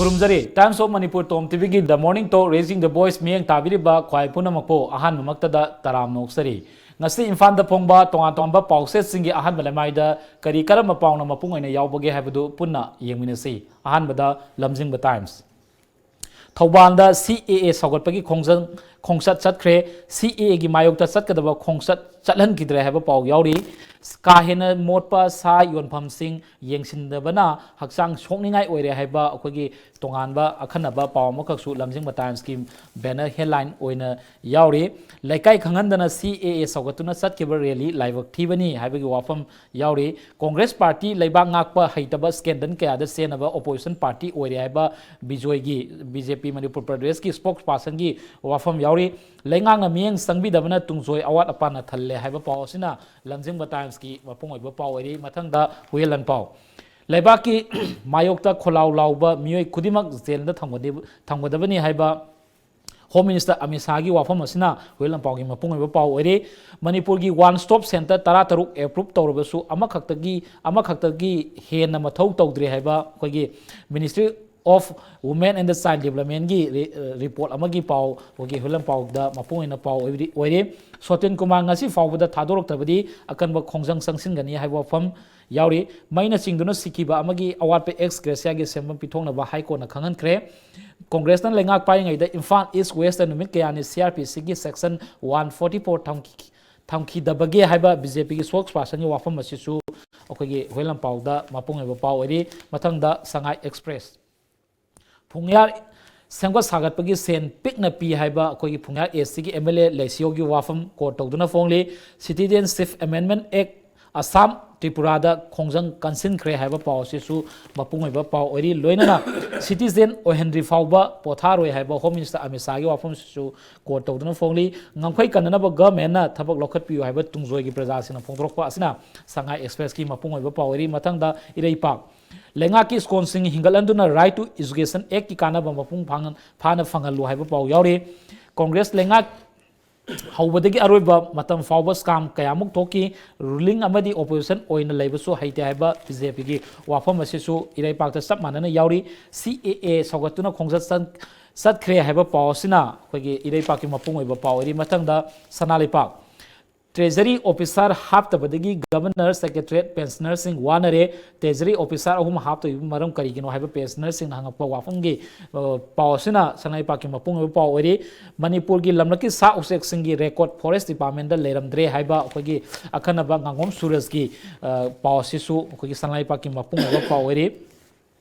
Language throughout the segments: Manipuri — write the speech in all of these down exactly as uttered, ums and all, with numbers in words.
ꯈꯨꯔꯨꯝꯖꯔꯤ꯫ Times of Manipur Tom ꯇꯤꯚꯤꯒꯤ The Morning Talk Raising the Voice ꯃꯤꯠꯌꯦꯡ ꯇꯥꯕꯤꯔꯤꯕ ꯈ꯭ꯋꯥꯏ ꯄꯨꯝꯅꯃꯛꯄꯨ ꯑꯍꯥꯟꯕꯃꯛꯇꯗ ꯇꯔꯥꯝꯅ ꯑꯣꯛꯆꯔꯤ꯫ ꯉꯁꯤ ꯏꯝꯐꯥꯜꯗ ꯐꯣꯡꯕ ꯇꯣꯉꯥꯟ ꯇꯣꯉꯥꯟꯕ ꯄꯥꯎꯆꯦꯁꯤꯡꯒꯤ ꯑꯍꯥꯟꯕ ꯂꯩꯃꯥꯏꯗ ꯀꯔꯤ ꯀꯔꯝꯕ ꯄꯥꯎꯅ ꯃꯄꯨꯡ ꯑꯣꯏꯅ ꯌꯥꯎꯕꯒꯦ ꯍꯥꯏꯕꯗꯨ ꯄꯨꯟꯅ ꯌꯦꯡꯃꯤꯟꯅꯁꯤ꯫ ꯑꯍꯥꯟꯕꯗ ꯂꯝꯖꯤꯡꯕ ꯇꯥꯏꯝꯁ꯫ ꯊꯧꯕꯥꯜꯗ ꯁꯤ ꯑꯦ ꯑꯦ ꯁꯧꯒꯠꯄꯒꯤ ꯈꯣꯡꯖꯪ, ꯈꯣꯡꯆꯠ ꯆꯠꯈ꯭ꯔꯦ꯫ ꯁꯤ ꯑꯦ ꯑꯦꯒꯤ ꯃꯥꯌꯣꯛꯇ ꯆꯠꯀꯗꯕ ꯈꯣꯡꯆꯠ ꯆꯠꯍꯟꯈꯤꯗ꯭ꯔꯦ ꯍꯥꯏꯕ ꯄꯥꯎ ꯌꯥꯎꯔꯤ꯫ ꯀꯥ ꯍꯦꯟꯅ ꯃꯣꯠꯄ ꯁꯥ ꯌꯣꯟꯐꯝꯁꯤꯡ ꯌꯦꯡꯁꯤꯟꯗꯕꯅ ꯍꯛꯆꯥꯡ ꯁꯣꯛꯅꯤꯡꯉꯥꯏ ꯑꯣꯏꯔꯦ ꯍꯥꯏꯕ ꯑꯩꯈꯣꯏꯒꯤ ꯇꯣꯉꯥꯟꯕ ꯑꯈꯟꯅꯕ ꯄꯥꯎ ꯑꯃꯈꯛꯁꯨ ꯂꯝꯖꯤꯡꯕ ꯇꯥꯏꯝꯁꯀꯤ ꯕꯦꯅꯔ ꯍꯦꯗꯂꯥꯏꯟ ꯑꯣꯏꯅ ꯌꯥꯎꯔꯤ꯫ ꯂꯩꯀꯥꯏ ꯈꯪꯍꯟꯗꯅ ꯁꯤ ꯑꯦ ꯑꯦ ꯁꯧꯒꯠꯇꯨꯅ ꯆꯠꯈꯤꯕ ꯔꯦꯂꯤ ꯂꯥꯏꯕꯛ ꯊꯤꯕꯅꯤ ꯍꯥꯏꯕꯒꯤ ꯋꯥꯐꯝ ꯌꯥꯎꯔꯤ꯫ ꯀꯣꯡꯒ꯭ꯔꯦꯁ ꯄꯥꯔꯇꯤ ꯂꯩꯕꯥꯛ ꯉꯥꯛꯄ ꯍꯩꯇꯕ ꯁ꯭ꯀꯦꯟꯗꯜ ꯀꯌꯥꯗ ꯆꯦꯟꯅꯕ ꯑꯣꯄꯣꯖꯤꯁꯟ ꯄꯥꯔꯇꯤ ꯑꯣꯏꯔꯦ ꯍꯥꯏꯕ ꯕꯤꯖꯣꯏꯒꯤ, ꯕꯤ ꯖꯦ ꯄꯤ ꯃꯅꯤꯄꯨꯔ ꯄ꯭ꯔꯗꯦꯁꯀꯤ ꯁ꯭ꯄꯣꯛꯁ ꯄꯥꯔꯁꯟꯒꯤ ꯋꯥꯐꯝ ꯌꯥꯎꯔꯤ꯫ ꯂꯩꯉꯥꯛꯅ ꯃꯤꯠꯌꯦꯡ ꯆꯪꯕꯤꯗꯕꯅ ꯇꯨꯡꯖꯣꯏ ꯑꯋꯥꯠ ꯑꯄꯥꯅ ꯊꯜꯂꯦ ꯍꯥꯏꯕ ꯄꯥꯎ ꯑꯁꯤꯅ ꯂꯝꯖꯤꯡꯕ ꯇꯥꯏꯝꯁꯀꯤ ꯃꯄꯨꯡ ꯑꯣꯏꯕ ꯄꯥꯎ ꯑꯣꯏꯔꯤ꯫ ꯃꯊꯪꯗ ꯍꯨꯏꯌꯦꯟ ꯂꯥꯟꯄꯥꯎ꯫ ꯂꯩꯕꯥꯛꯀꯤ ꯃꯥꯌꯣꯛꯇ ꯈꯣꯜꯂꯥꯎ ꯂꯥꯎꯕ ꯃꯤꯑꯣꯏ ꯈꯨꯗꯤꯡꯃꯛ ꯖꯦꯜꯗ ꯊꯝꯒꯗ-, ꯊꯝꯒꯗꯕꯅꯤ ꯍꯥꯏꯕ ꯍꯣꯝ ꯃꯤꯅꯤꯁꯇꯔ ꯑꯃꯤꯠ ꯁꯥꯍꯒꯤ ꯋꯥꯐꯝ ꯑꯁꯤꯅ ꯍꯨꯏꯌꯦꯟ ꯂꯥꯟꯄꯥꯎꯒꯤ ꯃꯄꯨꯡ ꯑꯣꯏꯕ ꯄꯥꯎ ꯑꯣꯏꯔꯤ꯫ ꯃꯅꯤꯄꯨꯔꯒꯤ ꯋꯥꯟ ꯁ꯭ꯇꯣꯞ ꯁꯦꯟꯇꯔ ꯇꯔꯥꯇꯔꯨꯛ ꯑꯦꯄ꯭ꯔꯨꯞ ꯇꯧꯔꯕꯁꯨ ꯑꯃꯈꯛꯇꯒꯤ, ꯑꯃꯈꯛꯇꯒꯤ ꯍꯦꯟꯅ ꯃꯊꯧ ꯇꯧꯗ꯭ꯔꯦ ꯍꯥꯏꯕ ꯑꯩꯈꯣꯏꯒꯤ Ministry of Women and the Child Developmentꯀꯤ ꯔꯤ-, ꯔꯤꯄꯣꯔꯠ ꯑꯃꯒꯤ ꯄꯥꯎ, ꯑꯩꯈꯣꯏꯒꯤ ꯍꯨꯏꯌꯦꯟ ꯂꯥꯟꯄꯥꯎꯗ ꯃꯄꯨꯡ ꯑꯣꯏꯅ ꯄꯥꯎ ꯑꯣꯏꯔꯤ, ꯑꯣꯏꯔꯤ꯫ ꯁꯣꯇꯤꯟ ꯀꯨꯃꯥꯔ ꯉꯁꯤ ꯐꯥꯎꯕꯗ ꯊꯥꯗꯣꯔꯛꯇꯕꯗꯤ ꯑꯀꯟꯕ ꯈꯣꯡꯖꯪ ꯆꯪꯁꯤꯟꯒꯅꯤ ꯍꯥꯏꯕ ꯋꯥꯐꯝ ꯌꯥꯎꯔꯤ꯫ ꯃꯩꯅ ꯆꯤꯡꯗꯨꯅ ꯁꯤꯈꯤꯕ ꯑꯃꯒꯤ ꯑꯋꯥꯠꯄ ꯑꯦꯛꯁ ꯒ꯭ꯔꯦꯁꯤꯌꯥꯒꯤ ꯁꯦꯟꯐꯝ ꯄꯤꯊꯣꯛꯅꯕ ꯍꯥꯏ ꯀꯣꯔꯠꯅ ꯈꯪꯍꯟꯈ꯭ꯔꯦ꯫ ꯀꯣꯡꯒ꯭ꯔꯦꯁꯅ ꯂꯩꯉꯥꯛ ꯄꯥꯏꯔꯤꯉꯩꯗ ꯏꯝꯐꯥꯜ ꯏꯁ ꯋꯦꯁꯇ ꯅꯨꯃꯤꯠ ꯀꯌꯥꯅꯤ ꯁꯤ ꯑꯥꯔ ꯄꯤ ꯁꯤꯒꯤ ꯁꯦꯛꯁꯟ ꯋꯥꯟ ꯐꯣꯔꯇꯤ ꯐꯣꯔ ꯊꯝꯈꯤ-, ꯊꯝꯈꯤꯗꯕꯒꯦ ꯍꯥꯏꯕ ꯕꯤ ꯖꯦ ꯄꯤꯒꯤ ꯁ꯭ꯄꯣꯛꯁ ꯄꯥꯔꯁꯟꯒꯤ ꯋꯥꯐꯝ ꯑꯁꯤꯁꯨ ꯑꯩꯈꯣꯏꯒꯤ ꯍꯨꯏꯌꯦꯟ ꯂꯥꯟꯄꯥꯎꯗ ꯃꯄꯨꯡ ꯑꯣꯏꯕ ꯄꯥꯎ ꯑꯣꯏꯔꯤ꯫ ꯃꯊꯪꯗ ꯁꯉꯥꯏ ꯑꯦꯛꯁꯄ꯭ꯔꯦꯁ꯫ ꯐꯨꯡꯌꯥꯔ ꯁꯦꯝꯒꯠ ꯁꯥꯒꯠꯄꯒꯤ ꯁꯦꯟ ꯄꯤꯛꯅ ꯄꯤ ꯍꯥꯏꯕ ꯑꯩꯈꯣꯏꯒꯤ ꯐꯨꯡꯌꯥꯔ ꯑꯦꯁ ꯁꯤꯒꯤ ꯑꯦꯝ ꯑꯦꯜ ꯑꯦ ꯂꯩꯁꯤꯌꯣꯒꯤ ꯋꯥꯐꯝ ꯀꯣꯔꯠ ꯇꯧꯗꯨꯅ ꯐꯣꯡꯂꯤ꯫ Citizenship Amendment Act ꯑꯁꯥꯝ, ꯇ꯭ꯔꯤꯄꯨꯔꯥꯗ ꯈꯣꯡꯖꯪ ꯀꯟꯁꯤꯟꯈ꯭ꯔꯦ ꯍꯥꯏꯕ ꯄꯥꯎ ꯑꯁꯤꯁꯨ ꯃꯄꯨꯡ ꯑꯣꯏꯕ ꯄꯥꯎ ꯑꯣꯏꯔꯤ꯫ ꯂꯣꯏꯅꯅ ꯁꯤꯇꯤꯖꯦꯟ ꯑꯣꯏꯍꯟꯗ꯭ꯔꯤ ꯐꯥꯎꯕ ꯄꯣꯊꯥꯔꯣꯏ ꯍꯥꯏꯕ ꯍꯣꯝ ꯃꯤꯅꯤꯁꯇꯔ ꯑꯃꯤꯠ ꯁꯥꯍꯒꯤ ꯋꯥꯐꯝꯁꯤꯁꯨ ꯀꯣꯔꯠ ꯇꯧꯗꯨꯅ ꯐꯣꯡꯂꯤ꯫ ꯉꯝꯈꯩ ꯀꯟꯅꯅꯕ ꯒꯚꯔꯟꯃꯦꯟꯠꯅ ꯊꯕꯛ ꯂꯧꯈꯠꯄꯤꯌꯨ ꯍꯥꯏꯕ ꯇꯨꯡꯖꯣꯏꯒꯤ ꯄ꯭ꯔꯖꯥꯁꯤꯡꯅ ꯐꯣꯡꯗꯣꯔꯛꯄ ꯑꯁꯤꯅ ꯁꯉꯥꯏ ꯑꯦꯛꯁꯄ꯭ꯔꯦꯁꯀꯤ ꯃꯄꯨꯡ ꯑꯣꯏꯕ ꯄꯥꯎ ꯑꯣꯏꯔꯤ꯫ ꯃꯊꯪꯗ ꯏꯔꯩꯄꯥꯛ꯫ ꯂꯩꯉꯥꯛꯀꯤ ꯁ꯭ꯀꯨꯜꯁꯤꯡ ꯍꯤꯡꯒꯠꯍꯟꯗꯨꯅ Right to Education Actꯀꯤ ꯀꯥꯟꯅꯕ ꯃꯄꯨꯡ ꯐꯥꯅ, ꯐꯥꯅ ꯐꯪꯍꯜꯂꯨ ꯍꯥꯏꯕ ꯄꯥꯎ ꯌꯥꯎꯔꯤ꯫ ꯀꯣꯡꯒ꯭ꯔꯦꯁ ꯂꯩꯉꯥꯛ ꯍꯧꯕꯗꯒꯤ ꯑꯔꯣꯏꯕ ꯃꯇꯝ ꯐꯥꯎꯕ scam ꯀꯌꯥꯃꯨꯛ ꯊꯣꯛꯈꯤ꯫ Ruling ꯑꯃꯗꯤ opposition ꯑꯣꯏꯅ ꯂꯩꯕꯁꯨ ꯍꯩꯇꯦ ꯍꯥꯏꯕ BJPꯒꯤ ꯋꯥꯐꯝ ꯑꯁꯤꯁꯨ ꯏꯔꯩꯄꯥꯛꯇ ꯆꯞ ꯃꯥꯟꯅꯅ ꯌꯥꯎꯔꯤ꯫ CAA ꯁꯧꯒꯠꯇꯨꯅ ꯈꯣꯡꯆꯠ ꯆꯠ-, ꯆꯠꯈ꯭ꯔꯦ ꯍꯥꯏꯕ ꯄꯥꯎ ꯑꯁꯤꯅ ꯑꯩꯈꯣꯏꯒꯤ ꯏꯔꯩꯄꯥꯛꯀꯤ ꯃꯄꯨꯡ ꯑꯣꯏꯕ ꯄꯥꯎ ꯑꯣꯏꯔꯤ꯫ ꯃꯊꯪꯗ ꯁꯅꯥ ꯂꯩꯄꯥꯛ꯫ Treasury officer ꯍꯥꯞꯇꯕꯗꯒꯤ Governor, Secretariat, pensionerꯁꯤꯡ ꯋꯥꯅꯔꯦ꯫ Treasury officer ꯑꯍꯨꯝ ꯍꯥꯞꯇꯕꯒꯤ ꯃꯔꯝ ꯀꯔꯤꯒꯤꯅꯣ ꯍꯥꯏꯕ pensionerꯁꯤꯡꯅ ꯍꯪꯉꯛꯄ ꯋꯥꯐꯝꯒꯤ, ꯑ, ꯄꯥꯎ ꯑꯁꯤꯅ ꯁꯅꯥ ꯂꯩꯄꯥꯛꯀꯤ ꯃꯄꯨꯡ ꯑꯣꯏꯕ ꯄꯥꯎ ꯑꯣꯏꯔꯤ꯫ ꯃꯅꯤꯄꯨꯔꯒꯤ ꯂꯝꯂꯛꯀꯤ ꯁꯥ ꯎꯆꯦꯛꯁꯤꯡꯒꯤ record Forest Departmentꯇ ꯂꯩꯔꯝꯗ꯭ꯔꯦ ꯍꯥꯏꯕ ꯑꯩꯈꯣꯏꯒꯤ ꯑꯈꯟꯅꯕ ꯉꯥꯉꯣꯝ ꯁꯨꯔꯖꯀꯤ, ꯑ, ꯄꯥꯎ ꯑꯁꯤꯁꯨ ꯑꯩꯈꯣꯏꯒꯤ ꯁꯅꯥ ꯂꯩꯄꯥꯛꯀꯤ ꯃꯄꯨꯡ ꯑꯣꯏꯕ ꯄꯥꯎ ꯑꯣꯏꯔꯤ꯫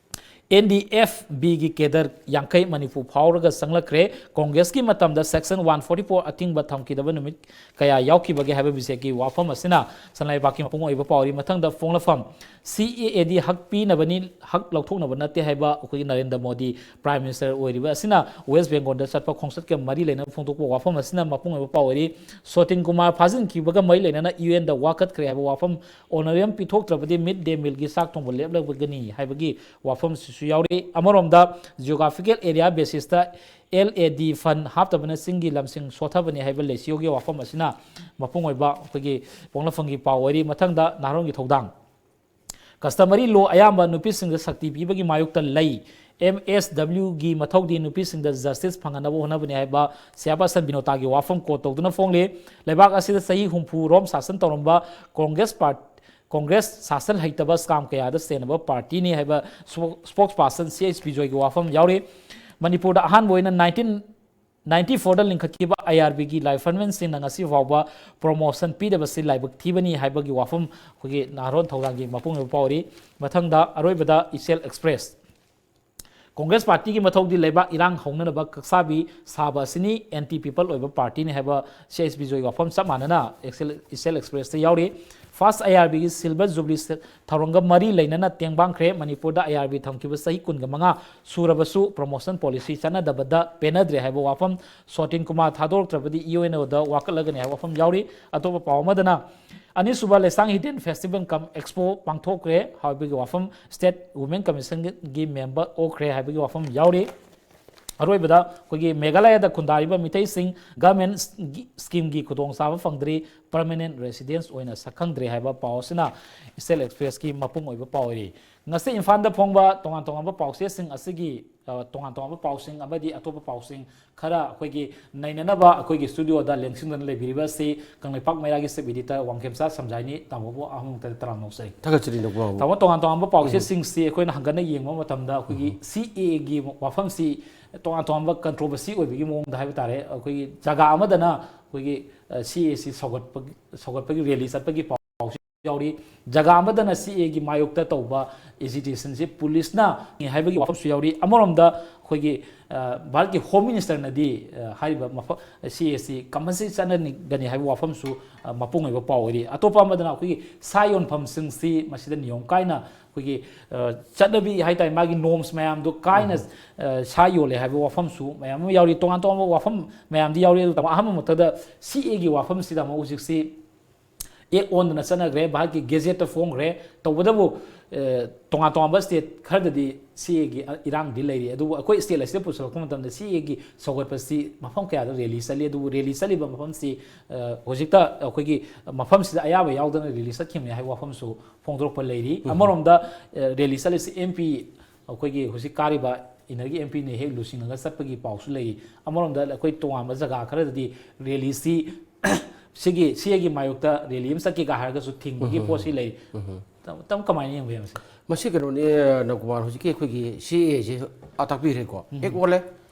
NDFBꯒꯤ cadre ꯌꯥꯡꯈꯩ ꯃꯅꯤꯄꯨꯔ ꯐꯥꯎꯔꯒ ꯆꯪꯂꯛꯈ꯭ꯔꯦ꯫ Congressꯀꯤ ꯃꯇꯝꯗ Section one forty four ꯑꯊꯤꯡꯕ ꯊꯝꯈꯤꯗꯕ ꯅꯨꯃꯤꯠ ꯀꯌꯥ ꯌꯥꯎꯈꯤꯕꯒꯦ ꯍꯥꯏꯕ BJPꯒꯤ ꯋꯥꯐꯝ ꯑꯁꯤꯅ ꯁꯅꯥ ꯂꯩꯄꯥꯛꯀꯤ ꯃꯄꯨꯡ ꯑꯣꯏꯕ ꯄꯥꯎ ꯑꯣꯏꯔꯤ꯫ ꯃꯊꯪꯗ ꯐꯣꯡꯂꯛꯐꯝ꯫ CAAꯗꯤ ꯍꯛ ꯄꯤꯅꯕꯅꯤ, ꯍꯛ ꯂꯧꯊꯣꯛꯅꯕ ꯅꯠꯇꯦ ꯍꯥꯏꯕ ꯑꯩꯈꯣꯏꯒꯤ ꯅꯔꯦꯟꯗ꯭ꯔ ꯃꯣꯗꯤ Prime Minister ꯑꯣꯏꯔꯤꯕ ꯑꯁꯤꯅ West Bengalꯗ ꯆꯠꯄ ꯈꯣꯡꯆꯠꯀ ꯃꯔꯤ ꯂꯩꯅꯕ ꯐꯣꯡꯗꯣꯛꯄ ꯋꯥꯐꯝ ꯑꯁꯤꯅ ꯃꯄꯨꯡ ꯑꯣꯏꯕ ꯄꯥꯎ ꯑꯣꯏꯔꯤ꯫ ꯁꯣꯇꯤꯟ ꯀꯨꯃꯥꯔ ꯐꯥꯖꯤꯟꯈꯤꯕꯒ ꯃꯔꯤ ꯂꯩꯅꯅ UNꯗ ꯋꯥꯀꯠꯈ꯭ꯔꯦ ꯍꯥꯏꯕ ꯋꯥꯐꯝ꯫ Honorarium ꯄꯤꯊꯣꯛꯇ꯭ꯔꯕꯗꯤ mid day mealꯒꯤ ꯆꯥꯛ ꯊꯣꯡꯕ ꯂꯦꯞꯂꯒꯅꯤ ꯍꯥꯏꯕꯒꯤ ꯋꯥꯐꯝꯁꯤꯁꯨ ꯌꯥꯎꯔꯤ꯫ ꯑꯃꯔꯣꯝꯗ geographical area basisꯇ LAD fund ꯍꯥꯞꯇꯕꯅ ꯆꯤꯡꯒꯤ ꯂꯝꯁꯤꯡ ꯁꯣꯠꯊꯕꯅꯤ ꯍꯥꯏꯕ ꯂꯦꯁꯤꯑꯣꯒꯤ ꯋꯥꯐꯝ ꯑꯁꯤꯅ ꯃꯄꯨꯡ ꯑꯣꯏꯕ ꯑꯩꯈꯣꯏꯒꯤ ꯄꯣꯛꯅꯐꯝꯒꯤ ꯄꯥꯎ ꯑꯣꯏꯔꯤ꯫ ꯃꯊꯪꯗ ꯅꯍꯥꯔꯣꯜꯒꯤ ꯊꯧꯗꯥꯡ꯫ Customary law ꯑꯌꯥꯝꯕ ꯅꯨꯄꯤꯁꯤꯡꯗ ꯁꯛꯇꯤ ꯄꯤꯕꯒꯤ ꯃꯥꯌꯣꯛꯇ ꯂꯩ꯫ MSWꯒꯤ ꯃꯊꯧꯗꯤ ꯅꯨꯄꯤꯁꯤꯡꯗ justice ꯐꯪꯍꯟꯅꯕ ꯍꯣꯠꯅꯕꯅꯤ ꯍꯥꯏꯕ chairperson ꯕꯤꯅꯣꯇꯥꯒꯤ ꯋꯥꯐꯝ quote ꯇꯧꯗꯨꯅ ꯐꯣꯡꯂꯤ꯫ ꯂꯩꯕꯥꯛ ꯑꯁꯤꯗ ꯆꯍꯤ ꯍꯨꯝꯐꯨ ꯔꯣꯝ ꯁꯥꯁꯟ ꯇꯧꯔꯝꯕ Congress part-, Congress ꯁꯥꯁꯟ ꯍꯩꯇꯕ scam ꯀꯌꯥꯗ ꯆꯦꯟꯅꯕ partyꯅꯤ ꯍꯥꯏꯕ spokesperson CH ꯕꯤꯖꯣꯏꯒꯤ ꯋꯥꯐꯝ ꯌꯥꯎꯔꯤ꯫ ꯃꯅꯤꯄꯨꯔꯗ ꯑꯍꯥꯟꯕ ꯑꯣꯏꯅ nineteen ninety fourꯗ ꯂꯤꯡꯈꯠꯈꯤꯕ IRBꯒꯤ ꯂꯥꯏꯐꯔꯃꯦꯟꯁꯤꯡꯅ ꯉꯁꯤ ꯐꯥꯎꯕ promotion ꯄꯤꯗꯕꯁꯤ ꯂꯥꯏꯕꯛ ꯊꯤꯕꯅꯤ ꯍꯥꯏꯕꯒꯤ ꯋꯥꯐꯝ ꯑꯩꯈꯣꯏꯒꯤ ꯅꯍꯥꯔꯣꯟ ꯊꯧꯗꯥꯡꯒꯤ ꯃꯄꯨꯡ ꯑꯣꯏꯕ ꯄꯥꯎꯔꯤ꯫ ꯃꯊꯪꯗ ꯑꯔꯣꯏꯕꯗ ꯏꯆꯦꯜ Express꯫ Congress partyꯒꯤ ꯃꯊꯧꯗꯤ ꯂꯩꯕꯥꯛ ꯏꯔꯥꯡ ꯍꯧꯅꯅꯕ ꯀꯛꯁꯥꯕꯤ ꯁꯥꯕ ꯑꯁꯤꯅꯤ, anti people ꯑꯣꯏꯕ partyꯅꯤ ꯍꯥꯏꯕ CH ꯕꯤꯖꯣꯏꯒꯤ ꯋꯥꯐꯝ ꯆꯞ ꯃꯥꯟꯅꯅ Excel-, ꯏꯆꯦꯜ Expressꯇ ꯌꯥꯎꯔꯤ꯫ First IRBꯒꯤ silver jubilee ꯊꯧꯔꯝꯒ ꯃꯔꯤ ꯂꯩꯅꯅ ꯇꯦꯡꯕꯥꯡꯈ꯭ꯔꯦ꯫ ꯃꯅꯤꯄꯨꯔꯗ IRB ꯊꯝꯈꯤꯕ ꯆꯍꯤ ꯀꯨꯟꯒ ꯃꯉꯥ ꯁꯨꯔꯕꯁꯨ promotion policy ꯆꯠꯅꯗꯕꯗ ꯄꯦꯟꯅꯗ꯭ꯔꯦ ꯍꯥꯏꯕ ꯋꯥꯐꯝ꯫ ꯁꯣꯇꯤꯟ ꯀꯨꯃꯥꯔ ꯊꯥꯗꯣꯔꯛꯇ꯭ꯔꯕꯗꯤ UNOꯗ ꯋꯥꯀꯠꯂꯒꯅꯤ ꯍꯥꯏꯕ ꯋꯥꯐꯝ ꯌꯥꯎꯔꯤ꯫ ꯑꯇꯣꯞꯄ ꯄꯥꯎ ꯑꯃꯗꯅ ꯑꯅꯤꯁꯨꯕ ꯂꯩꯁꯥꯡ ꯍꯤꯗꯦꯟ festival cum expo ꯄꯥꯡꯊꯣꯛꯈ꯭ꯔꯦ ꯍꯥꯏꯕꯒꯤ ꯋꯥꯐꯝ, State Women Commissionꯒꯤ member ꯑꯣꯛꯈ꯭ꯔꯦ ꯍꯥꯏꯕꯒꯤ ꯋꯥꯐꯝ ꯌꯥꯎꯔꯤ꯫ ꯑꯔꯣꯏꯕꯗ ꯑꯩꯈꯣꯏꯒꯤ ꯃꯦꯘꯥꯂꯌꯥꯗ ꯈꯨꯟꯗꯥꯔꯤꯕ ꯃꯤꯇꯩꯁꯤꯡ ꯒꯚꯔꯟꯃꯦꯟꯠꯀꯤ ꯁ꯭ꯀꯤꯝꯒꯤ ꯈꯨꯗꯣꯡꯆꯥꯕ ꯐꯪꯗ꯭ꯔꯤ, ꯄꯔꯃꯅꯦꯟꯠ ꯔꯦꯁꯤꯗꯦꯟꯁ ꯑꯣꯏꯅ ꯁꯛꯈꯪꯗ꯭ꯔꯦ ꯍꯥꯏꯕ ꯄꯥꯎ ꯑꯁꯤꯅ ꯏꯁꯇꯦꯠ ꯑꯦꯛꯁꯄ꯭ꯔꯦꯁꯀꯤ ꯃꯄꯨꯡ ꯑꯣꯏꯕ ꯄꯥꯎ ꯑꯣꯏꯔꯤ꯫ ꯉꯁꯤ ꯏꯝꯐꯥꯜꯗ ꯐꯣꯡꯕ ꯇꯣꯉꯥꯟ ꯇꯣꯉꯥꯟꯕ ꯄꯥꯎꯆꯦꯁꯤꯡ ꯑꯁꯤꯒꯤ, ꯑ, ꯇꯣꯉꯥꯟ ꯇꯣꯉꯥꯟꯕ ꯄꯥꯎꯁꯤꯡ ꯑꯃꯗꯤ ꯑꯇꯣꯞꯄ ꯄꯥꯎꯁꯤꯡ ꯈꯔ ꯑꯩꯈꯣꯏꯒꯤ ꯅꯩꯅꯅꯕ ꯑꯩꯈꯣꯏꯒꯤ ꯁ꯭ꯇꯨꯗꯤꯑꯣꯗ ꯂꯦꯡꯁꯤꯟꯗꯨꯅ ꯂꯩꯕꯤꯔꯤꯕ ꯑꯁꯤ ꯀꯪꯂꯩꯄꯥꯛ ꯃꯩꯔꯥꯒꯤ ꯆꯤꯐ ꯏꯗꯤꯇꯔ ꯋꯥꯡꯈꯦꯝꯆꯥ ꯁꯝꯖꯥꯏꯅꯤ꯫ ꯇꯥꯃꯣꯕꯨ ꯑꯍꯨꯝꯃꯛꯇꯗ ꯇꯔꯥꯝꯅ ꯑꯣꯛꯆꯔꯤ꯫ ꯊꯥꯒꯠꯆꯔꯤ, ꯅꯧꯕ ꯇꯥꯃꯣ, ꯇꯣꯉꯥꯟ ꯇꯣꯉꯥꯟꯕ ꯄꯥꯎꯆꯦꯁꯤꯡꯁꯤ ꯑꯩꯈꯣꯏꯅ ꯍꯪꯒꯠꯅ ꯌꯦꯡꯕ ꯃꯇꯝꯗ ꯑꯩꯈꯣꯏꯒꯤ ꯁꯤ ꯑꯦ ꯑꯦꯒꯤ ꯋꯥꯐꯝꯁꯤ ꯇꯣꯉꯥꯟ ꯇꯣꯉꯥꯟꯕ ꯀꯟꯇ꯭ꯔꯣꯕꯔꯁꯤ ꯑꯣꯏꯕꯒꯤ ꯃꯑꯣꯡꯗ ꯍꯥꯏꯕ ꯇꯥꯔꯦ꯫ ꯑꯩꯈꯣꯏꯒꯤ ꯖꯒꯥ ꯑꯃꯗꯅ ꯑꯩꯈꯣꯏꯒꯤ, ꯑ, ꯁꯤ ꯑꯦ ꯑꯦꯁꯤ ꯁꯧꯒꯠꯄꯒꯤ, ꯁꯧꯒꯠꯄꯒꯤ ꯔꯦꯂꯤ ꯆꯠꯄꯒꯤ ꯄꯥꯎꯁꯨ ꯌꯥꯎꯔꯤ꯫ ꯖꯒꯥ ꯑꯃꯗꯅ ꯁꯤ ꯑꯦ ꯑꯦꯒꯤ ꯃꯥꯌꯣꯛꯇ ꯇꯧꯕ ꯑꯦꯖꯤꯇꯦꯁꯟꯁꯤ ꯄꯨꯂꯤꯁꯅ ꯍꯥꯏꯕꯒꯤ ꯋꯥꯐꯝꯁꯨ ꯌꯥꯎꯔꯤ꯫ ꯑꯃꯔꯣꯝꯗ ꯑꯩꯈꯣꯏꯒꯤ, ꯑ, ꯚꯥꯔꯠꯀꯤ ꯍꯣꯝ ꯃꯤꯅꯤꯁꯇꯔꯅꯗꯤ, ꯑ, ꯍꯥꯏꯔꯤꯕ ꯃꯐꯝ, ꯁꯤ ꯑꯦ ꯑꯦꯁꯤ ꯀꯝꯄꯜꯁꯔꯤ ꯆꯠꯅꯒꯅꯤ ꯍꯥꯏꯕ ꯋꯥꯐꯝꯁꯨ, ꯑ, ꯃꯄꯨꯡ ꯑꯣꯏꯕ ꯄꯥꯎ ꯑꯣꯏꯔꯤ꯫ ꯑꯇꯣꯞꯄ ꯑꯃꯗꯅ ꯑꯩꯈꯣꯏꯒꯤ ꯁꯥ ꯌꯣꯟꯐꯝꯁꯤꯡꯁꯤ ꯃꯁꯤꯗ ꯅꯤꯌꯣꯝ ꯀꯥꯏꯅ ꯑꯩꯈꯣꯏꯒꯤ, ꯑ, ꯆꯠꯅꯕꯤ ꯍꯥꯏ ꯇꯥꯔꯦ, ꯃꯥꯒꯤ ꯅꯣꯔꯝꯁ ꯃꯌꯥꯝꯗꯣ ꯀꯥꯏꯅ, ꯑ, ꯁꯥ ꯌꯣꯜꯂꯦ ꯍꯥꯏꯕ ꯋꯥꯐꯝꯁꯨ ꯃꯌꯥꯝ ꯑꯃ ꯌꯥꯎꯔꯤ꯫ ꯇꯣꯉꯥꯟ ꯇꯣꯉꯥꯟꯕ ꯋꯥꯐꯝ ꯃꯌꯥꯝꯗꯤ ꯌꯥꯎꯔꯤ꯫ ꯑꯗꯨ ꯇꯥꯃꯣ, ꯑꯍꯥꯟꯕ ꯃꯛꯇꯗ ꯁꯤ ꯑꯦ ꯑꯦꯒꯤ ꯋꯥꯐꯝꯁꯤꯗ ꯑꯃꯨꯛ ꯍꯧꯖꯤꯛꯁꯤ ꯑꯦꯛ ꯑꯣꯟꯗꯅ ꯆꯠꯅꯈ꯭ꯔꯦ, ꯚꯥꯔꯠꯀꯤ ꯒꯦꯖꯦꯠꯇ ꯐꯣꯡꯈ꯭ꯔꯦ꯫ ꯇꯧꯕꯇꯕꯨ, ꯑ, ꯇꯣꯉꯥꯟ ꯇꯣꯉꯥꯟꯕ ꯁ꯭ꯇꯦꯠ ꯈꯔꯗꯗꯤ ꯁꯤ ꯑꯦꯒꯤ ꯏꯔꯥꯡꯗꯤ ꯂꯩꯔꯤ꯫ ꯑꯗꯨꯕꯨ ꯑꯩꯈꯣꯏ ꯁ꯭ꯇꯦꯠ ꯑꯁꯤꯗ ꯄꯨꯁꯤꯜꯂꯛꯄ ꯃꯇꯝꯗ ꯁꯤ ꯑꯦꯒꯤ ꯁꯧꯒꯠꯄꯁꯤ ꯃꯐꯝ ꯀꯌꯥꯗ ꯔꯦꯂꯤ ꯆꯠꯂꯤ꯫ ꯑꯗꯨꯕꯨ ꯔꯦꯂꯤ ꯆꯠꯂꯤꯕ ꯃꯐꯝꯁꯤ, ꯑ, ꯍꯧꯖꯤꯛꯇ ꯑꯩꯈꯣꯏꯒꯤ ꯃꯐꯝꯁꯤꯗ ꯑꯌꯥꯕ ꯌꯥꯎꯗꯅ ꯔꯦꯂꯤ ꯆꯠꯈꯤꯕꯅꯤ ꯍꯥꯏꯕ ꯋꯥꯐꯝꯁꯨ ꯐꯣꯡꯗꯣꯔꯛꯄ ꯂꯩꯔꯤ꯫ ꯑꯃꯔꯣꯝꯗ, ꯑ, ꯔꯦꯂꯤ ꯆꯠꯂꯤꯁꯤ ꯑꯦꯝ ꯄꯤ, ꯑꯩꯈꯣꯏꯒꯤ ꯍꯧꯖꯤꯛ ꯀꯥꯔꯤꯕ ꯏꯟꯅꯔꯒꯤ ꯑꯦꯝ ꯄꯤꯅ ꯍꯦꯛ ꯂꯨꯆꯤꯡꯉꯒ ꯆꯠꯄꯒꯤ ꯄꯥꯎꯁꯨ ꯂꯩꯔꯤ꯫ ꯑꯃꯔꯣꯝꯗ ꯑꯩꯈꯣꯏ ꯇꯣꯉꯥꯟꯕ ꯖꯒꯥ ꯈꯔꯗꯗꯤ ꯔꯦꯂꯤꯁꯤ ꯁꯤꯒꯤ, ꯁꯤ ꯑꯦꯒꯤ ꯃꯥꯌꯣꯛꯇ ꯔꯦꯂꯤ ꯑꯃ ꯆꯠꯀꯦꯒ ꯍꯥꯏꯔꯒꯁꯨ ꯊꯤꯡꯕꯒꯤ ꯄꯣꯠꯁꯤ ꯂꯩꯔꯤ꯫ ꯇꯥꯃꯣ, ꯇꯥꯃꯣ, ꯀꯃꯥꯏꯅ ꯌꯦꯡꯕ ꯌꯥꯏ ꯃꯁꯤ? ꯃꯁꯤ ꯀꯩꯅꯣꯅꯤ, ꯅꯧꯀꯨꯃꯥꯔ, ꯍꯧꯖꯤꯛꯀꯤ ꯑꯩꯈꯣꯏꯒꯤ ꯁꯤ ꯑꯦ ꯑꯦꯁꯤ ꯇꯥꯛꯄꯤꯈ꯭ꯔꯦꯀꯣ꯫ ꯍꯦꯛ ꯑꯣꯜꯂꯦ,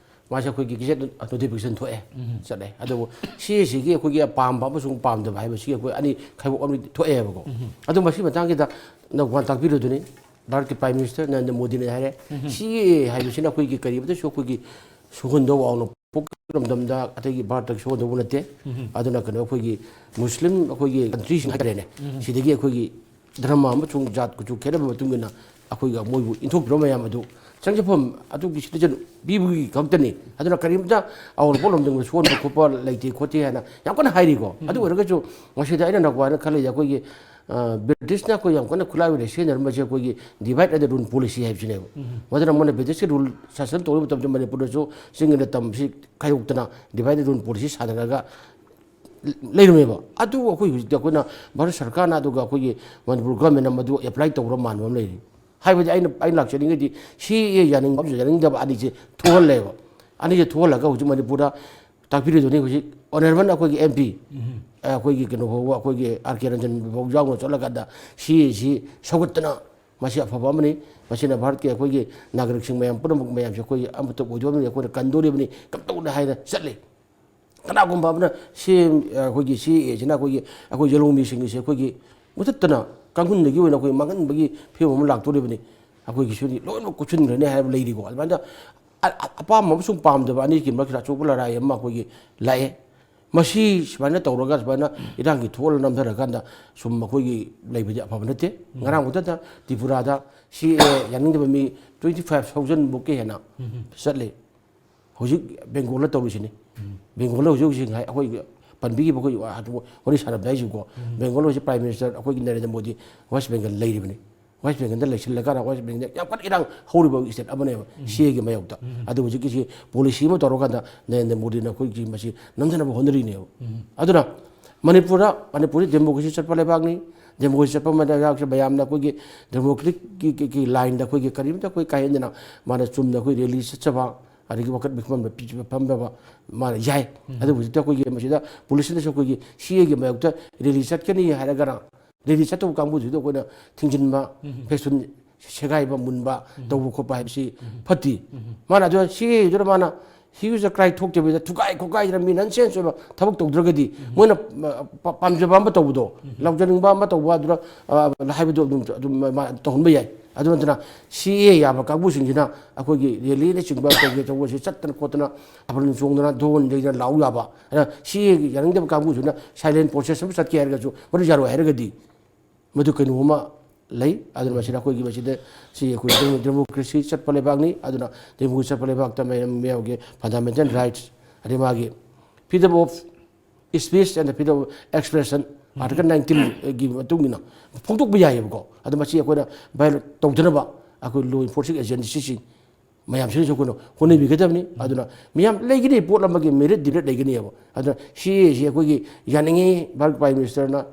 ꯃꯥꯁꯦ ꯑꯩꯈꯣꯏꯒꯤ ꯒꯦꯖꯦꯠ ꯅꯣꯇꯤꯐꯤꯀꯦꯁꯟ ꯊꯣꯛꯑꯦ, ꯆꯠꯂꯦ꯫ ꯑꯗꯨꯕꯨ ꯁꯤ ꯑꯦ ꯑꯦꯁꯤꯒꯤ ꯑꯩꯈꯣꯏꯒꯤ ꯑꯄꯥꯝꯕ ꯑꯃꯁꯨꯡ ꯄꯥꯝꯗꯕ ꯍꯥꯏꯕꯁꯤꯒꯤ ꯑꯩꯈꯣꯏ ꯑꯅꯤ ꯈꯥꯏꯗꯣꯛ ꯑꯃꯗꯤ ꯊꯣꯛꯑꯦꯕꯀꯣ꯫ ꯑꯗꯨ ꯃꯁꯤ ꯃꯇꯥꯡꯁꯤꯗ ꯅꯧꯀꯨꯃꯥꯔ ꯇꯥꯛꯄꯤꯔꯨꯗꯨꯅꯤ꯫ ꯚꯥꯔꯠꯀꯤ ꯄ꯭ꯔꯥꯏꯝ ꯃꯤꯅꯤꯁꯇꯔ ꯅꯔꯦꯟꯗ꯭ꯔ ꯃꯣꯗꯤꯅ ꯍꯥꯏꯔꯦ, ꯁꯤ ꯑꯦ ꯑꯦ ꯍꯥꯏꯕꯁꯤꯅ ꯑꯩꯈꯣꯏꯒꯤ ꯀꯔꯤꯃꯇꯁꯨ ꯑꯩꯈꯣꯏꯒꯤ ꯁꯨꯍꯟꯗ ꯋꯥꯎꯅ ꯄꯣꯛꯂꯝꯗꯝꯗ ꯑꯇꯩꯒꯤ ꯚꯥꯔꯠꯇ ꯁꯨꯍꯟꯗꯧꯕ ꯅꯠꯇꯦ꯫ ꯑꯗꯨꯅ ꯀꯩꯅꯣ, ꯑꯩꯈꯣꯏꯒꯤ ꯃꯨꯁꯂꯤꯝ ꯑꯩꯈꯣꯏꯒꯤ ꯀꯟꯇ꯭ꯔꯤꯁꯤꯡ ꯍꯥꯏꯇꯥꯔꯦꯅꯦ, ꯁꯤꯗꯒꯤ ꯑꯩꯈꯣꯏꯒꯤ ꯙꯔꯃ ꯑꯃꯁꯨꯡ ꯖꯥꯠ ꯀꯨꯆꯨ ꯈꯦꯠꯅꯕ ꯃꯇꯨꯡ ꯏꯟꯅ ꯑꯩꯈꯣꯏꯒ ꯃꯣꯏꯕꯨ ꯏꯟꯊꯣꯛꯄꯤꯔꯕ ꯃꯌꯥꯝ ꯑꯗꯨ ꯆꯪꯖꯐꯝ ꯑꯗꯨꯒꯤ ꯁꯤꯇꯤꯖꯟ ꯄꯤꯕꯒꯤ ꯈꯛꯇꯅꯤ꯫ ꯑꯗꯨꯅ ꯀꯔꯤꯝꯇ ꯑꯋꯥꯡ ꯅꯣꯡꯄꯣꯛꯂꯣꯝꯗꯒꯤ ꯁꯨꯍꯟꯕ ꯈꯣꯠꯄ ꯂꯩꯇꯦ ꯈꯣꯠꯇꯦ ꯍꯥꯏꯅ ꯌꯥꯝ ꯀꯟꯅ ꯍꯥꯏꯔꯤꯀꯣ꯫ ꯑꯗꯨ ꯑꯣꯏꯔꯒꯁꯨ ꯃꯁꯤꯗ ꯑꯩꯅ ꯅꯧꯀꯨꯃꯥꯔꯅ ꯈꯜꯂꯤꯁꯦ, ꯑꯩꯈꯣꯏꯒꯤ ꯑ, ꯕ꯭ꯔꯤꯇꯤꯁꯅ ꯑꯩꯈꯣꯏ ꯌꯥꯝ ꯀꯟꯅ ꯈꯨꯠꯂꯥꯏ ꯑꯣꯏꯅ ꯁꯤꯖꯤꯟꯅꯔꯝꯕꯁꯦ ꯑꯩꯈꯣꯏꯒꯤ divide and rule policy ꯍꯥꯏꯕꯁꯤꯅꯦꯕ꯫ ꯃꯗꯨꯅ ꯃꯣꯏꯅ ꯕ꯭ꯔꯤꯇꯤꯁꯀꯤ ꯔꯨꯜ ꯁꯥꯁꯟ ꯇꯧꯔꯤꯕ ꯃꯇꯝꯗ ꯃꯅꯤꯄꯨꯔꯗꯁꯨ ꯆꯤꯡꯒꯤ ꯇꯝꯁꯤ ꯈꯥꯏꯗꯣꯛꯇꯅ divide and rule policy ꯁꯥꯟꯅꯔꯒ ꯂꯩꯔꯝꯃꯦꯕ꯫ ꯑꯗꯨ ꯑꯩꯈꯣꯏ ꯍꯧꯖꯤꯛꯇꯤ ꯑꯩꯈꯣꯏꯅ ꯚꯥꯔꯠ ꯁꯔꯀꯥꯔꯅ ꯑꯗꯨꯒ ꯑꯩꯈꯣꯏꯒꯤ ꯃꯅꯤꯄꯨꯔ ꯒꯣꯔꯃꯦꯟꯅ ꯃꯗꯨ apply ꯇꯧꯕ꯭ꯔꯥ ꯃꯥꯟꯕ ꯑꯃ ꯂꯩꯔꯤ꯫ ꯍꯥꯏꯕꯗꯤ ꯑꯩꯅ, ꯑꯩꯅ ꯂꯥꯛꯆꯅꯤꯡꯉꯤꯗꯤ CAA ꯌꯥꯅꯤꯡꯕ ꯑꯃꯁꯨꯡ ꯌꯥꯅꯤꯡꯗꯕ ꯑꯅꯤꯁꯦ ꯊꯣꯛꯍꯜꯂꯦꯕ꯫ ꯑꯅꯤꯁꯦ ꯊꯣꯛꯍꯜꯂꯒ ꯍꯧꯖꯤꯛ ꯃꯅꯤꯄꯨꯔꯗ ꯇꯥꯛꯄꯤꯔꯤꯗꯨꯅꯤ ꯍꯧꯖꯤꯛ honourable ꯑꯩꯈꯣꯏꯒꯤ MP, ꯑꯩꯈꯣꯏꯒꯤ ꯀꯩꯅꯣ ꯐꯥꯎꯕ, ꯑꯩꯈꯣꯏꯒꯤ R K ꯔꯟꯖꯟ ꯐꯥꯎ ꯌꯥꯎꯅ ꯆꯠꯂꯀꯥꯟꯗ CAA ꯁꯤ ꯁꯧꯒꯠꯇꯅ ꯃꯁꯤ ꯑꯐꯕ ꯑꯃꯅꯤ, ꯃꯁꯤꯅ ꯚꯥꯔꯠꯀꯤ ꯑꯩꯈꯣꯏꯒꯤ ꯅꯥꯒꯔꯤꯛꯁꯤꯡ ꯃꯌꯥꯝ ꯄꯨꯝꯅꯃꯛ ꯃꯌꯥꯝꯁꯦ ꯑꯩꯈꯣꯏꯒꯤ ꯑꯃꯠꯇ ꯑꯣꯏꯗꯣꯔꯤꯕꯅꯤ, ꯑꯩꯈꯣꯏꯅ ꯀꯟꯗꯣꯔꯤꯕꯅꯤ, ꯀꯝꯗꯧꯅꯤ ꯍꯥꯏꯅ ꯆꯠꯂꯤ꯫ ꯀꯅꯥꯒꯨꯝꯕ ꯑꯃꯅ ꯁꯤ, ꯑꯩꯈꯣꯏꯒꯤ CAA ꯁꯤꯅ ꯑꯩꯈꯣꯏꯒꯤ, ꯑꯩꯈꯣꯏ ꯌꯦꯂꯧꯃꯤꯁꯤꯡꯒꯤꯁꯦ ꯑꯩꯈꯣꯏꯒꯤ ꯃꯨꯊꯠꯇꯅ ꯀꯥꯡꯍꯨꯟꯗꯒꯤ ꯑꯣꯏꯅ ꯑꯩꯈꯣꯏ ꯃꯥꯡꯍꯟꯕꯒꯤ ꯐꯤꯕꯝ ꯑꯃ ꯂꯥꯛꯇꯣꯔꯤꯕꯅꯤ꯫ ꯑꯩꯈꯣꯏꯒꯤꯁꯨꯗꯤ ꯂꯣꯏꯅꯃꯛ ꯀꯨꯠꯁꯤꯟꯈ꯭ꯔꯅꯤ ꯍꯥꯏꯕ ꯂꯩꯔꯤꯀꯣ꯫ ꯑꯗꯨꯃꯥꯏꯅ ꯑ-, ꯑ-, ꯑꯄꯥꯝꯕ ꯑꯃꯁꯨꯡ ꯄꯥꯝꯗꯕ ꯑꯅꯤꯒꯤ ꯃꯔꯛꯇ ꯑꯆꯧꯕ ꯂꯔꯥꯏ ꯑꯃ ꯑꯩꯈꯣꯏꯒꯤ ꯂꯥꯛꯑꯦ꯫ ꯃꯁꯤ ꯁꯨꯃꯥꯏꯅ ꯇꯧꯔꯒ ꯁꯨꯃꯥꯏꯅ ꯏꯔꯥꯡꯒꯤ ꯊꯣꯛꯍꯜꯂ ꯅꯝꯊꯔꯀꯥꯟꯗ ꯁꯨꯝ ꯑꯩꯈꯣꯏꯒꯤ ꯂꯩꯕꯗꯤ ꯑꯐꯕ ꯅꯠꯇꯦ꯫ ꯉꯔꯥꯡ ꯈꯛꯇꯗ ꯇ꯭ꯔꯤꯄꯨꯔꯥꯗ CAA ꯌꯥꯅꯤꯡꯗꯕ ꯃꯤ twenty five thousand ꯃꯨꯛꯀꯤ ꯍꯦꯟꯅ ꯆꯠꯂꯤ꯫ ꯍꯧꯖꯤꯛ ꯕꯦꯡꯒꯣꯜꯗ ꯇꯧꯔꯤꯁꯤꯅꯤ꯫ ꯕꯦꯡꯒꯣꯜꯗ ꯍꯧꯖꯤꯛ ꯍꯧꯖꯤꯛ ꯉꯥꯏ-, ꯑꯩꯈꯣꯏ ꯄꯟꯕꯤꯈꯤꯕ ꯑꯩꯈꯣꯏ ꯋꯥꯔꯤ ꯁꯥꯟꯅꯕꯗ ꯍꯥꯏꯁꯤꯀꯣ, ꯕꯦꯡꯒꯣꯜ ꯍꯧꯖꯤꯛ Prime Minister ꯑꯩꯈꯣꯏꯒꯤ ꯅꯔꯦꯟꯗ꯭ꯔ ꯃꯣꯗꯤ West Bengal ꯂꯩꯔꯤꯕꯅꯤ꯫ West Bengalꯗ ꯂꯩꯁꯤꯜꯂꯒ West Bengalꯗ ꯌꯥꯝ ꯀꯟꯅ ꯏꯔꯥꯡ ꯍꯧꯔꯤꯕ state ꯑꯃꯅꯦꯕ CAAꯒꯤ ꯃꯥꯌꯣꯛꯇ꯫ ꯑꯗꯨ ꯍꯧꯖꯤꯛꯀꯤꯁꯤ policy ꯑꯃ ꯇꯧꯔꯀꯥꯟꯗ ꯅꯔꯦꯟꯗ꯭ꯔ ꯃꯣꯗꯤꯅ ꯑꯩꯈꯣꯏꯒꯤ ꯃꯁꯤ ꯅꯝꯊꯅꯕ ꯍꯣꯠꯅꯔꯤꯅꯦꯕ꯫ ꯑꯗꯨꯅ ꯃꯅꯤꯄꯨꯔꯗ, ꯃꯅꯤꯄꯨꯔꯗꯤ democracy ꯆꯠꯄ ꯂꯩꯕꯥꯛꯅꯤ꯫ Democracy ꯆꯠꯄ ꯂꯩꯕꯥꯛꯁꯦ ꯃꯌꯥꯝꯅ ꯑꯩꯈꯣꯏꯒꯤ democraticꯀꯤ, ꯀꯤ, ꯀꯤ lineꯗ ꯑꯩꯈꯣꯏꯒꯤ ꯀꯔꯤꯝꯇ ꯑꯩꯈꯣꯏ ꯀꯥꯏꯍꯟꯗꯅ ꯃꯥꯅ ꯆꯨꯝꯅ ꯑꯩꯈꯣꯏ rally ꯆꯠꯆꯕ, ꯑꯗꯒꯤ ꯋꯥꯀꯠ ꯃꯤꯐꯝꯗ ꯄꯤ-, ꯐꯝꯗꯕ ꯃꯥꯅ ꯌꯥꯏ꯫ ꯑꯗꯨꯕꯨ ꯍꯧꯖꯤꯛꯇꯤ ꯑꯩꯈꯣꯏꯒꯤ ꯃꯁꯤꯗ policeꯅꯁꯨ ꯑꯩꯈꯣꯏꯒꯤ CAAꯒꯤ ꯃꯥꯌꯣꯛꯇ rally ꯆꯠꯀꯅꯤ ꯍꯥꯏꯔꯒꯅ rally ꯆꯠꯇꯕ ꯀꯥꯡꯕꯨꯁꯤꯗ ꯑꯩꯈꯣꯏꯅ ꯊꯤꯡꯖꯤꯟꯕ, ꯐꯦꯁꯟ ꯁꯦꯒꯥꯏꯕ, ꯃꯨꯟꯕ ꯇꯧꯕ ꯈꯣꯠꯄ ꯍꯥꯏꯕꯁꯤ ꯐꯠꯇꯦ꯫ ꯃꯥꯅ ꯑꯗꯨ CAAꯗꯨꯅ ꯃꯥꯅ hue and cry ꯊꯣꯛꯇꯕꯤꯗ ꯊꯨꯒꯥꯏ ꯈꯣꯠꯀꯥꯏꯗꯅ me nonsense ꯑꯣꯏꯕ ꯊꯕꯛ ꯇꯧꯗ꯭ꯔꯒꯗꯤ ꯃꯣꯏꯅ, ꯑ, ꯄ-, ꯄꯥꯝꯖꯕ ꯑꯃ ꯇꯧꯕꯗꯣ, ꯂꯥꯎꯖꯅꯤꯡꯕ ꯑꯃ ꯇꯧꯕ ꯑꯗꯨꯅ, ꯑ, ꯍꯥꯏꯕꯗꯣ ꯑꯗꯨꯝ, ꯑꯗꯨꯝ ꯃꯥ ꯇꯧꯍꯟꯕ ꯌꯥꯏ꯫ ꯑꯗꯨ ꯅꯠꯇꯅ CAA ꯌꯥꯕ ꯀꯥꯡꯕꯨꯁꯤꯡꯁꯤꯅ ꯑꯩꯈꯣꯏꯒꯤ rallyꯅꯆꯤꯡꯕ ꯀꯩꯀꯩ ꯇꯧꯕꯁꯤ ꯆꯠꯇꯅ ꯈꯣꯠꯇꯅ ꯊꯥꯕꯜ ꯆꯣꯡꯗꯅ ꯙꯣꯟ ꯌꯩꯗꯅ ꯂꯥꯎ ꯌꯥꯕ, ꯑꯗ CAAꯒꯤ ꯌꯥꯅꯤꯡꯗꯕ ꯀꯥꯡꯕꯨꯁꯤꯅ silent protest ꯑꯃ ꯆꯠꯀꯦ ꯍꯥꯏꯔꯒꯁꯨ ꯃꯗꯨ ꯌꯥꯔꯣꯏ ꯍꯥꯏꯔꯒꯗꯤ ꯃꯗꯨ ꯀꯩꯅꯣ ꯑꯃ ꯂꯩ꯫ ꯑꯗꯨꯅ ꯃꯁꯤꯗ ꯑꯩꯈꯣꯏꯒꯤ ꯃꯁꯤꯗ ꯁꯤ ꯑꯩꯈꯣꯏ demo-, democracy ꯆꯠꯄ ꯂꯩꯕꯥꯛꯅꯤ꯫ ꯑꯗꯨꯅ democracy ꯆꯠꯄ ꯂꯩꯕꯥꯛꯇ ꯃꯌꯥꯝ, ꯃꯤꯌꯥꯝꯒꯤ fundamental rights, ꯑꯗꯩ ꯃꯥꯒꯤ freedom of speech and freedom of expression article ꯅꯥꯏꯟꯇꯤꯟꯒꯤ ꯃꯇꯨꯡ ꯏꯟꯅ ꯐꯣꯡꯗꯣꯛꯄ ꯌꯥꯏꯑꯕꯀꯣ꯫ ꯑꯗꯣ ꯃꯁꯤ ꯑꯩꯈꯣꯏꯅ violate ꯇꯧꯗꯅꯕ ꯑꯩꯈꯣꯏ law enforcing agencyꯁꯤꯡ ꯃꯌꯥꯝꯁꯤꯅꯁꯨ ꯑꯩꯈꯣꯏꯅ ꯍꯣꯠꯅꯕꯤꯒꯗꯕꯅꯤ꯫ ꯑꯗꯨꯅ ꯃꯤꯌꯥꯝ ꯂꯩꯒꯅꯤ, ꯄꯣꯠ ꯑꯃꯒꯤ merit demerit ꯂꯩꯒꯅꯤꯕ꯫ ꯑꯗꯨꯅ ꯁꯤ ꯑꯦꯁꯤ ꯑꯩꯈꯣꯏꯒꯤ ꯌꯥꯅꯤꯡꯉꯤ, ꯚꯥꯔꯠ Prime Ministerꯅ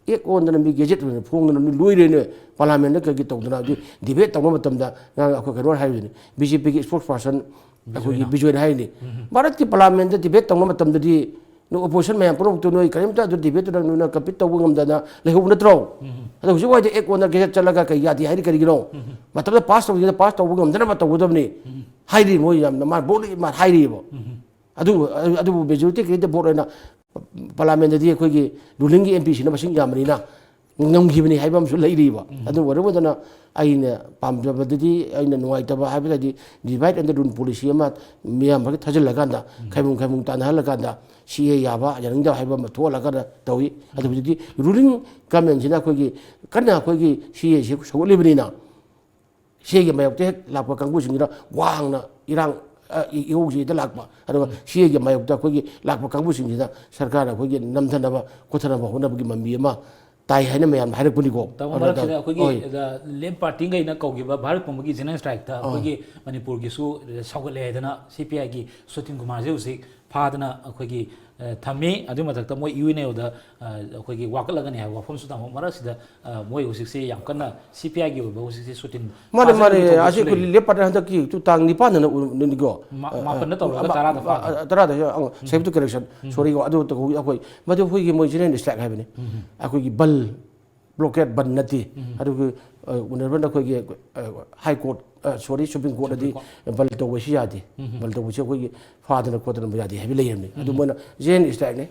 ꯑꯦꯛ ꯑꯣꯟꯗꯅ ꯃꯤ gazette ꯑꯣꯏꯅ ꯐꯣꯡꯗꯅ ꯃꯤ ꯂꯣꯏꯔꯦꯅꯦ, parliamentꯗ ꯀꯩꯒꯤ ꯇꯧꯗꯅ ꯑꯗꯨ debate ꯇꯧꯕ ꯃꯇꯝꯗ ꯉꯔꯥꯡ ꯑꯩꯈꯣꯏ ꯀꯩꯅꯣ ꯍꯥꯏꯔꯤꯅꯤ, BJPꯒꯤ spokesperson ꯑꯩꯈꯣꯏꯒꯤ ꯕꯤꯖꯣꯏꯅ ꯍꯥꯏꯔꯤꯅꯤ, ꯚꯥꯔꯠꯀꯤ parliamentꯇ debate ꯇꯧꯕ ꯃꯇꯝꯗꯗꯤ ꯅꯣꯏ opposition ꯃꯌꯥꯝ ꯄꯨꯝꯅꯃꯛꯇꯨ ꯅꯣꯏ ꯀꯔꯤꯝꯇ ꯑꯗꯨ debateꯇꯨꯗ ꯅꯣꯏꯅ compete ꯇꯧꯕ ꯉꯝꯗꯅ ꯂꯩꯍꯧꯕ ꯅꯠꯇ꯭ꯔꯣ? ꯑꯗꯣ ꯍꯧꯖꯤꯛ ꯋꯥꯏꯗ ꯑꯦꯛ ꯑꯣꯟꯗ gazette ꯆꯠꯂꯒ ꯀꯩ ꯌꯥꯗꯦ ꯍꯥꯏꯔꯤ ꯀꯔꯤꯒꯤꯅꯣ? ꯃꯇꯝꯗ pass ꯇꯧꯗ꯭ꯔꯤꯉꯩꯗ pass ꯇꯧꯕ ꯉꯝꯗꯅꯕ ꯇꯧꯒꯗꯕꯅꯤ ꯍꯥꯏꯔꯤ ꯃꯣꯏ ꯌꯥꯝꯅ, ꯃꯥ boldly ꯃꯥ ꯍꯥꯏꯔꯤꯕ꯫ ꯑꯗꯨꯕꯨ, ꯑꯗꯨꯕꯨ majority candidate vote ꯑꯣꯏꯅ parliamentꯇꯗꯤ ꯑꯩꯈꯣꯏꯒꯤ rulingꯒꯤ MPꯁꯤꯡꯅ ꯃꯁꯤꯡ ꯌꯥꯝꯕꯅꯤꯅ ꯉꯝꯈꯤꯕꯅꯤ ꯍꯥꯏꯕ ꯑꯃꯁꯨ ꯂꯩꯔꯤꯕ꯫ ꯑꯗꯨ ꯑꯣꯏꯔꯒꯗꯅ ꯑꯩꯅ ꯄꯥꯝꯖꯕꯗꯗꯤ, ꯑꯩꯅ ꯅꯨꯡꯉꯥꯏꯇꯕ ꯍꯥꯏꯕꯗꯤ divide and rule policy ꯑꯃ ꯃꯤꯌꯥꯝ ꯃꯔꯛꯇ ꯊꯥꯖꯤꯜꯂꯀꯥꯟꯗ, ꯈꯥꯏꯕꯨꯡ ꯈꯥꯏꯕꯨꯡ ꯇꯥꯟꯅꯍꯜꯂꯀꯥꯟꯗ ꯁꯤ ꯑꯦ ꯌꯥꯕ ꯌꯥꯅꯤꯡꯗꯕ ꯍꯥꯏꯕ ꯑꯃ ꯊꯣꯛꯍꯜꯂꯀꯥꯟꯗ ꯇꯧꯏ꯫ ꯑꯗꯨ ꯍꯧꯖꯤꯛꯇꯤ ruling governmentꯁꯤꯅ ꯑꯩꯈꯣꯏꯒꯤ ꯀꯟꯅ ꯑꯩꯈꯣꯏꯒꯤ ꯁꯤ ꯑꯦꯁꯤ ꯁꯧꯒꯠꯂꯤꯕꯅꯤꯅ ꯁꯤ ꯑꯦꯒꯤ ꯃꯥꯌꯣꯛꯇ ꯍꯦꯛ ꯂꯥꯛꯄ ꯀꯥꯡꯕꯨꯁꯤꯡꯁꯤꯅ ꯋꯥꯡꯅ ꯏꯔꯥꯡ, ꯑ, ꯏ-, ꯏꯍꯧꯁꯤꯗ ꯂꯥꯛꯄ, ꯑꯗꯨꯒ ꯁꯤ ꯑꯦꯒꯤ ꯃꯥꯌꯣꯛꯇ ꯑꯩꯈꯣꯏꯒꯤ ꯂꯥꯛꯄ ꯀꯥꯡꯕꯨꯁꯤꯡꯁꯤꯗ ꯁꯔꯀꯥꯔꯅ ꯑꯩꯈꯣꯏꯒꯤ ꯅꯝꯊꯅꯕ ꯈꯣꯠꯊꯅꯕ ꯍꯣꯠꯅꯕꯒꯤ ꯃꯃꯤ ꯑꯃ ꯇꯥꯏ ꯍꯥꯏꯅ ꯃꯌꯥꯝꯅ ꯍꯥꯏꯔꯛꯄꯅꯤꯀꯣ꯫ ꯇꯥꯃꯣ, ꯑꯗꯨꯗ ꯃꯔꯛꯁꯤꯗ ꯑꯩꯈꯣꯏꯒꯤ, ꯍꯣꯏ꯫ ꯑ, left partyꯒꯩꯅ ꯀꯧꯈꯤꯕ ꯚꯥꯔꯠ ꯄꯨꯝꯕꯒꯤ general strikeꯇ ꯑꯥ꯫ ꯑꯩꯈꯣꯏꯒꯤ ꯃꯅꯤꯄꯨꯔꯒꯤꯁꯨ ꯁꯧꯒꯠꯂꯦ ꯍꯥꯏꯗꯅ ꯁꯤ ꯄꯤ ꯑꯥꯏꯒꯤ ꯁꯨꯇꯤꯟ ꯀꯨꯃꯥꯔꯁꯦ ꯍꯧꯖꯤꯛ ꯐꯥꯗꯅ ꯑꯩꯈꯣꯏꯒꯤ, ꯑ, ꯊꯝꯃꯤ꯫ ꯑꯗꯨꯒꯤ ꯃꯊꯛꯇ ꯃꯣꯏ ꯌꯨ ꯑꯦꯟ ꯑꯣꯗ, ꯑ, ꯑꯩꯈꯣꯏꯒꯤ ꯋꯥꯀꯠꯂꯒꯅꯤ ꯍꯥꯏꯕ ꯋꯥꯐꯝꯁꯨ ꯇꯥꯃꯣ꯫ ꯃꯔꯛꯁꯤꯗ, ꯑ, ꯃꯣꯏ ꯍꯧꯖꯤꯛꯁꯤ ꯌꯥꯝ ꯀꯟꯅ ꯁꯤ ꯄꯤ ꯑꯥꯏꯒꯤ ꯑꯣꯏꯕ ꯍꯧꯖꯤꯛꯁꯤ ꯁꯨꯇꯤꯟ ꯃꯥꯅꯦ, ꯃꯥꯅꯦ꯫ ꯐꯥꯖꯤꯟꯕꯒꯤ ꯊꯧꯗꯣꯛꯁꯨ ꯑꯁꯤ ꯑꯩꯈꯣꯏ ꯂꯩꯔꯤ꯫ Left party ꯍꯟꯗꯛꯀꯤ ꯇꯨ ꯇꯥꯡ ꯅꯤꯄꯥꯟꯗꯅ ꯎ-, ꯎꯅꯤꯀꯣ꯫ ꯃꯥ-, ꯑ, ꯃꯥꯄꯟꯗ ꯇꯧꯔꯒ ꯑ, ꯇꯔꯥꯗ ꯑ, ꯐꯥꯈꯤꯕ꯫ ꯑ, ꯇꯔꯥꯗ, ꯑ, ꯎꯝ꯫ Sorry ꯀꯣ, ꯑꯗꯨ ꯇꯧꯍꯧ-, ꯑꯩꯈꯣꯏ, ꯃꯗꯨ ꯑꯩꯈꯣꯏꯒꯤ ꯃꯣꯏ general strike ꯍꯥꯏꯕꯅꯤ꯫ ꯎꯝ꯫ ꯑꯩꯈꯣꯏꯒꯤ ꯕꯟ, blockade ꯕꯟ ꯅꯠꯇꯦ꯫ ꯎꯝ꯫ ꯑꯗꯨꯒ, ꯑ, ꯎꯅꯔꯕꯅ ꯑꯩꯈꯣꯏꯒꯤ, ꯑ, High Court, ꯑ, sorry, Supreme Courtꯅꯗꯤ Supreme Court꯫ ꯕꯟ ꯇꯧꯕꯁꯤ ꯌꯥꯗꯦ꯫ ꯎꯝ꯫ ꯕꯟ ꯇꯧꯕꯁꯤ ꯑꯩꯈꯣꯏꯒꯤ ꯐꯥꯗꯅ ꯈꯣꯠꯇꯅ ꯌꯥꯗꯦ ꯍꯥꯏꯕ ꯂꯩꯔꯕꯅꯤ꯫ ꯑꯗꯨ ꯎꯝ꯫ ꯃꯣꯏꯅ general strikeꯅꯤ꯫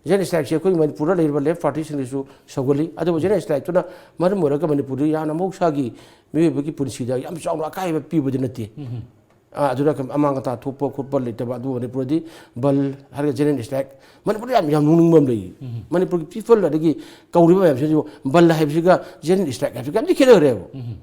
General strikeꯁꯦ ꯑꯩꯈꯣꯏ ꯃꯅꯤꯄꯨꯔꯗ ꯂꯩꯔꯤꯕ left partyꯁꯤꯡꯗꯁꯨ ꯁꯧꯒꯠꯂꯤ꯫ ꯑꯗꯨꯕꯨ general strikeꯇꯨꯅ ꯃꯔꯝ ꯑꯣꯏꯔꯒ ꯃꯅꯤꯄꯨꯔꯗ ꯌꯥꯝꯅ ꯃꯍꯧꯁꯥꯒꯤ ꯃꯤꯑꯣꯏꯕꯒꯤ ꯄꯨꯟꯁꯤꯗ ꯌꯥꯝ ꯆꯥꯎꯅ ꯑꯀꯥꯏꯕ ꯄꯤꯕꯗꯤ ꯅꯠꯇꯦ꯫ ꯎꯝ꯫ ꯑ, ꯑꯗꯨꯗ ꯑꯃꯥꯡ ꯑꯇꯥ ꯊꯣꯛꯄ ꯈꯣꯠꯄ ꯂꯩꯇꯕ, ꯑꯗꯨꯕꯨ ꯃꯅꯤꯄꯨꯔꯗꯤ ꯕꯟ ꯍꯥꯏꯔꯒ general strike, ꯃꯅꯤꯄꯨꯔꯗ ꯌꯥꯝ, ꯌꯥꯝ ꯅꯣꯛꯅꯤꯡꯕ ꯑꯃ ꯂꯩ꯫ ꯎꯝ꯫ ꯃꯅꯤꯄꯨꯔꯒꯤ people ꯑꯗꯒꯤ ꯀꯧꯔꯤꯕ ꯃꯌꯥꯝꯁꯤꯁꯨ ꯕꯟ ꯍꯥꯏꯕꯁꯤꯒ general strike ꯍꯥꯏꯕꯁꯤꯒ ꯌꯥꯝ ꯈꯦꯠꯅꯈ꯭ꯔꯦꯕ꯫ ꯎꯝ꯫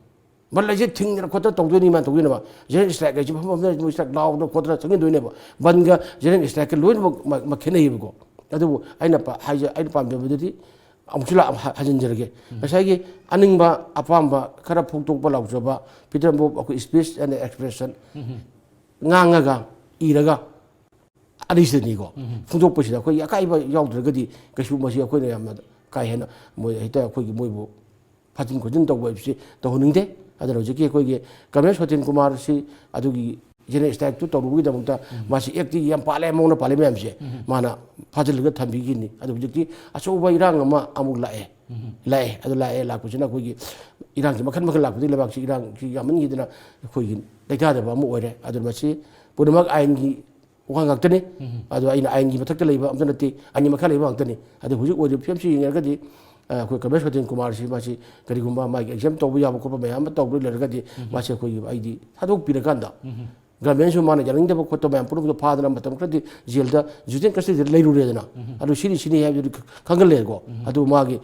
ꯕꯟ ꯍꯥꯏꯁꯦ ꯊꯤꯡꯗꯅ ꯈꯣꯠꯇꯅ ꯇꯧꯗꯣꯏꯅꯤ, ꯃꯥꯅ ꯇꯧꯗꯣꯏꯅꯦꯕ꯫ General strike ꯍꯥꯏꯁꯦ ꯃꯐꯝ ꯃꯐꯝꯗ ꯃꯣꯏ strike ꯂꯥꯎꯗꯅ ꯈꯣꯠꯇꯅ ꯆꯪꯁꯤꯟꯗꯣꯏꯅꯦꯕ꯫ ꯕꯟꯒ general strikeꯀ ꯂꯣꯏꯅꯃꯛ ꯃ-, ꯃ-, ꯈꯦꯠꯅꯩꯌꯦꯕꯀꯣ꯫ ꯑꯗꯨꯕꯨ ꯑꯩꯅ ꯄ-, ꯍꯥꯏꯖ-, ꯑꯩꯅ ꯄꯥꯝꯖꯕꯗꯗꯤ ꯑꯃꯨꯛꯁꯨ ꯂꯥꯛ-, ꯍ-, ꯍꯟꯖꯤꯟꯖꯔꯒꯦ꯫ ꯉꯁꯥꯏꯒꯤ ꯑꯅꯤꯡꯕ ꯑꯄꯥꯝꯕ ꯈꯔ ꯐꯣꯡꯗꯣꯛꯄ ꯂꯥꯎꯖꯕ, freedom of ꯑꯩꯈꯣꯏ speech and expression, ꯉꯥꯡꯉꯒ, ꯏꯔꯒ, ꯑꯅꯤꯁꯤꯗꯅꯤꯀꯣ꯫ ꯐꯣꯡꯗꯣꯛꯄꯁꯤꯗ ꯑꯩꯈꯣꯏꯒꯤ ꯑꯀꯥꯏꯕ ꯌꯥꯎꯗ꯭ꯔꯒꯗꯤ ꯀꯩꯁꯨ ꯃꯁꯤ ꯑꯩꯈꯣꯏꯅ ꯌꯥꯝꯅ ꯀꯥ ꯍꯦꯟꯅ ꯃꯣꯏ ꯍꯦꯛꯇ ꯑꯩꯈꯣꯏꯒꯤ ꯃꯣꯏꯕꯨ ꯐꯥꯖꯤꯟ ꯈꯣꯠꯆꯤꯟ ꯇꯧꯕ ꯍꯥꯏꯕꯁꯤ ꯇꯧꯍꯟꯅꯤꯡꯗꯦ꯫ ꯑꯗꯨꯅ ꯍꯧꯖꯤꯛꯀꯤ ꯑꯩꯈꯣꯏꯒꯤ ꯀꯃꯔꯦꯗ ꯁꯣꯇꯤꯟ ꯀꯨꯃꯥꯔꯁꯤ ꯑꯗꯨꯒꯤ general strikeꯇꯨ ꯇꯧꯔꯨꯕꯒꯤꯗꯃꯛꯇ ꯃꯥꯁꯤ actꯇꯤ ꯌꯥꯝ ꯄꯥꯜꯂꯦ, ꯃꯑꯣꯡꯗ ꯄꯥꯜꯂꯦ ꯃꯌꯥꯝꯁꯦ ꯃꯥꯅ ꯐꯥꯖꯤꯜꯂꯒ ꯊꯝꯕꯤꯈꯤꯅꯤ꯫ ꯑꯗꯨ ꯍꯧꯖꯤꯛꯇꯤ ꯑꯆꯧꯕ ꯏꯔꯥꯡ ꯑꯃ ꯑꯃꯨꯛ ꯂꯥꯛꯑꯦ꯫ ꯂꯥꯛꯑꯦ꯫ ꯑꯗꯨ ꯂꯥꯛꯑꯦ, ꯂꯥꯛꯄꯁꯤꯅ ꯑꯩꯈꯣꯏꯒꯤ ꯏꯔꯥꯡꯁꯤ ꯃꯈꯜ ꯃꯈꯜ ꯂꯥꯛꯄꯗꯒꯤ ꯂꯩꯕꯥꯛꯁꯤ ꯏꯔꯥꯡꯁꯤ ꯌꯥꯝꯃꯟꯈꯤꯗꯅ ꯑꯩꯈꯣꯏꯒꯤ ꯂꯩꯇꯥꯗꯕ ꯑꯃ ꯑꯣꯏꯔꯦ꯫ ꯑꯗꯨꯅ ꯃꯁꯤ ꯄꯨꯝꯅꯃꯛ ꯑꯥꯏꯟꯒꯤ ꯋꯥ ꯉꯥꯛꯇꯅꯤ꯫ ꯑꯗꯣ ꯑꯩꯅ ꯑꯥꯏꯟꯒꯤ ꯃꯊꯛꯇ ꯂꯩꯕ ꯑꯝꯇ ꯅꯠꯇꯦ, ꯑꯥꯏꯟꯒꯤ ꯃꯈꯥ ꯂꯩꯕ ꯉꯥꯛꯇꯅꯤ꯫ ꯑꯗꯣ ꯍꯧꯖꯤꯛ ꯑꯣꯏꯔꯤꯕ ꯐꯤꯕꯝꯁꯤ ꯌꯦꯡꯉꯒꯗꯤ, ꯑ, ꯑꯩꯈꯣꯏ ꯀꯃꯔꯦꯗ ꯁꯣꯇꯤꯟ ꯀꯨꯃꯥꯔꯁꯤ ꯃꯥꯁꯤ ꯀꯔꯤꯒꯨꯝꯕ ꯃꯥꯒꯤ exempt ꯇꯧꯕ ꯌꯥꯕ ꯈꯣꯠꯄ ꯃꯌꯥꯝ ꯑꯃ ꯇꯧꯕ ꯂꯩꯔꯒꯗꯤ ꯃꯥꯁꯤ ꯑꯩꯈꯣꯏꯒꯤ ꯑꯩꯗꯤ ꯊꯥꯗꯣꯛꯄꯤꯔꯀꯥꯟꯗ governmentꯁꯨ ꯃꯥꯅ ꯌꯥꯅꯤꯡꯗꯕ ꯈꯣꯠꯇꯕ ꯃꯌꯥꯝ ꯄꯨꯝꯅꯃꯛꯇꯣ ꯐꯥꯗꯅ ꯃꯇꯝ ꯈꯔꯗꯤ ꯖꯦꯜꯗ, judicial custodyꯗ ꯂꯩꯔꯨꯔꯦꯗꯅ꯫ ꯑꯗꯨ ꯁꯤꯅꯤ ꯁꯤꯅꯤ ꯍꯥꯏꯕꯗꯨꯗꯤ ꯈꯪꯍꯜꯂꯦꯀꯣ꯫ ꯑꯗꯨ ꯃꯥꯒꯤ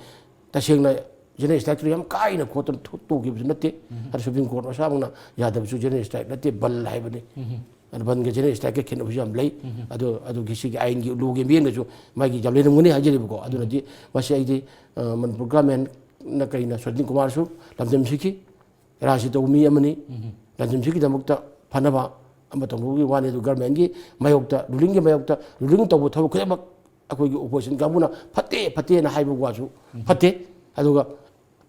ꯇꯁꯦꯡꯅ general strikeꯇꯨ ꯌꯥꯝ ꯀꯥꯏꯅ ꯈꯣꯠꯇꯅ ꯊꯣ-, ꯇꯣꯛꯈꯤꯕꯁꯨ ꯅꯠꯇꯦ꯫ ꯑꯗꯨ Supreme Court ꯃꯁꯥꯃꯛꯅ ꯌꯥꯗꯕꯁꯨ general strike ꯅꯠꯇꯦ, ꯕꯟ ꯍꯥꯏꯕꯅꯤ꯫ ꯑꯗꯨ ꯕꯟꯒ general strikeꯀ ꯈꯦꯠꯅꯕꯁꯨ ꯌꯥꯝ ꯂꯩ꯫ ꯑꯗꯣ ꯑꯗꯨꯒꯤ ꯁꯤꯒꯤ ꯑꯥꯏꯟꯒꯤ ꯂꯣꯒꯤ ꯃꯤꯠꯌꯦꯡꯗꯁꯨ ꯃꯥꯒꯤ ꯌꯥꯝ ꯂꯩꯔꯝꯒꯅꯤ ꯍꯥꯏꯖꯔꯤꯕꯀꯣ꯫ ꯑꯗꯨꯅꯗꯤ ꯃꯁꯤ ꯑꯩꯗꯤ, ꯑ, ꯃꯅꯤꯄꯨꯔ governmentꯅ ꯀꯩꯅ ꯁꯣꯇꯤꯟ ꯀꯨꯃꯥꯔꯁꯨ ꯂꯝꯗꯝꯁꯤꯒꯤ ꯔꯥꯖ ꯇꯧꯕ ꯃꯤ ꯑꯃꯅꯤ꯫ ꯂꯝꯗꯝꯁꯤꯒꯤꯗꯃꯛꯇ ꯐꯅꯕ ꯑꯃ ꯇꯧꯕꯒꯤ ꯋꯥꯅꯤ꯫ ꯑꯗꯨ governmentꯀꯤ ꯃꯥꯌꯣꯛꯇ, rulingꯒꯤ ꯃꯥꯌꯣꯛꯇ, ruling ꯇꯧꯕ ꯊꯕꯛ ꯈꯨꯗꯤꯡꯃꯛ ꯑꯩꯈꯣꯏꯒꯤ opposition ꯀꯥꯡꯕꯨꯅ ꯐꯠꯇꯦ, ꯐꯠꯇꯦꯅ ꯍꯥꯏꯕ ꯋꯥꯁꯨ ꯐꯠꯇꯦ꯫ ꯑꯗꯨꯒ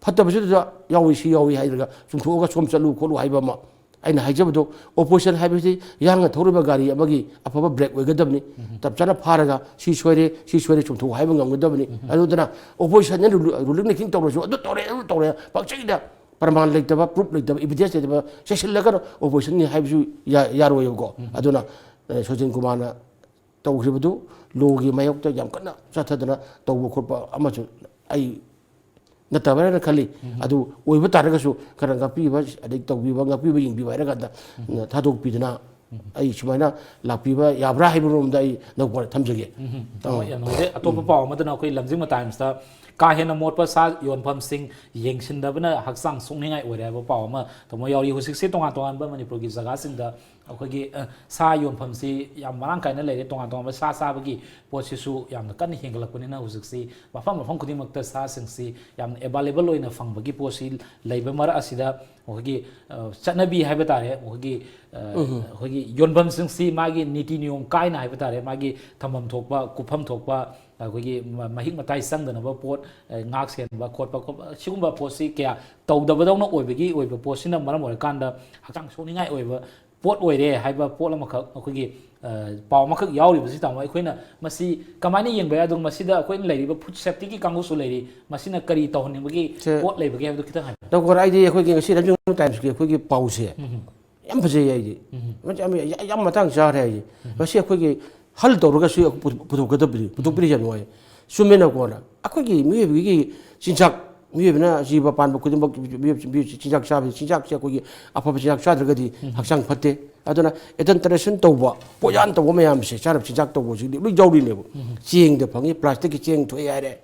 ꯐꯠꯇꯕꯁꯤꯗ ꯌꯥꯎꯏ, ꯁꯤ ꯌꯥꯎꯏ ꯍꯥꯏꯔꯒ ꯆꯨꯝꯊꯣꯛꯑꯒ ꯁꯣꯝ ꯆꯠꯂꯨ ꯈꯣꯠꯂꯨ ꯍꯥꯏꯕ ꯑꯃ꯫ ꯑꯩꯅ ꯍꯥꯏꯖꯕꯗꯣ, opposition ꯍꯥꯏꯕꯁꯤ ꯌꯥꯡꯅ ꯊꯧꯔꯤꯕ ꯒꯥꯔꯤ ꯑꯃꯒꯤ ꯑꯐꯕ brake ꯑꯣꯏꯒꯗꯕꯅꯤ꯫ ꯆꯞ ꯆꯥꯅ ꯐꯥꯔꯒ ꯁꯤ ꯁꯣꯏꯔꯦ, ꯁꯤ ꯁꯣꯏꯔꯦ ꯆꯨꯝꯊꯣꯛ ꯍꯥꯏꯕ ꯉꯝꯒꯗꯕꯅꯤ꯫ ꯑꯗꯨꯗꯨꯅ oppositionꯅ ꯔꯨ-, ruling ꯅꯤꯈꯤꯡ ꯇꯧꯔꯁꯨ ꯑꯗꯨ ꯇꯧꯔꯦ, ꯑꯗꯨ ꯇꯧꯔꯦ, ꯄꯪꯆꯩꯗ ꯄ꯭ꯔꯃꯥꯟ ꯂꯩꯇꯕ, proof ꯂꯩꯇꯕ, evidence ꯂꯩꯇꯕ ꯆꯩꯁꯤꯜꯂꯒ oppositionꯅꯤ ꯍꯥꯏꯕꯁꯨ ꯌꯥ-, ꯌꯥꯔꯣꯏꯕꯀꯣ꯫ ꯑꯗꯨꯅ, ꯑ, ꯁꯣꯇꯤꯟ ꯀꯨꯃꯥꯔꯅ ꯇꯧꯈ꯭ꯔꯤꯕꯗꯨ ꯂꯣꯒꯤ ꯃꯥꯌꯣꯛꯇ ꯌꯥꯝ ꯀꯟꯅ ꯆꯠꯊꯗꯅ ꯇꯧꯕ ꯈꯣꯠꯄ ꯑꯃꯁꯨ ꯑꯩ ꯅꯠꯇꯕ꯭ꯔꯅ ꯈꯜꯂꯤ꯫ ꯑꯗꯨ ꯑꯣꯏꯕ ꯇꯥꯔꯒꯁꯨ ꯈꯔ ꯉꯥꯛꯄꯤꯕ, ꯑꯗꯩ ꯇꯧꯕꯤꯕ, ꯉꯥꯛꯄꯤꯕ, ꯌꯦꯡꯕꯤꯕ ꯍꯥꯏꯔꯀꯥꯟꯗ ꯊꯥꯗꯣꯛꯄꯤꯗꯅ ꯑꯩ ꯁꯨꯃꯥꯏꯅ ꯂꯥꯛꯄꯤꯕ ꯌꯥꯕ꯭ꯔꯥ ꯍꯥꯏꯕꯔꯣꯝꯗ ꯑꯩ ꯅꯧꯕ ꯊꯝꯖꯒꯦ꯫ ꯎꯝ, ꯇꯥꯃꯣ, ꯑꯥ꯫ ꯌꯥꯝ ꯅꯨꯡꯉꯥꯏꯖꯩ꯫ ꯑꯇꯣꯞꯄ ꯄꯥꯎ ꯑꯃꯗꯅ ꯑꯩꯈꯣꯏ ꯂꯝꯖꯤꯡꯕ ꯇꯥꯏꯝꯁꯇ ꯀꯥ ꯍꯦꯟꯅ ꯃꯣꯠꯄ ꯁꯥ ꯌꯣꯟꯐꯝꯁꯤꯡ ꯌꯦꯡꯁꯤꯟꯗꯕꯅ ꯍꯛꯆꯥꯡ ꯁꯣꯛꯅꯤꯡꯉꯥꯏ ꯑꯣꯏꯔꯦ ꯍꯥꯏꯕ ꯄꯥꯎ ꯑꯃ ꯇꯥꯃꯣ ꯌꯥꯎꯔꯤ꯫ ꯍꯧꯖꯤꯛꯁꯦ ꯇꯣꯉꯥꯟ ꯇꯣꯉꯥꯟꯕ ꯃꯅꯤꯄꯨꯔꯒꯤ ꯖꯒꯥꯁꯤꯡꯗ ꯑꯩꯈꯣꯏꯒꯤ ꯑ, ꯁꯥ ꯌꯣꯟꯐꯝꯁꯤ ꯌꯥꯝ ꯃꯔꯥꯡ ꯀꯥꯏꯅ ꯂꯩꯔꯦ꯫ ꯇꯣꯉꯥꯟ ꯇꯣꯉꯥꯟꯕ ꯁꯥ ꯆꯥꯕꯒꯤ ꯄꯣꯠꯁꯤꯁꯨ ꯌꯥꯝꯅ ꯀꯟꯅ ꯍꯦꯟꯒꯠꯂꯛꯄꯅꯤꯅ ꯍꯧꯖꯤꯛꯁꯤ ꯃꯐꯝ ꯃꯐꯝ ꯈꯨꯗꯤꯡꯃꯛꯇ ꯁꯥꯁꯤꯡꯁꯤ ꯌꯥꯝꯅ ꯑꯦꯕꯥꯏꯂꯦꯕꯜ ꯑꯣꯏꯅ ꯐꯪꯕꯒꯤ ꯄꯣꯠꯁꯤ ꯂꯩꯕ ꯃꯔꯛ ꯑꯁꯤꯗ ꯑꯩꯈꯣꯏꯒꯤ ꯑ, ꯆꯠꯅꯕꯤ ꯍꯥꯏꯕ ꯇꯥꯔꯦ, ꯑꯩꯈꯣꯏꯒꯤ ꯑ, ꯑꯩꯈꯣꯏꯒꯤ ꯌꯣꯟꯐꯝꯁꯤꯡꯁꯤ ꯃꯥꯒꯤ ꯅꯤꯇꯤ ꯅꯤꯌꯣꯝ ꯀꯥꯏꯅ ꯍꯥꯏꯕ ꯇꯥꯔꯦ, ꯃꯥꯒꯤ ꯊꯝꯐꯝ ꯊꯣꯛꯄ, ꯀꯨꯞꯐꯝ ꯊꯣꯛꯄ, ꯑꯩꯈꯣꯏꯒꯤ ꯃ- ꯃꯍꯤꯛ ꯃꯇꯥꯏ ꯆꯪꯗꯅꯕ ꯄꯣꯠ ꯑ, ꯉꯥꯛ ꯁꯦꯟꯕ ꯈꯣꯠꯄ ꯈꯣꯠꯄ ꯁꯤꯒꯨꯝꯕ ꯄꯣꯠꯁꯤ ꯀꯌꯥ ꯇꯧꯗꯕꯗꯧꯅ ꯑꯣꯏꯕꯒꯤ ꯑꯣꯏꯕ ꯄꯣꯠꯁꯤꯅ ꯃꯔꯝ ꯑꯣꯏꯔꯀꯥꯟꯗ ꯍꯛꯆꯥꯡ ꯁꯣꯛꯅꯤꯡꯉꯥꯏ ꯑꯣꯏꯕ ꯄꯣꯠ ꯑꯣꯏꯔꯦ ꯍꯥꯏꯕ ꯄꯣꯠ ꯑꯃꯈꯛ ꯑꯩꯈꯣꯏꯒꯤ ꯑ, ꯄꯥꯎ ꯑꯃꯈꯛ ꯌꯥꯎꯔꯤꯕꯁꯤ, ꯇꯥꯃꯣ, ꯑꯩꯈꯣꯏꯅ ꯃꯁꯤ ꯀꯃꯥꯏꯅ ꯌꯦꯡꯕ ꯌꯥꯏ? ꯑꯗꯨꯒ ꯃꯁꯤꯗ ꯑꯩꯈꯣꯏꯅ ꯂꯩꯔꯤꯕ ꯐꯨꯗ ꯁꯦꯐꯇꯤꯒꯤ ꯀꯥꯡꯕꯨꯁꯨ ꯂꯩꯔꯤ, ꯃꯁꯤꯅ ꯀꯔꯤ ꯇꯧꯍꯟꯅꯤꯡꯕꯒꯤ ꯁꯦ ꯄꯣꯠ ꯂꯩꯕꯒꯦ ꯍꯥꯏꯕꯗꯨ ꯈꯤꯇꯪ ꯍꯥꯏꯕꯤꯌꯨ꯫ ꯗꯣꯛꯇꯔ, ꯑꯩꯗꯤ ꯑꯩꯈꯣꯏꯒꯤ ꯉꯁꯤ ꯔꯟꯖꯟ ꯇꯥꯏꯝꯁꯀꯤ ꯑꯩꯈꯣꯏꯒꯤ ꯄꯥꯎꯁꯦ ꯌꯥꯝ ꯐꯖꯩ꯫ ꯑꯩꯗꯤ ꯃꯁꯤ ꯌꯥꯝ, ꯌꯥꯝ ꯃꯇꯥꯡ ꯆꯥꯔꯦ꯫ ꯑꯩꯗꯤ ꯃꯁꯤ ꯑꯩꯈꯣꯏꯒꯤ ꯍꯜ ꯇꯧꯔꯒꯁꯨ ꯑꯩꯈꯣꯏ ꯄꯨꯊꯣꯛ- ꯄꯨꯊꯣꯛꯀꯗꯕꯅꯤ, ꯄꯨꯊꯣꯛꯄꯤꯔꯤꯁꯦ ꯌꯥꯝ ꯅꯨꯡꯉꯥꯏ꯫ ꯆꯨꯝꯃꯦꯅꯀꯣꯅ ꯑꯩꯈꯣꯏꯒꯤ ꯃꯤꯑꯣꯏꯕꯒꯤ ꯆꯤꯟꯖꯥꯛ, ꯃꯤꯑꯣꯏꯕꯅ ꯖꯤꯕ ꯄꯥꯟꯕ ꯈꯨꯗꯤꯡꯃꯛ ꯃꯤꯑꯣꯏꯕ ꯆꯤꯟꯖꯥꯛꯁꯦ ꯑꯩꯈꯣꯏꯒꯤ ꯑꯐꯕ ꯆꯤꯟꯖꯥꯛ ꯆꯥꯗ꯭ꯔꯒꯗꯤ ꯍꯛꯆꯥꯡ ꯐꯠꯇꯦ꯫ ꯑꯗꯨꯅ ꯑꯦꯗꯜꯇꯔꯦꯁꯟ ꯇꯧꯕ, ꯄꯣꯠꯌꯥꯟ ꯇꯧꯕ ꯃꯌꯥꯝꯁꯦ, ꯆꯥꯅꯕ ꯆꯤꯟꯖꯥꯛ ꯇꯧꯕꯁꯤꯗꯤ ꯂꯣꯏ ꯌꯥꯎꯔꯤꯅꯦꯕ꯫ ꯆꯦꯡꯗ ꯐꯪꯉꯤ, ꯄ꯭ꯂꯥꯁꯇꯤꯛꯀꯤ ꯆꯦꯡ ꯊꯣꯛꯑꯦ ꯍꯥꯏꯔꯦ,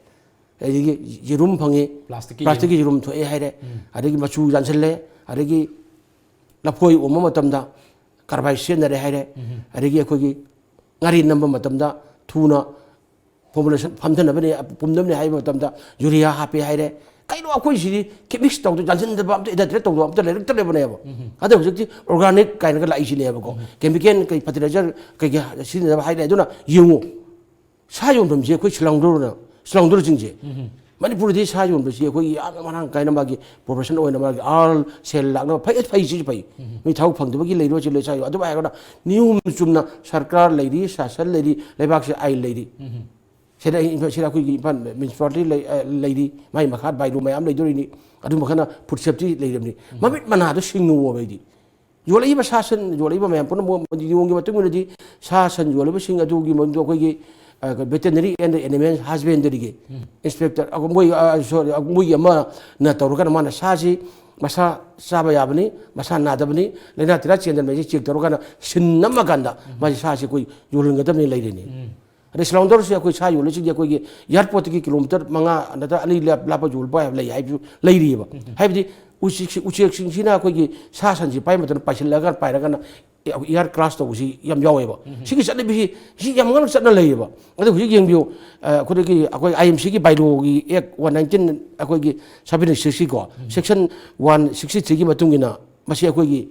ꯑꯗꯒꯤ ꯌꯦꯔꯨꯝ ꯐꯪꯉꯤ, ꯄ꯭ꯂꯥꯁꯇꯤꯛꯀꯤ ꯄ꯭ꯂꯥꯁꯇꯤꯛꯀꯤ ꯌꯦꯔꯨꯝ ꯊꯣꯛꯑꯦ ꯍꯥꯏꯔꯦ, ꯑꯗꯒꯤ ꯃꯆꯨ ꯌꯥꯟꯁꯤꯜꯂꯦ, ꯑꯗꯒꯤ ꯂꯐꯣꯏ ꯑꯣꯝꯕ ꯃꯇꯝꯗ ꯀꯔꯕꯥꯏ ꯁꯤꯖꯤꯟꯅꯔꯦ ꯍꯥꯏꯔꯦ, ꯑꯗꯒꯤ ꯑꯩꯈꯣꯏꯒꯤ ꯉꯥꯔꯤ ꯅꯝꯕ ꯃꯇꯝꯗ ꯊꯨꯅ ꯐꯣꯔꯃꯨꯂꯦꯁꯟ ꯐꯝꯊꯅꯕꯅꯦ, ꯄꯨꯝꯅꯕꯅꯦ ꯍꯥꯏꯕ ꯃꯇꯝꯗ ꯌꯨꯔꯤꯌꯥ ꯍꯥꯄꯦ ꯍꯥꯏꯔꯦ꯫ ꯀꯩꯅꯣ ꯑꯩꯈꯣꯏ ꯁꯤꯗꯤ ꯀꯦꯃꯤꯛꯁ ꯇꯧꯗ, ꯌꯥꯟꯁꯤꯟꯗꯕ ꯑꯝꯇ, ꯑꯦꯗꯜꯇꯔꯦꯠ ꯇꯧꯗꯕ ꯑꯝꯇ ꯂꯩꯔꯛꯇ꯭ꯔꯦꯕꯅꯦꯕ꯫ ꯑꯗꯣ ꯍꯧꯖꯤꯛꯇꯤ ꯑꯣꯔꯒꯥꯅꯤꯛ ꯀꯥꯏꯅꯒ ꯂꯥꯛꯏꯁꯤꯅꯦꯕꯀꯣ꯫ ꯀꯦꯃꯤꯀꯦꯜ ꯀꯩ, ꯐꯔꯇꯤꯂꯥꯏꯖꯔ ꯀꯩꯀꯩ ꯁꯤꯖꯤꯟꯅꯗꯕ ꯍꯥꯏꯔꯦ꯫ ꯑꯗꯨꯅ ꯌꯦꯡꯉꯨ, ꯁꯥ ꯌꯣꯟꯐꯝꯁꯦ ꯑꯩꯈꯣꯏ ꯁꯤꯂꯥꯡꯗꯧꯔꯅ, ꯁꯤꯂꯥꯡꯗꯧꯔꯁꯤꯡꯁꯦ, ꯃꯅꯤꯄꯨꯔꯗꯤ ꯁꯥ ꯌꯣꯟꯕꯁꯤ ꯑꯩꯈꯣꯏꯒꯤ ꯌꯥꯝꯅ ꯃꯔꯥꯡ ꯀꯥꯏꯅ ꯃꯥꯒꯤ ꯄ꯭ꯔꯣꯐꯦꯁꯟ ꯑꯣꯏꯅ ꯃꯥꯒꯤ ꯑꯥꯔꯜ ꯁꯦꯜ ꯂꯥꯛꯅꯕ ꯐꯩ, ꯐꯩ, ꯁꯤꯁꯨ ꯐꯩ꯫ ꯃꯤ ꯊꯕꯛ ꯐꯪꯗꯕꯒꯤ ꯂꯩꯔꯣ, ꯁꯤ ꯂꯣꯏ ꯁꯥ ꯌꯣꯟ-, ꯑꯗꯨꯝ ꯍꯥꯏꯔꯒꯅ ꯅꯤꯌꯣꯝ ꯆꯨꯝꯅ ꯁꯔꯀꯥꯔ ꯂꯩꯔꯤ, ꯁꯥꯁꯟ ꯂꯩꯔꯤ, ꯂꯩꯕꯥꯛꯁꯦ ꯑꯥꯏꯟ ꯂꯩꯔꯤ꯫ ꯁꯤꯗ ꯑꯩ ꯏꯝꯐꯥꯜ, ꯁꯤꯗ ꯑꯩꯈꯣꯏꯒꯤ ꯏꯝꯐꯥꯜ ꯃ꯭ꯌꯨꯅꯤꯁꯤꯄꯥꯂꯤꯇꯤ ꯂꯩ, ꯑ, ꯂꯩꯔꯤ, ꯃꯥꯏ ꯃꯈꯥ ꯕꯥꯏꯂꯣ ꯃꯌꯥꯝ ꯂꯩꯗꯣꯔꯤꯅꯤ꯫ ꯑꯗꯨ ꯃꯈꯥꯅ ꯐꯨꯗ ꯁꯦꯐꯇꯤ ꯂꯩꯔꯕꯅꯤ꯫ ꯃꯃꯤꯠ ꯃꯅꯥꯗꯣ ꯁꯤꯡꯉꯨꯑꯣꯕ ꯑꯩꯗꯤ꯫ ꯌꯣꯜꯂꯛꯏꯕ ꯁꯥ ꯁꯟ ꯌꯣꯜꯂꯛꯏꯕ ꯃꯌꯥꯝ ꯄꯨꯝꯅꯃꯛ ꯅꯤꯌꯣꯝꯒꯤ ꯃꯇꯨꯡ ꯏꯟꯅꯗꯤ ꯁꯥ ꯁꯟ ꯌꯣꯜꯂꯤꯕꯁꯤꯡ ꯑꯗꯨꯒꯤ ꯃꯗꯨ ꯑꯩꯈꯣꯏꯒꯤ, ꯑ, ꯚꯦꯇꯦꯅꯔꯤ ꯑꯦꯟ ꯑꯦꯅꯤꯃꯦꯜ ꯍꯁꯕꯦꯟꯗꯔꯤꯒꯤ ꯏꯟꯁꯄꯦꯛꯇꯔ, ꯑ, ꯃꯣꯏ, ꯑ, ꯁꯣꯔꯤ, ꯑ, ꯃꯣꯏꯒꯤ ꯑꯃꯅ ꯇꯧꯔꯀꯥꯟꯗ ꯃꯥꯅ ꯁꯥꯁꯤ ꯃꯁꯥ ꯆꯥꯕ ꯌꯥꯕꯅꯤ, ꯃꯁꯥ ꯅꯥꯗꯕꯅꯤ, ꯂꯥꯏꯅꯥ ꯇꯤꯟꯅꯥ ꯆꯦꯟꯗꯕꯅꯤ ꯆꯦꯛ ꯇꯧꯔꯀꯥꯟꯗ ꯁꯤꯟ ꯅꯝꯃꯀꯥꯟꯗ ꯃꯥꯁꯤ ꯁꯥꯁꯤ ꯑꯩꯈꯣꯏ ꯌꯣꯜꯍꯟꯒꯗꯕꯅꯤ ꯂꯩꯔꯤꯅꯤ꯫ ꯑꯗꯩ ꯁꯤꯂꯣꯡꯗꯧꯔꯁꯤ ꯑꯩꯈꯣꯏ ꯁꯥ ꯌꯣꯜꯂꯤꯁꯤꯡꯁꯦ ꯑꯩꯈꯣꯏꯒꯤ ꯑꯦꯌꯥꯔꯄꯣꯔꯠꯇꯒꯤ ꯀꯤꯂꯣꯃꯤꯇꯔ ꯃꯉꯥ ꯅꯠꯇ꯭ꯔꯒ ꯑꯅꯤ ꯂꯥꯞ-, ꯂꯥꯞꯄ ꯌꯣꯜꯕ ꯂꯩ ꯍꯥꯏꯕꯁꯨ ꯂꯩꯔꯤꯑꯕ꯫ ꯍꯥꯏꯕꯗꯤ ꯎꯆꯦꯛꯁꯤ-, ꯎꯆꯦꯛꯁꯤꯡꯁꯤꯅ ꯑꯩꯈꯣꯏꯒꯤ ꯁꯥ ꯁꯟꯁꯤ ꯄꯥꯏ ꯃꯇꯝꯗ ꯄꯥꯏꯁꯤꯜꯂꯒ ꯄꯥꯏꯔꯒꯅ ꯑꯦꯌꯥꯔ ꯀ꯭ꯂꯥꯁ ꯇꯧꯕꯁꯤ ꯌꯥꯝ ꯌꯥꯎꯋꯦꯕ꯫ ꯁꯤꯒꯤ ꯆꯠꯅꯕꯤꯁꯤ ꯁꯤ ꯌꯥꯝ ꯉꯟꯅ ꯆꯠꯅ ꯂꯩꯌꯦꯕ꯫ ꯑꯗꯣ ꯍꯧꯖꯤꯛ ꯌꯦꯡꯕꯤꯌꯨ, ꯑ, ꯑꯩꯈꯣꯏꯒꯤ, ꯑꯩꯈꯣꯏ ꯑꯥꯏ ꯑꯦꯝ ꯁꯤꯒꯤ ꯕꯥꯏꯂꯣꯒꯤ ꯑꯦꯛ ꯋꯥꯟ ꯅꯥꯏꯟꯇꯤꯟ, ꯑꯩꯈꯣꯏꯒꯤ ꯁꯕꯦꯟꯇꯤ ꯁꯤꯛꯁꯀꯤꯀꯣ, ꯁꯦꯛꯁꯟ ꯋꯥꯟ ꯁꯤꯛꯁꯇꯤ ꯊ꯭ꯔꯤꯒꯤ ꯃꯇꯨꯡ ꯏꯟꯅ ꯃꯁꯤ ꯑꯩꯈꯣꯏꯒꯤ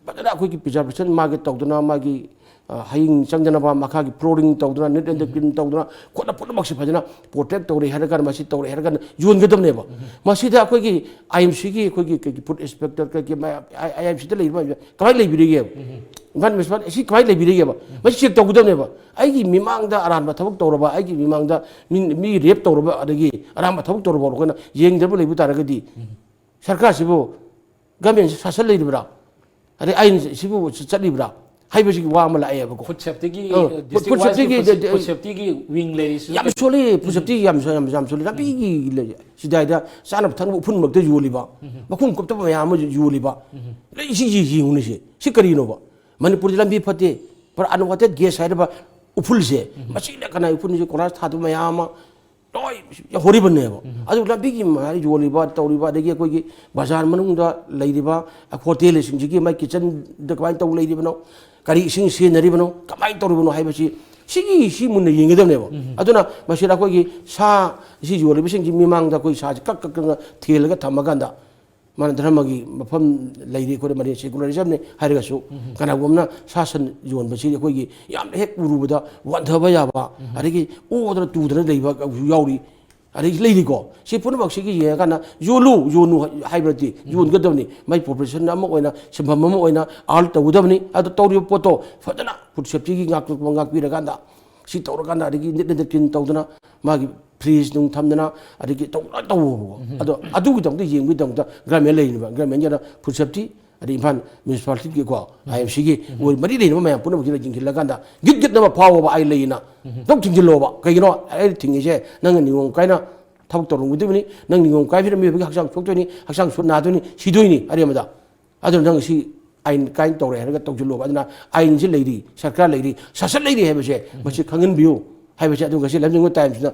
ꯐꯖꯅ ꯑꯩꯈꯣꯏꯒꯤ ꯄ꯭ꯔꯤꯖꯥꯔꯕꯦꯁꯟ ꯃꯥꯒꯤ ꯇꯧꯗꯅ, ꯃꯥꯒꯤ, ꯑ, ꯍꯌꯤꯡ ꯆꯪꯗꯅꯕ ꯃꯈꯥꯒꯤ ꯐ꯭ꯂꯣꯔꯤꯡ ꯇꯧꯗꯅ, ꯅꯤꯠ ꯑꯦꯟ ꯀ꯭ꯂꯤꯟ ꯇꯧꯗꯅ, ꯈꯣꯠꯅ ꯄꯨꯝꯅꯃꯛꯁꯦ ꯐꯖꯅ ꯄ꯭ꯔꯣꯇꯦꯛ ꯇꯧꯔꯦ ꯍꯥꯏꯔ ꯀꯥꯟꯗ ꯃꯁꯤ ꯇꯧꯔꯦ ꯍꯥꯏꯔ ꯀꯥꯟꯗ ꯌꯣꯟꯒꯗꯕꯅꯦꯕ꯫ ꯃꯁꯤꯗ ꯑꯩꯈꯣꯏꯒꯤ ꯑꯥꯏ ꯑꯦꯝ ꯁꯤꯒꯤ ꯑꯩꯈꯣꯏꯒꯤ ꯀꯩꯒꯤ ꯐꯨꯗ ꯏꯟꯁꯄꯦꯛꯇꯔ ꯀꯩꯒꯤ ꯃꯌꯥꯝ, ꯑꯥꯏ ꯑꯦꯝ ꯁꯤꯗ ꯂꯩꯔꯤꯕ ꯃꯌꯥꯝꯁꯦ ꯀꯃꯥꯏꯅ ꯂꯩꯕꯤꯔꯤꯒꯦꯕ? ꯏꯝꯐꯥꯜ ꯃ꯭ꯌꯨꯅꯤꯁꯤꯄꯥꯂꯤꯇꯤ ꯑꯁꯤ ꯀꯃꯥꯏꯅ ꯂꯩꯕꯤꯔꯤꯒꯦꯕ? ꯃꯁꯤ ꯆꯦꯛ ꯇꯧꯒꯗꯕꯅꯦꯕ꯫ ꯑꯩꯒꯤ ꯃꯤꯃꯥꯡꯗ ꯑꯔꯥꯟꯕ ꯊꯕꯛ ꯇꯧꯔꯕ, ꯑꯩꯒꯤ ꯃꯤꯃꯥꯡꯗ ꯃꯤ, ꯃꯤ ꯔꯦꯞ ꯇꯧꯔꯕ, ꯑꯗꯒꯤ ꯑꯔꯥꯟꯕ ꯊꯕꯛ ꯇꯧꯔꯕ ꯑꯩꯈꯣꯏꯅ ꯌꯦꯡꯗꯕ ꯂꯩꯕ ꯇꯥꯔꯒꯗꯤ ꯁꯔꯀꯥꯔꯁꯤꯕꯨ, ꯒꯃꯦꯟꯁꯤ ꯁꯥꯁꯟ ꯂꯩꯔꯤꯕ꯭ꯔꯥ? ꯑꯗꯩ ꯑꯥꯏꯟꯁꯤꯕꯨ ꯆꯠꯂꯤꯕ꯭ꯔꯥ ꯍꯥꯏꯕꯁꯤꯒꯤ ꯋꯥ ꯑꯃ ꯂꯥꯛꯑꯦꯕ꯫ ꯐꯨꯗ ꯁꯦꯐꯇꯤꯒꯤ, ꯑ, ꯗꯤꯁꯇ꯭ꯔꯤꯛ ꯐꯨꯗ ꯋꯥꯏꯁꯀꯤ ꯁꯦꯐꯇꯤꯒꯤ, ꯐꯨꯗ ꯁꯦ-, ꯐꯨꯗ ꯁꯦꯐꯇꯤꯒꯤ ꯋꯤꯡ ꯂꯩꯔꯤꯁꯤꯁꯨ ꯌꯥꯝ ꯁꯣꯜꯂꯤ꯫ ꯐꯨꯗ ꯁꯦꯐꯇꯤ ꯌꯥꯝ ꯁꯣ-, ꯌꯥꯝ, ꯌꯥꯝ ꯁꯣꯜꯂꯤ꯫ ꯂꯝꯕꯤꯒꯤ ꯂꯩ-, ꯁꯤꯗꯥꯏꯗ ꯆꯥꯅꯕ ꯊꯛꯅꯕ ꯎꯐꯨꯟꯃꯛꯇ ꯌꯣꯜꯂꯤꯕ, ꯃꯈꯨꯝ ꯀꯨꯞꯇꯕ ꯃꯌꯥꯝ ꯑꯃ ꯌꯣꯜꯂꯤꯕ꯫ ꯂꯩ, ꯁꯤ, ꯁꯤ ꯌꯦꯡꯉꯨꯅꯦ ꯁꯤ꯫ ꯁꯤ ꯀꯔꯤꯅꯣꯕ? ꯃꯅꯤꯄꯨꯔꯗꯤ ꯂꯝꯕꯤ ꯐꯠꯇꯦ꯫ ꯄꯨꯔꯥ ꯑꯟꯋꯥꯟꯇꯦꯗ ꯒꯦꯁ ꯍꯥꯏꯔꯤꯕ ꯎꯐꯨꯜꯁꯦ, ꯃꯁꯤꯅ ꯀꯅꯥ ꯎꯐꯨꯜꯁꯦ? ꯀꯣꯏꯂꯥꯁ ꯊꯥꯗꯕ ꯃꯌꯥꯝ ꯑꯃ ꯂꯣꯏ ꯌꯥꯎꯍꯧꯔꯤꯕꯅꯦꯕ꯫ ꯑꯗꯨ ꯂꯝꯕꯤꯒꯤ ꯃꯌꯥꯏꯗ ꯌꯣꯜꯂꯤꯕ, ꯇꯧꯔꯤꯕ, ꯑꯗꯒꯤ ꯑꯩꯈꯣꯏꯒꯤ ꯕꯖꯥꯔ ꯃꯅꯨꯡꯗ ꯂꯩꯔꯤꯕ ꯍꯣꯇꯦꯜꯁꯤꯡꯁꯤꯒꯤ ꯃꯥꯏ ꯀꯤꯠꯆꯟꯗ ꯀꯃꯥꯏꯅ ꯇꯧ ꯂꯩꯔꯤꯕꯅꯣ, ꯀꯔꯤ ꯏꯁꯤꯡ ꯁꯤꯖꯤꯟꯅꯔꯤꯕꯅꯣ, ꯀꯃꯥꯏꯅ ꯇꯧꯔꯤꯕꯅꯣ ꯍꯥꯏꯕꯁꯤ, ꯁꯤꯒꯤ, ꯁꯤ ꯃꯨꯟꯅ ꯌꯦꯡꯒꯗꯕꯅꯦꯕ꯫ ꯑꯗꯨꯅ ꯃꯁꯤꯗ ꯑꯩꯈꯣꯏꯒꯤ ꯁꯥ, ꯁꯤ ꯌꯣꯜꯂꯤꯕꯁꯤꯡꯁꯤ ꯃꯤꯃꯥꯡꯗ ꯑꯩꯈꯣꯏ ꯁꯥꯁꯤ ꯀꯛ ꯀꯛ ꯀꯛꯅ ꯊꯦꯜꯂꯒ ꯊꯝꯃꯀꯥꯟꯗ, ꯃꯥꯅ ꯙꯔꯃꯒꯤ ꯃꯐꯝ ꯂꯩꯔꯤ, ꯑꯩꯈꯣꯏꯗ ꯃꯅꯤ ꯁꯦꯀꯨꯂꯔꯤꯖꯝꯅꯤ ꯍꯥꯏꯔꯒꯁꯨ, ꯀꯅꯥꯒꯨꯝꯕꯅ ꯁꯥ ꯁꯟ ꯌꯣꯟꯕꯁꯤ ꯑꯩꯈꯣꯏꯒꯤ ꯌꯥꯝꯅ ꯍꯦꯛ ꯎꯔꯨꯕꯗ ꯋꯥꯟꯊꯕ ꯌꯥꯕ, ꯑꯗꯒꯤ ꯑꯣꯗꯅ ꯇꯨꯗꯅ ꯂꯩꯕ ꯌꯥꯎꯔꯤ꯫ ꯑꯗꯒꯤ ꯂꯩꯔꯤꯀꯣ꯫ ꯁꯤ ꯄꯨꯝꯅꯃꯛꯁꯤꯒꯤ ꯌꯦꯡꯉꯀꯥꯟꯗ ꯌꯣꯜꯂꯨ, ꯌꯣꯟꯅꯨ ꯍꯥꯏꯕ ꯅꯠꯇꯦ, ꯌꯣꯟꯒꯗꯕꯅꯤ꯫ ꯃꯥꯏ ꯄ꯭ꯔꯣꯐꯦꯁꯟ ꯑꯃ ꯑꯣꯏꯅ, ꯁꯤꯟꯐꯝ ꯑꯃ ꯑꯣꯏꯅ ꯑꯥꯔꯟ ꯇꯧꯒꯗꯕꯅꯤ꯫ ꯑꯗꯣ ꯇꯧꯔꯤꯕ ꯄꯣꯠꯇꯣ ꯐꯖꯅ ꯐꯨꯗ ꯁꯦꯐꯇꯤꯒꯤ ꯉꯥꯛꯄ, ꯉꯥꯛꯄꯤꯔꯀꯥꯟꯗ, ꯁꯤ ꯇꯧꯔꯀꯥꯟꯗ, ꯑꯗꯒꯤ ꯅꯤꯠ ꯑꯦꯟ ꯀ꯭ꯂꯤꯟ ꯇꯧꯗꯅ, ꯃꯥꯒꯤ ꯐ꯭ꯔꯤꯖ ꯅꯨꯡ ꯊꯝꯗꯅ, ꯑꯗꯒꯤ ꯇꯧ-, ꯂꯣꯏ ꯇꯧꯋꯣꯕꯀꯣ꯫ ꯑꯗꯣ ꯑꯗꯨꯒꯤꯗꯃꯛꯇ ꯌꯦꯡꯕꯒꯤꯗꯃꯛꯇ ꯒꯔꯃꯦꯟ ꯂꯩꯔꯤꯕ, ꯒꯔꯃꯦꯟꯒꯤ ꯑꯣꯏꯅ ꯐꯨꯗ ꯁꯦꯐꯇꯤ, ꯑꯗꯩ ꯏꯝꯐꯥꯜ ꯃ꯭ꯌꯨꯅꯤꯁꯤꯄꯥꯂꯤꯇꯤꯒꯤꯀꯣ, ꯑꯥꯏ ꯑꯦꯝ ꯁꯤꯒꯤ ꯑꯣꯏ ꯃꯔꯤ ꯂꯩꯅꯕ ꯃꯌꯥꯝ ꯄꯨꯝꯅꯃꯛꯁꯤꯅ ꯌꯦꯡꯁꯤꯜꯂꯀꯥꯟꯗ ꯒꯤꯠ ꯒꯤꯠ ꯑꯃ ꯐꯥꯎꯕ ꯑꯩ ꯂꯩꯌꯦꯅ ꯑꯗꯨꯝ ꯊꯤꯡꯖꯤꯜꯂꯣꯕ꯫ ꯀꯩꯒꯤꯅꯣ ꯑꯩ ꯊꯤꯡꯉꯤꯁꯦ? ꯅꯪꯅ ꯅꯤꯌꯣꯝ ꯀꯥꯏꯅ ꯊꯕꯛ ꯇꯧꯔꯝꯒꯗꯕꯅꯤ, ꯅꯪ ꯅꯤꯌꯣꯝ ꯀꯥꯏꯕꯁꯤꯅ ꯃꯤꯑꯣꯏꯕꯒꯤ ꯍꯛꯆꯥꯡ ꯁꯣꯛꯇꯣꯏꯅꯤ, ꯍꯛꯆꯥꯡ ꯁꯣꯛ ꯅꯥꯗꯣꯏꯅꯤ, ꯁꯤꯗꯣꯏꯅꯤ ꯑꯔꯦꯝꯕꯗ꯫ ꯑꯗꯨꯅ ꯅꯪ ꯁꯤ ꯑꯥꯏꯟ ꯀꯥꯏꯅ ꯇꯧꯔꯦ ꯍꯥꯏꯔꯒ ꯇꯧꯁꯤꯜꯂꯣꯕ꯫ ꯑꯗꯨꯅ ꯑꯥꯏꯟꯁꯤ ꯂꯩꯔꯤ, ꯁꯔꯀꯥꯔ ꯂꯩꯔꯤ, ꯁꯥꯁꯟ ꯂꯩꯔꯤ ꯍꯥꯏꯕꯁꯦ ꯃꯁꯤ ꯈꯪꯍꯟꯕꯤꯌꯨ ꯍꯥꯏꯕꯁꯦ꯫ ꯑꯗꯨ ꯉꯁꯤ ꯂꯝꯖꯤꯡꯕ ꯇꯥꯏꯝꯁꯅ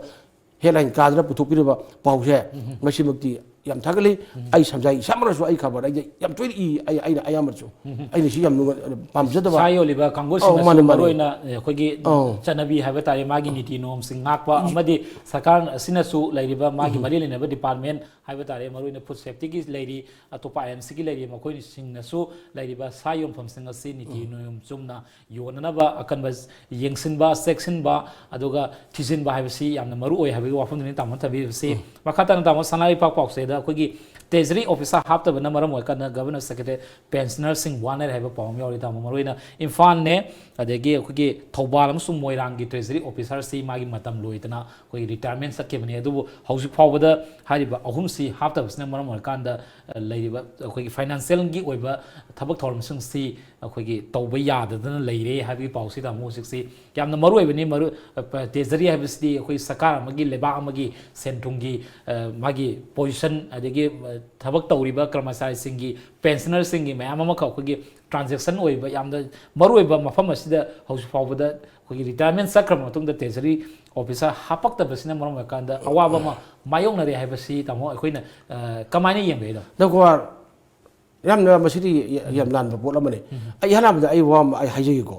ꯍꯦꯗꯂꯥꯏꯟ ꯀꯥꯗꯅ ꯄꯨꯊꯣꯛꯄꯤꯔꯤꯕ ꯄꯥꯎꯁꯦ, ꯃꯁꯤꯃꯛꯇꯤ ꯌꯥꯝ ꯊꯥꯒꯠꯂꯤ꯫ ꯑꯩ ꯁꯝꯖꯥꯏ ꯏꯁꯥꯃꯛꯅꯁꯨ ꯑꯩ ꯈꯕꯔ ꯑꯩ ꯌꯥꯝ ꯇꯣꯏꯅ ꯏ꯫ ꯑꯩ ꯑꯩꯅ ꯑꯌꯥꯝꯕꯅꯁꯨ ꯑꯩꯅ ꯁꯤ ꯌꯥꯝ ꯅꯨꯡꯉꯥꯏ- ꯄꯥꯝꯖꯗꯕ꯫ ꯁꯥ ꯌꯣꯜꯂꯤꯕ ꯀꯥꯡꯕꯨꯁꯤꯡꯅꯁꯨ ꯑꯧ, ꯃꯥꯅꯦ, ꯃꯥꯅꯦ꯫ ꯃꯔꯨ ꯑꯣꯏꯅ ꯑꯩꯈꯣꯏꯒꯤ ꯑꯧ꯫ ꯆꯠꯅꯕꯤ ꯍꯥꯏꯕ ꯇꯥꯔꯦ, ꯃꯥꯒꯤ ꯅꯤꯇꯤ ꯅꯤꯌꯣꯝꯁꯤꯡ ꯉꯥꯛꯄ ꯑꯃꯗꯤ ꯁꯔꯀꯥꯔ ꯑꯁꯤꯅꯁꯨ ꯂꯩꯔꯤꯕ ꯃꯥꯒꯤ ꯃꯔꯤ ꯂꯩꯅꯕ ꯗꯤꯄꯥꯔꯠꯃꯦꯟ ꯍꯥꯏꯕ ꯇꯥꯔꯦ, ꯃꯔꯨ ꯑꯣꯏꯅ ꯐꯨꯗ ꯁꯦꯐꯇꯤꯒꯤ ꯂꯩꯔꯤ, ꯑꯇꯣꯞꯄ ꯑꯥꯏ ꯑꯦꯝ ꯁꯤꯒꯤ ꯂꯩꯔꯤ, ꯃꯈꯣꯏꯁꯤꯡꯅꯁꯨ ꯂꯩꯔꯤꯕ ꯁꯥ ꯌꯣꯟꯐꯝꯁꯤꯡ ꯑꯁꯤ ꯅꯤꯇꯤ ꯅꯤꯌꯣꯝ ꯆꯨꯝꯅ ꯌꯣꯟꯅꯅꯕ ꯑꯀꯟꯕ ꯌꯦꯡꯁꯤꯟꯕ, ꯆꯦꯛꯁꯤꯟꯕ, ꯑꯗꯨꯒ ꯊꯤꯖꯤꯟꯕ ꯍꯥꯏꯕꯁꯤ ꯌꯥꯝꯅ ꯃꯔꯨ ꯑꯣꯏ ꯍꯥꯏꯕꯒꯤ ꯋꯥꯐꯝꯗꯨꯅꯤ ꯇꯥꯃꯣꯅ ꯊꯝꯕꯤꯔꯤꯕꯁꯤ꯫ ꯃꯈꯥ ꯇꯥꯅ ꯇꯥꯃꯣ, ꯁꯅꯥ ꯂꯩꯄꯥꯛ ꯄꯥꯎꯆꯦꯗ ꯑꯩꯈꯣꯏꯒꯤ ꯇ꯭ꯔꯦꯖꯔꯤ ꯑꯣꯐꯤꯁꯥꯔ ꯍꯥꯞꯇꯕꯅ ꯃꯔꯝ ꯑꯣꯏꯔꯀꯥꯟꯗ ꯒꯚꯔꯅꯔ ꯁꯦꯀ꯭ꯔꯦꯇꯔꯤ ꯄꯦꯟꯁꯅꯔꯁꯤꯡ ꯋꯥꯅꯔꯦ ꯍꯥꯏꯕ ꯄꯥꯎ ꯑꯃ ꯌꯥꯎꯔꯤ ꯇꯥꯃꯣ꯫ ꯃꯔꯨꯑꯣꯏꯅ ꯏꯝꯐꯥꯜꯅꯦ, ꯑꯗꯒꯤ ꯑꯩꯈꯣꯏꯒꯤ ꯊꯧꯕꯥꯜ ꯑꯃꯁꯨꯡ ꯃꯣꯏꯔꯥꯡꯒꯤ ꯇ꯭ꯔꯦꯖꯔꯤ ꯑꯣꯐꯤꯁꯥꯔꯁꯤ ꯃꯥꯒꯤ ꯃꯇꯝ ꯂꯣꯏꯗꯅ ꯑꯩꯈꯣꯏꯒꯤ ꯔꯤꯇꯥꯌꯔꯃꯦꯟ ꯆꯠꯈꯤꯕꯅꯤ꯫ ꯑꯗꯨꯕꯨ ꯍꯧꯖꯤꯛ ꯐꯥꯎꯕꯗ ꯍꯥꯏꯔꯤꯕ ꯑꯍꯨꯝꯁꯤ ꯍꯥꯞꯇꯕꯁꯤꯅ ꯃꯔꯝ ꯑꯣꯏꯔꯀꯥꯟꯗ, ꯑ, ꯂꯩꯔꯤꯕ ꯑꯩꯈꯣꯏꯒꯤ ꯐꯥꯏꯅꯥꯟꯁꯤꯌꯦꯜꯒꯤ ꯑꯣꯏꯕ ꯊꯕꯛ ꯊꯧꯔꯝꯁꯤꯡꯁꯤ ꯑꯩꯈꯣꯏꯒꯤ ꯇꯧꯕ ꯌꯥꯗꯗꯅ ꯂꯩꯔꯦ ꯍꯥꯏꯕꯒꯤ ꯄꯥꯎꯁꯤ ꯇꯥꯃꯣ ꯍꯧꯖꯤꯛꯁꯤ ꯌꯥꯝꯅ ꯃꯔꯨ ꯑꯣꯏꯕꯅꯤ꯫ ꯃꯔꯨ, ꯑ, ꯄ-, ꯇ꯭ꯔꯦꯖꯔꯤ ꯍꯥꯏꯕꯁꯤꯗꯤ ꯑꯩꯈꯣꯏ ꯁꯔꯀꯥꯔ ꯑꯃꯒꯤ, ꯂꯩꯕꯥꯛ ꯑꯃꯒꯤ ꯁꯦꯟ ꯊꯨꯝꯒꯤ, ꯑ, ꯃꯥꯒꯤ ꯄꯣꯖꯤꯁꯟ, ꯑꯗꯒꯤ, ꯑ, ꯊꯕꯛ ꯇꯧꯔꯤꯕ ꯀꯔꯃꯆꯥꯔꯤꯁꯤꯡꯒꯤ, ꯄꯦꯟꯁꯅꯔꯁꯤꯡꯒꯤ ꯃꯌꯥꯝ ꯑꯃꯈꯛ ꯑꯩꯈꯣꯏꯒꯤ ꯇ꯭ꯔꯥꯟꯖꯦꯛꯁꯟ ꯑꯣꯏꯕ ꯌꯥꯝꯅ ꯃꯔꯨ ꯑꯣꯏꯕ ꯃꯐꯝ ꯑꯁꯤꯗ ꯍꯧꯖꯤꯛ ꯐꯥꯎꯕꯗ ꯑꯩꯈꯣꯏꯒꯤ ꯔꯤꯇꯥꯌꯔꯃꯦꯟ ꯆꯠꯈ꯭ꯔꯕ ꯃꯇꯨꯡꯗ ꯇ꯭ꯔꯦꯖꯔꯤ ꯑꯣꯐꯤꯁꯥꯔ ꯍꯥꯞꯄꯛꯇꯕꯁꯤꯅ ꯃꯔꯝ ꯑꯣꯏꯔꯀꯥꯟꯗ ꯑꯋꯥꯕ ꯑꯃ ꯃꯥꯌꯣꯛꯅꯔꯦ ꯍꯥꯏꯕꯁꯤ ꯇꯥꯃꯣ ꯑꯩꯈꯣꯏꯅ, ꯑ, ꯀꯃꯥꯏꯅ ꯌꯦꯡꯕꯤꯔꯤꯅꯣ? ꯗꯣꯛꯇꯔ, ꯌꯥꯝꯅ ꯃꯁꯤꯗꯤ ꯌꯥꯝ ꯂꯥꯟꯕ ꯄꯣꯠ ꯑꯃꯅꯤ꯫ ꯑꯩ ꯑꯍꯥꯟꯕꯗ ꯑꯩ ꯋꯥ ꯑꯃ ꯑꯩ ꯍꯥꯏꯖꯒꯦꯀꯣ꯫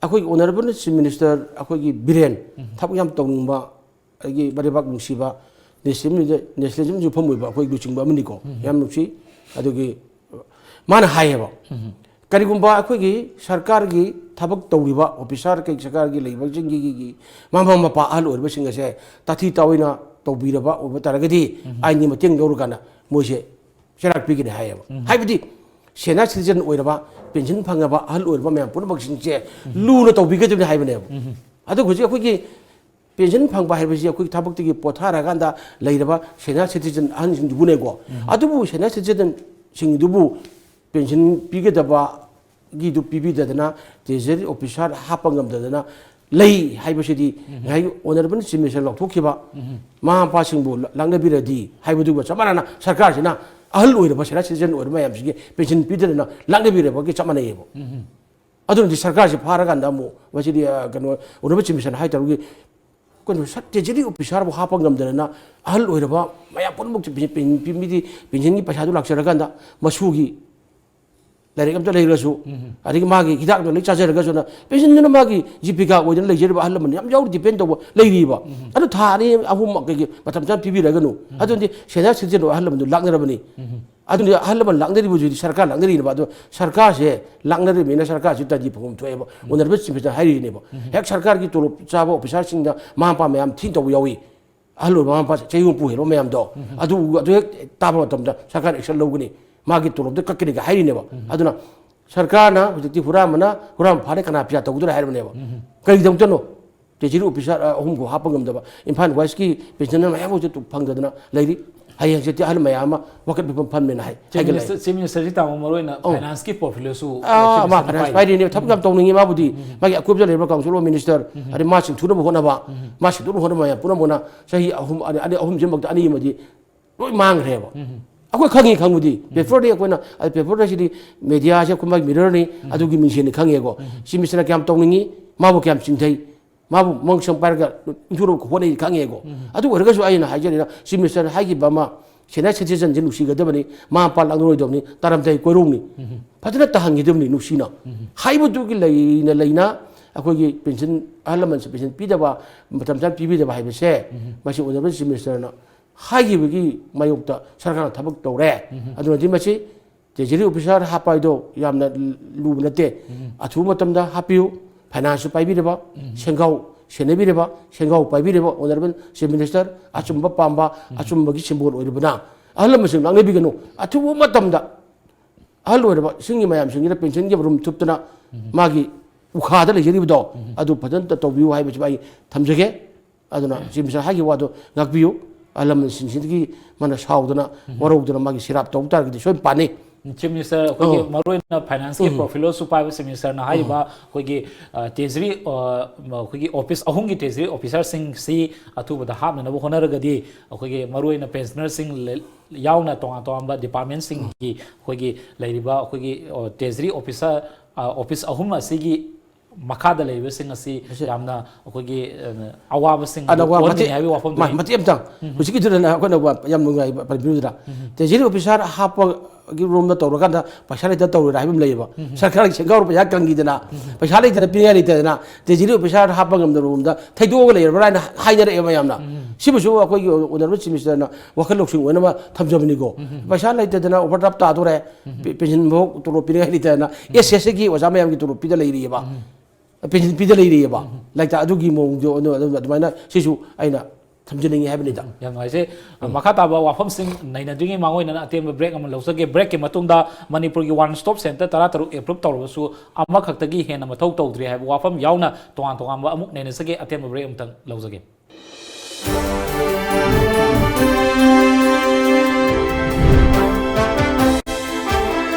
ꯑꯩꯈꯣꯏꯒꯤ ꯑꯣꯅꯔꯦꯕꯜ ꯆꯤꯐ ꯃꯤꯅꯤꯁꯇꯔ ꯑꯩꯈꯣꯏꯒꯤ ꯕꯤꯔꯦꯟ, ꯊꯕꯛ ꯌꯥꯝ ꯇꯧꯅꯤꯡꯕ, ꯑꯩꯒꯤ ꯃꯔꯩꯕꯥꯛ ꯅꯨꯡꯁꯤꯕ, ꯅꯦꯁꯅꯦꯂꯤꯖꯝ, ꯅꯦꯁꯅꯦꯂꯤꯖꯝ ꯌꯨꯝꯐꯝ ꯑꯣꯏꯕ ꯑꯩꯈꯣꯏ ꯂꯨꯆꯤꯡꯕ ꯑꯃꯅꯤꯀꯣ꯫ ꯌꯥꯝ ꯅꯨꯡꯁꯤ꯫ ꯑꯗꯨꯒꯤ ꯃꯥꯅ ꯍꯥꯏꯌꯦꯕ, ꯀꯔꯤꯒꯨꯝꯕ ꯑꯩꯈꯣꯏꯒꯤ ꯁꯔꯀꯥꯔꯒꯤ ꯊꯕꯛ ꯇꯧꯔꯤꯕ ꯑꯣꯐꯤꯁꯥꯔ, ꯀꯩ ꯁꯔꯀꯥꯔꯒꯤ ꯂꯩꯕꯁꯤꯡꯒꯤ ꯃꯃꯥ ꯃꯄꯥ ꯑꯍꯜ ꯑꯣꯏꯔꯕꯁꯤꯡ ꯑꯁꯦ ꯇꯥꯊꯤ ꯇꯥꯑꯣꯏꯅ ꯇꯧꯕꯤꯔꯕ ꯑꯣꯏꯕ ꯇꯥꯔꯒꯗꯤ ꯑꯥꯏꯟꯒꯤ ꯃꯇꯦꯡ ꯂꯧꯔꯀꯥꯟꯗ ꯃꯣꯏꯁꯦ ꯆꯩꯔꯥꯛ ꯄꯤꯒꯅꯤ ꯍꯥꯏꯌꯦꯕ꯫ ꯍꯥꯏꯕꯗꯤ ꯁꯦꯅꯤꯌꯔ ꯁꯤꯇꯤꯖꯟ ꯑꯣꯏꯔꯕ, ꯄꯦꯟꯁꯤꯟ ꯐꯪꯉꯕ ꯑꯍꯜ ꯑꯣꯏꯔꯕ ꯃꯌꯥꯝ ꯄꯨꯝꯅꯃꯛꯁꯤꯡꯁꯦ ꯂꯨꯅ ꯇꯧꯕꯤꯒꯗꯕꯅꯤ ꯍꯥꯏꯕꯅꯦꯕ꯫ ꯑꯗꯣ ꯍꯧꯖꯤꯛ ꯑꯩꯈꯣꯏꯒꯤ ꯄꯦꯟꯁꯤꯟ ꯐꯪꯕ ꯍꯥꯏꯕꯁꯤ ꯑꯩꯈꯣꯏꯒꯤ ꯊꯕꯛꯇꯒꯤ ꯄꯣꯊꯥꯔꯀꯥꯟꯗ ꯂꯩꯔꯕ ꯁꯦꯅꯤꯌꯔ ꯁꯤꯇꯤꯖꯟ ꯑꯍꯟꯁꯤꯡꯗꯨꯕꯨꯅꯦꯀꯣ꯫ ꯑꯗꯨꯕꯨ ꯁꯦꯅꯤꯌꯔ ꯁꯤꯇꯤꯖꯟꯁꯤꯡꯗꯨꯕꯨ ꯄꯦꯟꯁꯤꯟ ꯄꯤꯒꯗꯕꯒꯤꯗꯨ ꯄꯤꯕꯤꯗꯗꯅ, ꯇ꯭ꯔꯦꯖꯔꯤ ꯑꯣꯐꯤꯁꯥꯔ ꯍꯥꯞꯄ ꯉꯝꯗꯗꯅ ꯂꯩ ꯍꯥꯏꯕꯁꯤꯗꯤ ꯉꯁꯥꯏꯒꯤ ꯑꯣꯅꯔꯦꯕꯜ ꯆꯤꯐ ꯃꯤꯅꯤꯁꯇꯔ ꯂꯧꯊꯣꯛꯈꯤꯕ ꯃꯃꯥ ꯃꯄꯥꯁꯤꯡꯕꯨ ꯂꯥꯛꯅꯕꯤꯔꯗꯤ ꯍꯥꯏꯕꯗꯨꯒ ꯆꯞ ꯃꯥꯟꯅꯅ ꯁꯔꯀꯥꯔꯁꯤꯅ ꯑꯍꯜ ꯑꯣꯏꯔꯕ ꯁꯦꯅꯤꯌꯔ ꯁꯤꯇꯤꯖꯟ ꯑꯣꯏꯔꯕ ꯃꯌꯥꯝꯁꯤꯒꯤ ꯄꯦꯟꯁꯤꯟ ꯄꯤꯗꯗꯅ ꯂꯥꯛꯅꯕꯤꯔꯕꯒꯤ ꯆꯞ ꯃꯥꯟꯅꯩꯌꯦꯕ꯫ ꯑꯗꯨꯅꯗꯤ ꯁꯔꯀꯥꯔꯁꯤ ꯐꯥꯔꯀꯥꯟꯗ ꯑꯃꯨꯛ ꯃꯁꯤꯗꯤ, ꯑ, ꯀꯩꯅꯣ, ꯑꯣꯅꯔꯦꯕꯜ ꯆꯤꯐ ꯃꯤꯅꯤꯁꯇꯔꯅ ꯍꯥꯏ ꯇꯧꯔꯒꯤ ꯀꯩꯅꯣ, ꯁꯕ ꯇ꯭ꯔꯦꯖꯔꯤ ꯑꯣꯐꯤꯁꯥꯔꯕꯨ ꯍꯥꯞꯄ ꯉꯝꯗꯗꯅ, ꯑꯍꯜ ꯑꯣꯏꯔꯕ ꯃꯌꯥꯝ ꯄꯨꯝꯅꯃꯛꯁꯦ ꯄꯦꯟ-, ꯄꯦꯟ-, ꯄꯦꯟ-, ꯃꯤꯗꯤ ꯄꯦꯟꯁꯟꯒꯤ ꯄꯩꯁꯥꯗꯨ ꯂꯥꯛꯆꯔꯀꯥꯟꯗ, ꯃꯁꯨꯒꯤ ꯂꯥꯏꯔꯤꯛ ꯑꯝꯇ ꯂꯩꯔꯁꯨ, ꯑꯗꯒꯤ ꯃꯥꯒꯤ ꯍꯤꯗꯥꯛꯇꯣ ꯂꯣꯏ ꯆꯥꯖꯔꯒꯁꯨꯅ, ꯄꯦꯟꯁꯟꯗꯨꯅ ꯃꯥꯒꯤ ꯖꯤꯕꯤꯀꯥ ꯑꯣꯏꯗꯅ ꯂꯩꯖꯔꯤꯕ ꯑꯍꯜ ꯂꯃꯟ ꯌꯥꯝ ꯌꯥꯎꯔꯤ, ꯗꯤꯄꯦꯟ ꯇꯧꯕ ꯂꯩꯔꯤꯕ꯫ ꯑꯗꯨ ꯊꯥ ꯑꯅꯤ ꯑꯍꯨꯝ ꯀꯩꯒꯤ ꯃꯇꯝ ꯆꯥꯅ ꯄꯤꯕꯤꯔꯒꯅꯨ꯫ ꯑꯗꯨꯗꯤ ꯁꯦꯅꯤꯌꯔ ꯁꯤꯇꯤꯖꯦꯟ ꯑꯣꯏꯕ ꯑꯍꯜ ꯂꯃꯟꯗꯨ ꯂꯥꯛꯅꯔꯕꯅꯤ꯫ ꯑꯗꯨꯅ ꯑꯍꯜ ꯂꯃꯟ ꯂꯥꯛꯅꯔꯤꯕꯁꯤꯗꯤ ꯁꯔꯀꯥꯔ ꯂꯥꯛꯅꯔꯤꯅꯦꯕ꯫ ꯑꯗꯣ ꯁꯔꯀꯥꯔꯁꯦ ꯂꯥꯛꯅꯔꯤꯕꯅꯤꯅ ꯁꯔꯀꯥꯔꯁꯤ ꯇꯟꯗꯤ ꯐꯪꯐꯝ ꯊꯣꯛꯑꯦꯕ꯫ ꯑꯣꯅꯔꯦꯕꯜ ꯆꯤꯐ ꯃꯤꯅꯤꯁꯇꯔ ꯍꯥꯏꯔꯤꯅꯦꯕ꯫ ꯍꯦꯛ ꯁꯔꯀꯥꯔꯒꯤ ꯇꯣꯂꯣꯞ ꯆꯥꯕ ꯑꯣꯐꯤꯁꯥꯔꯁꯤꯡꯗ ꯃꯃꯥ ꯃꯄꯥ ꯃꯌꯥꯝ ꯊꯤꯅ ꯇꯧꯕ ꯌꯥꯎꯏ꯫ ꯑꯍꯜ ꯑꯣꯏꯕ ꯃꯃꯥ ꯃꯄꯥꯁꯦ ꯆꯍꯤ ꯍꯨꯝꯐꯨ ꯍꯦꯜꯂꯕ ꯃꯌꯥꯝꯗꯣ, ꯑꯗꯨ, ꯑꯗꯨ ꯍꯦꯛ ꯇꯥꯕ ꯃꯇꯝꯗ ꯁꯔꯀꯥꯔꯅ ꯑꯦꯛꯁꯟ ꯂꯧꯒꯅꯤ, ꯃꯥꯒꯤ ꯇꯣꯂꯣꯞꯇ ꯀꯛꯀꯅꯤꯒ ꯍꯥꯏꯔꯤꯅꯦꯕ꯫ ꯑꯗꯨꯅ ꯁꯔꯀꯥꯔꯅ ꯍꯧꯖꯤꯛꯇꯤ ꯍꯨꯔꯥꯟꯕꯅ ꯍꯨꯔꯥꯟꯕ ꯐꯥꯔꯦ, ꯀꯅꯥ ꯐꯤꯔꯥ ꯇꯧꯗꯣꯏꯅꯣ ꯍꯥꯏꯔꯕꯅꯦꯕ꯫ ꯀꯔꯤꯒꯤꯗꯃꯛꯇꯅꯣ? ꯇ꯭ꯔꯦꯖꯔꯤ ꯑꯣꯐꯤꯁꯔ ꯑꯍꯨꯝꯐꯥꯎ ꯍꯥꯞꯄ ꯉꯝꯗꯕ, ꯏꯝꯐꯥꯜ ꯋꯦꯁꯀꯤ ꯄꯦꯟꯁꯅꯔ ꯃꯌꯥꯝ ꯑꯃꯁꯨ ꯐꯪꯗꯗꯅ ꯂꯩꯔꯤ꯫ ꯍꯌꯦꯡ ꯍꯪꯆꯤꯠꯇꯤ ꯑꯍꯜ ꯃꯌꯥꯝ ꯑꯃ ꯋꯥꯀꯠ ꯃꯤꯐꯝ ꯐꯝꯃꯦꯅ ꯍꯥꯏ, ꯆꯤꯐ ꯍꯥꯏꯒꯠꯂꯛꯑꯦ꯫ ꯃꯤꯅꯤꯁꯇꯔ, ꯆꯤꯐ ꯃꯤꯅꯤꯁꯇꯔꯁꯤ ꯇꯥꯃꯣ ꯃꯔꯨ ꯑꯣꯏꯅ ꯑꯧ꯫ ꯐꯥꯏꯅꯥꯟꯁꯀꯤ ꯄ꯭ꯔꯣꯐꯤꯂꯦꯁꯨ ꯑꯥ, ꯆꯤꯐ ꯃꯥ ꯃꯤꯅꯤꯁꯇꯔꯅ ꯐꯥꯏꯅꯥꯟꯁ ꯄꯥꯏꯔꯤ꯫ ꯄꯥꯏꯔꯤꯅꯦ, ꯊꯕꯛ ꯌꯥꯝ ꯇꯧꯅꯤꯡꯉꯤ ꯃꯥꯕꯨꯗꯤ꯫ ꯃꯥꯒꯤ ꯑꯀꯣꯏꯕꯗ ꯂꯩꯔꯤꯕ ꯀꯥꯎꯟꯁꯤꯜ ꯑꯣꯐ ꯃꯤꯅꯤꯁꯇꯔ, ꯑꯗꯩ ꯃꯥꯁꯤꯡ ꯊꯨꯅꯕ ꯍꯣꯠꯅꯕ, ꯃꯥ ꯁꯦꯡꯗꯣꯛꯅꯕ ꯍꯣꯠꯅꯕ ꯃꯌꯥꯝ ꯄꯨꯝꯅꯃꯛꯅ ꯆꯍꯤ ꯑꯍꯨꯝ, ꯑꯅꯤ, ꯑꯅꯤ, ꯑꯍꯨꯝꯁꯤꯃꯛꯇ ꯑꯅꯤ ꯑꯃꯗꯤ ꯂꯣꯏ ꯃꯥꯡꯈ꯭ꯔꯦꯕ꯫ ꯑꯩꯈꯣꯏ ꯈꯪꯉꯤ, ꯈꯪꯕꯗꯤ꯫ ꯄꯦꯄꯔꯗꯤ ꯑꯩꯈꯣꯏꯅ, ꯑꯗ ꯄꯦꯄꯔꯗ ꯁꯤꯗꯤ ꯃꯦꯗꯤꯌꯥꯁꯦ ꯑꯩꯈꯣꯏ ꯃꯥꯒꯤ ꯃꯤꯔꯔꯅꯤ, ꯑꯗꯨꯒꯤ ꯃꯤꯡꯁꯦꯟꯅꯤ ꯈꯪꯉꯦꯀꯣ꯫ ꯆꯤꯐ ꯃꯤꯅꯤꯁꯇꯔꯅ ꯀꯌꯥꯝ ꯇꯧꯅꯤꯡꯉꯤ, ꯃꯥꯕꯨ ꯀꯌꯥꯝ ꯆꯤꯡꯊꯩ, ꯃꯥꯕꯨ ꯃꯪꯁꯪ ꯄꯥꯏꯔꯒ ꯏꯟꯊꯣꯔꯛꯄ ꯍꯣꯠꯅꯩ ꯈꯪꯉꯦꯀꯣ꯫ ꯑꯗꯨ ꯑꯣꯏꯔꯒꯁꯨ ꯑꯩꯅ ꯍꯥꯏꯖꯔꯤꯅ, ꯆꯤꯐ ꯃꯤꯅꯤꯁꯇꯔꯅ ꯍꯥꯏꯈꯤꯕ ꯑꯃ, ꯁꯦꯅꯤꯌꯔ ꯁꯤꯇꯤꯖꯟꯁꯤ ꯅꯨꯡꯁꯤꯒꯗꯕꯅꯤ, ꯃꯃꯥ ꯃꯄꯥ ꯂꯥꯛꯅꯔꯣꯏꯗꯕꯅꯤ, ꯇꯥꯔꯝꯗꯥꯏ ꯀꯣꯏꯔꯧꯅꯤ꯫ ꯐꯖꯅ ꯇꯥꯍꯟꯒꯗꯕꯅꯤ ꯅꯨꯡꯁꯤꯅ꯫ ꯍꯥꯏꯕꯗꯨꯒꯤ ꯂꯩꯅ ꯂꯩꯅ ꯑꯩꯈꯣꯏꯒꯤ ꯄꯦꯟꯁꯟ, ꯑꯍꯜ ꯂꯃꯟꯁꯦ ꯄꯦꯟꯁꯟ ꯄꯤꯗꯕ, ꯃꯇꯝ ꯆꯥꯅ ꯄꯤꯕꯤꯗꯕ ꯍꯥꯏꯕꯁꯦ, ꯃꯁꯤ ꯑꯣꯅꯔꯦꯕꯜ ꯆꯤꯐ ꯃꯤꯅꯤꯁꯇꯔꯅ ꯍꯥꯏꯈꯤꯕꯒꯤ ꯃꯥꯌꯣꯛꯇ ꯁꯔꯀꯥꯔꯅ ꯊꯕꯛ ꯇꯧꯔꯦ꯫ ꯑꯗꯨꯅꯗꯤ ꯃꯁꯤ ꯇ꯭ꯔꯦꯖꯔꯤ ꯑꯣꯐꯤꯁꯥꯔ ꯍꯥꯞꯄ ꯍꯥꯏꯗꯣ ꯌꯥꯝꯅ ꯂꯨꯕ ꯅꯠꯇꯦ꯫ ꯑꯊꯨꯕ ꯃꯇꯝꯗ ꯍꯥꯞꯄꯤꯌꯨ꯫ ꯐꯥꯏꯅꯥꯟꯁꯁꯨ ꯄꯥꯏꯕꯤꯔꯕ, ꯁꯦꯟꯒꯥꯎ ꯁꯦꯟꯅꯕꯤꯔꯕ, ꯁꯦꯟꯒꯥꯎ ꯄꯥꯏꯕꯤꯔꯕ ꯑꯣꯅꯔꯦꯕꯜ ꯆꯤꯐ ꯃꯤꯅꯤꯁꯇꯔ, ꯑꯆꯨꯝꯕ ꯄꯥꯝꯕ, ꯑꯆꯨꯝꯕꯒꯤ ꯁꯤꯝꯕꯣꯜ ꯑꯣꯏꯔꯕꯅ ꯑꯍꯜ ꯂꯃꯟꯁꯤꯡ ꯂꯥꯛꯅꯕꯤꯒꯅꯨ꯫ ꯑꯊꯨꯕ ꯃꯇꯝꯗ ꯑꯍꯜ ꯑꯣꯏꯔꯕ ꯏꯁꯤꯡꯒꯤ ꯃꯌꯥꯝꯁꯤꯡꯁꯤꯅ ꯄꯦꯟꯁꯟꯒꯤ ꯃꯔꯨꯝ ꯊꯨꯞꯇꯅ ꯃꯥꯒꯤ ꯎꯈꯥꯗ ꯂꯩꯖꯔꯤꯕꯗꯣ, ꯑꯗꯨ ꯐꯖꯅ ꯇꯧꯕꯤꯌꯨ ꯍꯥꯏꯕꯁꯤꯃ ꯑꯩ ꯊꯝꯖꯒꯦ꯫ ꯑꯗꯨꯅ ꯆꯤꯐ ꯃꯤꯅꯤꯁꯇꯔ ꯍꯥꯏꯈꯤꯕ ꯋꯥꯗꯣ ꯉꯥꯛꯄꯤꯌꯨ꯫ ꯑꯍꯜ ꯂꯃꯟꯁꯤꯡꯁꯤꯗꯒꯤ ꯃꯥꯅ ꯁꯥꯎꯗꯅ, ꯋꯥꯔꯧꯗꯅ ꯃꯥꯒꯤ ꯁꯤꯔꯥꯞ ꯇꯧꯕ ꯇꯥꯔꯒꯗꯤ ꯁꯣꯏꯗꯅ ꯄꯥꯅꯤ꯫ ꯆꯤꯐ ꯃꯤꯅꯤꯁꯇꯔ, ꯑꯩꯈꯣꯏꯒꯤ ꯃꯔꯨꯑꯣꯏꯅ ꯐꯥꯏꯅꯥꯟꯁꯀꯤ ꯄ꯭ꯔꯣꯐꯤꯂꯣꯁꯨ ꯄꯥꯏꯕ ꯆꯤꯐ ꯃꯤꯅꯤꯁꯇꯔꯅ ꯍꯥꯏꯔꯤꯕ ꯑꯩꯈꯣꯏꯒꯤ, ꯑ, ꯇ꯭ꯔꯦꯖꯔꯤ, ꯑ, ꯑꯩꯈꯣꯏꯒꯤ ꯑꯣꯐꯤꯁ, ꯑꯍꯨꯝꯒꯤ ꯇ꯭ꯔꯦꯖꯔꯤ ꯑꯣꯐꯤꯁꯥꯔꯁꯤꯡꯁꯤ ꯑꯊꯨꯕꯗ ꯍꯥꯞꯅꯅꯕ ꯍꯣꯠꯅꯔꯒꯗꯤ ꯑꯩꯈꯣꯏꯒꯤ ꯃꯔꯨꯑꯣꯏꯅ ꯄꯦꯟꯁꯅꯔꯁꯤꯡ ꯂꯩ-, ꯌꯥꯎꯅ ꯇꯣꯉꯥꯟ ꯇꯣꯉꯥꯟꯕ ꯗꯤꯄꯥꯔꯠꯃꯦꯟꯁꯤꯡꯒꯤ ꯑꯩꯈꯣꯏꯒꯤ ꯂꯩꯔꯤꯕ ꯑꯩꯈꯣꯏꯒꯤ, ꯑ, ꯇ꯭ꯔꯦꯖꯔꯤ ꯑꯣꯐꯤꯁꯥꯔ, ꯑ, ꯑꯣꯐꯤꯁ ꯑꯍꯨꯝ ꯑꯁꯤꯒꯤ ꯃꯈꯥꯗ ꯂꯩꯔꯤꯕꯁꯤꯡ ꯑꯁꯤ ꯌꯥꯝꯅ ꯑꯩꯈꯣꯏꯒꯤ, ꯑ, ꯑꯋꯥꯕꯁꯤꯡ ꯑꯗꯨ ꯑꯅꯧꯕ ꯀꯣꯛꯍꯟꯒꯅꯤ ꯃꯇꯦꯛ-, ꯍꯥꯏꯕꯒꯤ ꯋꯥꯐꯝꯗꯨꯅꯤ꯫ ꯃ-, ꯃꯇꯦꯛ ꯑꯃꯇꯪ꯫ ꯎꯝ꯫ ꯍꯧꯖꯤꯛꯀꯤꯗꯨꯗꯅ ꯑꯩꯈꯣꯏꯅ ꯋꯥ-, ꯌꯥꯝ ꯅꯨꯡꯉꯥꯏꯕ ꯄꯟꯕꯤꯗꯨꯗ꯫ ꯎꯝ꯫ ꯇꯦꯖꯤꯔꯤ ꯑꯣꯐꯤꯁꯥꯔ ꯍꯥꯞꯄꯒꯤ ꯔꯣꯝꯗ ꯇꯧꯔꯀꯥꯟꯗ ꯄꯩꯁꯥ ꯂꯩꯇ ꯇꯧꯔꯣꯏꯔꯥ ꯍꯥꯏꯕ ꯑꯃ ꯂꯩꯌꯦꯕ꯫ ꯎꯝ꯫ ꯁꯔꯀꯥꯔꯒꯤ ꯁꯦꯟꯖꯥꯎꯔ ꯄꯩꯁꯥ ꯀꯪꯈꯤꯗꯅ, ꯎꯝ꯫ ꯄꯩꯁꯥ ꯂꯩꯇꯅ ꯄꯤꯅꯤꯡꯉꯥꯏ ꯂꯩꯇꯗꯅ ꯇꯦꯖꯤꯔꯤ ꯑꯣꯐꯤꯁꯥꯔ ꯍꯥꯞꯄ ꯉꯝꯗꯕ ꯔꯣꯝꯗ ꯊꯩꯗꯣꯛꯑꯒ ꯂꯩꯔꯕ꯭ꯔꯥ ꯍꯥꯏꯅ ꯍꯥꯏꯅꯔꯛꯑꯦꯕ ꯌꯥꯝꯅ꯫ ꯎꯝ꯫ ꯁꯤꯃꯁꯨ ꯑꯩꯈꯣꯏꯒꯤ ꯑꯣꯅꯔꯦꯕꯜ ꯆꯤꯐ ꯃꯤꯅꯤꯁꯇꯔꯅ ꯋꯥꯈꯜ ꯂꯧꯁꯤꯡ ꯑꯣꯏꯅꯕ ꯊꯝꯖꯕꯅꯤꯀꯣ꯫ ꯎꯝ꯫ ꯄꯩꯁꯥ ꯂꯩꯇꯗꯅ ꯑꯣꯚꯔꯗ꯭ꯔꯥꯐ ꯇꯥꯗꯣꯔꯦ, ꯎꯝ꯫ ꯄꯦ-, ꯄꯦꯟꯁꯤꯟ ꯐꯥꯎ ꯇꯣꯂꯣꯞ ꯄꯤꯅꯤꯡꯉꯥꯏ ꯂꯩꯇꯗꯅ, ꯎꯝ꯫ ꯑꯦꯁ ꯑꯦꯁ ꯁꯤꯒꯤ ꯑꯣꯖꯥ ꯃꯌꯥꯝꯒꯤ ꯇꯣꯂꯣꯞ ꯄꯤꯗ ꯂꯩꯔꯤꯑꯕ꯫ ꯎꯝ꯫ ꯄꯦꯟꯁꯤꯟ ꯄꯤꯗ ꯂꯩꯔꯤꯑꯕ꯫ ꯎꯝ꯫ ꯂꯥꯏꯔꯤꯛꯇ ꯑꯗꯨꯒꯤ ꯃꯑꯣꯡꯗꯣ ꯑꯗꯨ-, ꯑꯗꯨ-, ꯑꯗꯨꯃꯥꯏꯅ ꯁꯤꯁꯨ ꯑꯩꯅ ꯊꯝꯖꯅꯤꯡꯉꯤ ꯍꯥꯏꯕꯅꯤꯗ꯫ ꯌꯥꯝ ꯅꯨꯡꯉꯥꯏꯖꯩ꯫ ꯎꯝ꯫ ꯃꯈꯥ ꯇꯥꯕ ꯋꯥꯐꯝꯁꯤꯡ ꯅꯩꯅꯗ꯭ꯔꯤꯉꯩ ꯃꯥꯡꯑꯣꯏꯅꯅ ꯑꯇꯦꯟꯕ ꯕ꯭ꯔꯦꯛ ꯑꯃ ꯂꯧꯖꯒꯦ꯫ ꯕ꯭ꯔꯦꯛꯀꯤ ꯃꯇꯨꯡꯗ ꯃꯅꯤꯄꯨꯔꯒꯤ ꯋꯥꯟ ꯁ꯭ꯇꯣꯞ ꯁꯦꯟꯇꯔ ꯇꯔꯥ ꯇꯔꯨꯛ ꯑꯦꯄ꯭ꯔꯨꯞ ꯇꯧꯔꯕꯁꯨ ꯑꯃꯈꯛꯇꯒꯤ ꯍꯦꯟꯅ ꯃꯊꯧ ꯇꯧꯗ꯭ꯔꯤ ꯍꯥꯏꯕ ꯋꯥꯐꯝ ꯌꯥꯎꯅ ꯇꯣꯉꯥꯟ ꯇꯣꯉꯥꯟꯕ ꯑꯃꯨꯛ ꯅꯩꯅꯖꯒꯦ꯫ ꯑꯇꯦꯟꯕ ꯕ꯭ꯔꯦꯛ ꯑꯃꯇꯪ ꯂꯧꯖꯒꯦ꯫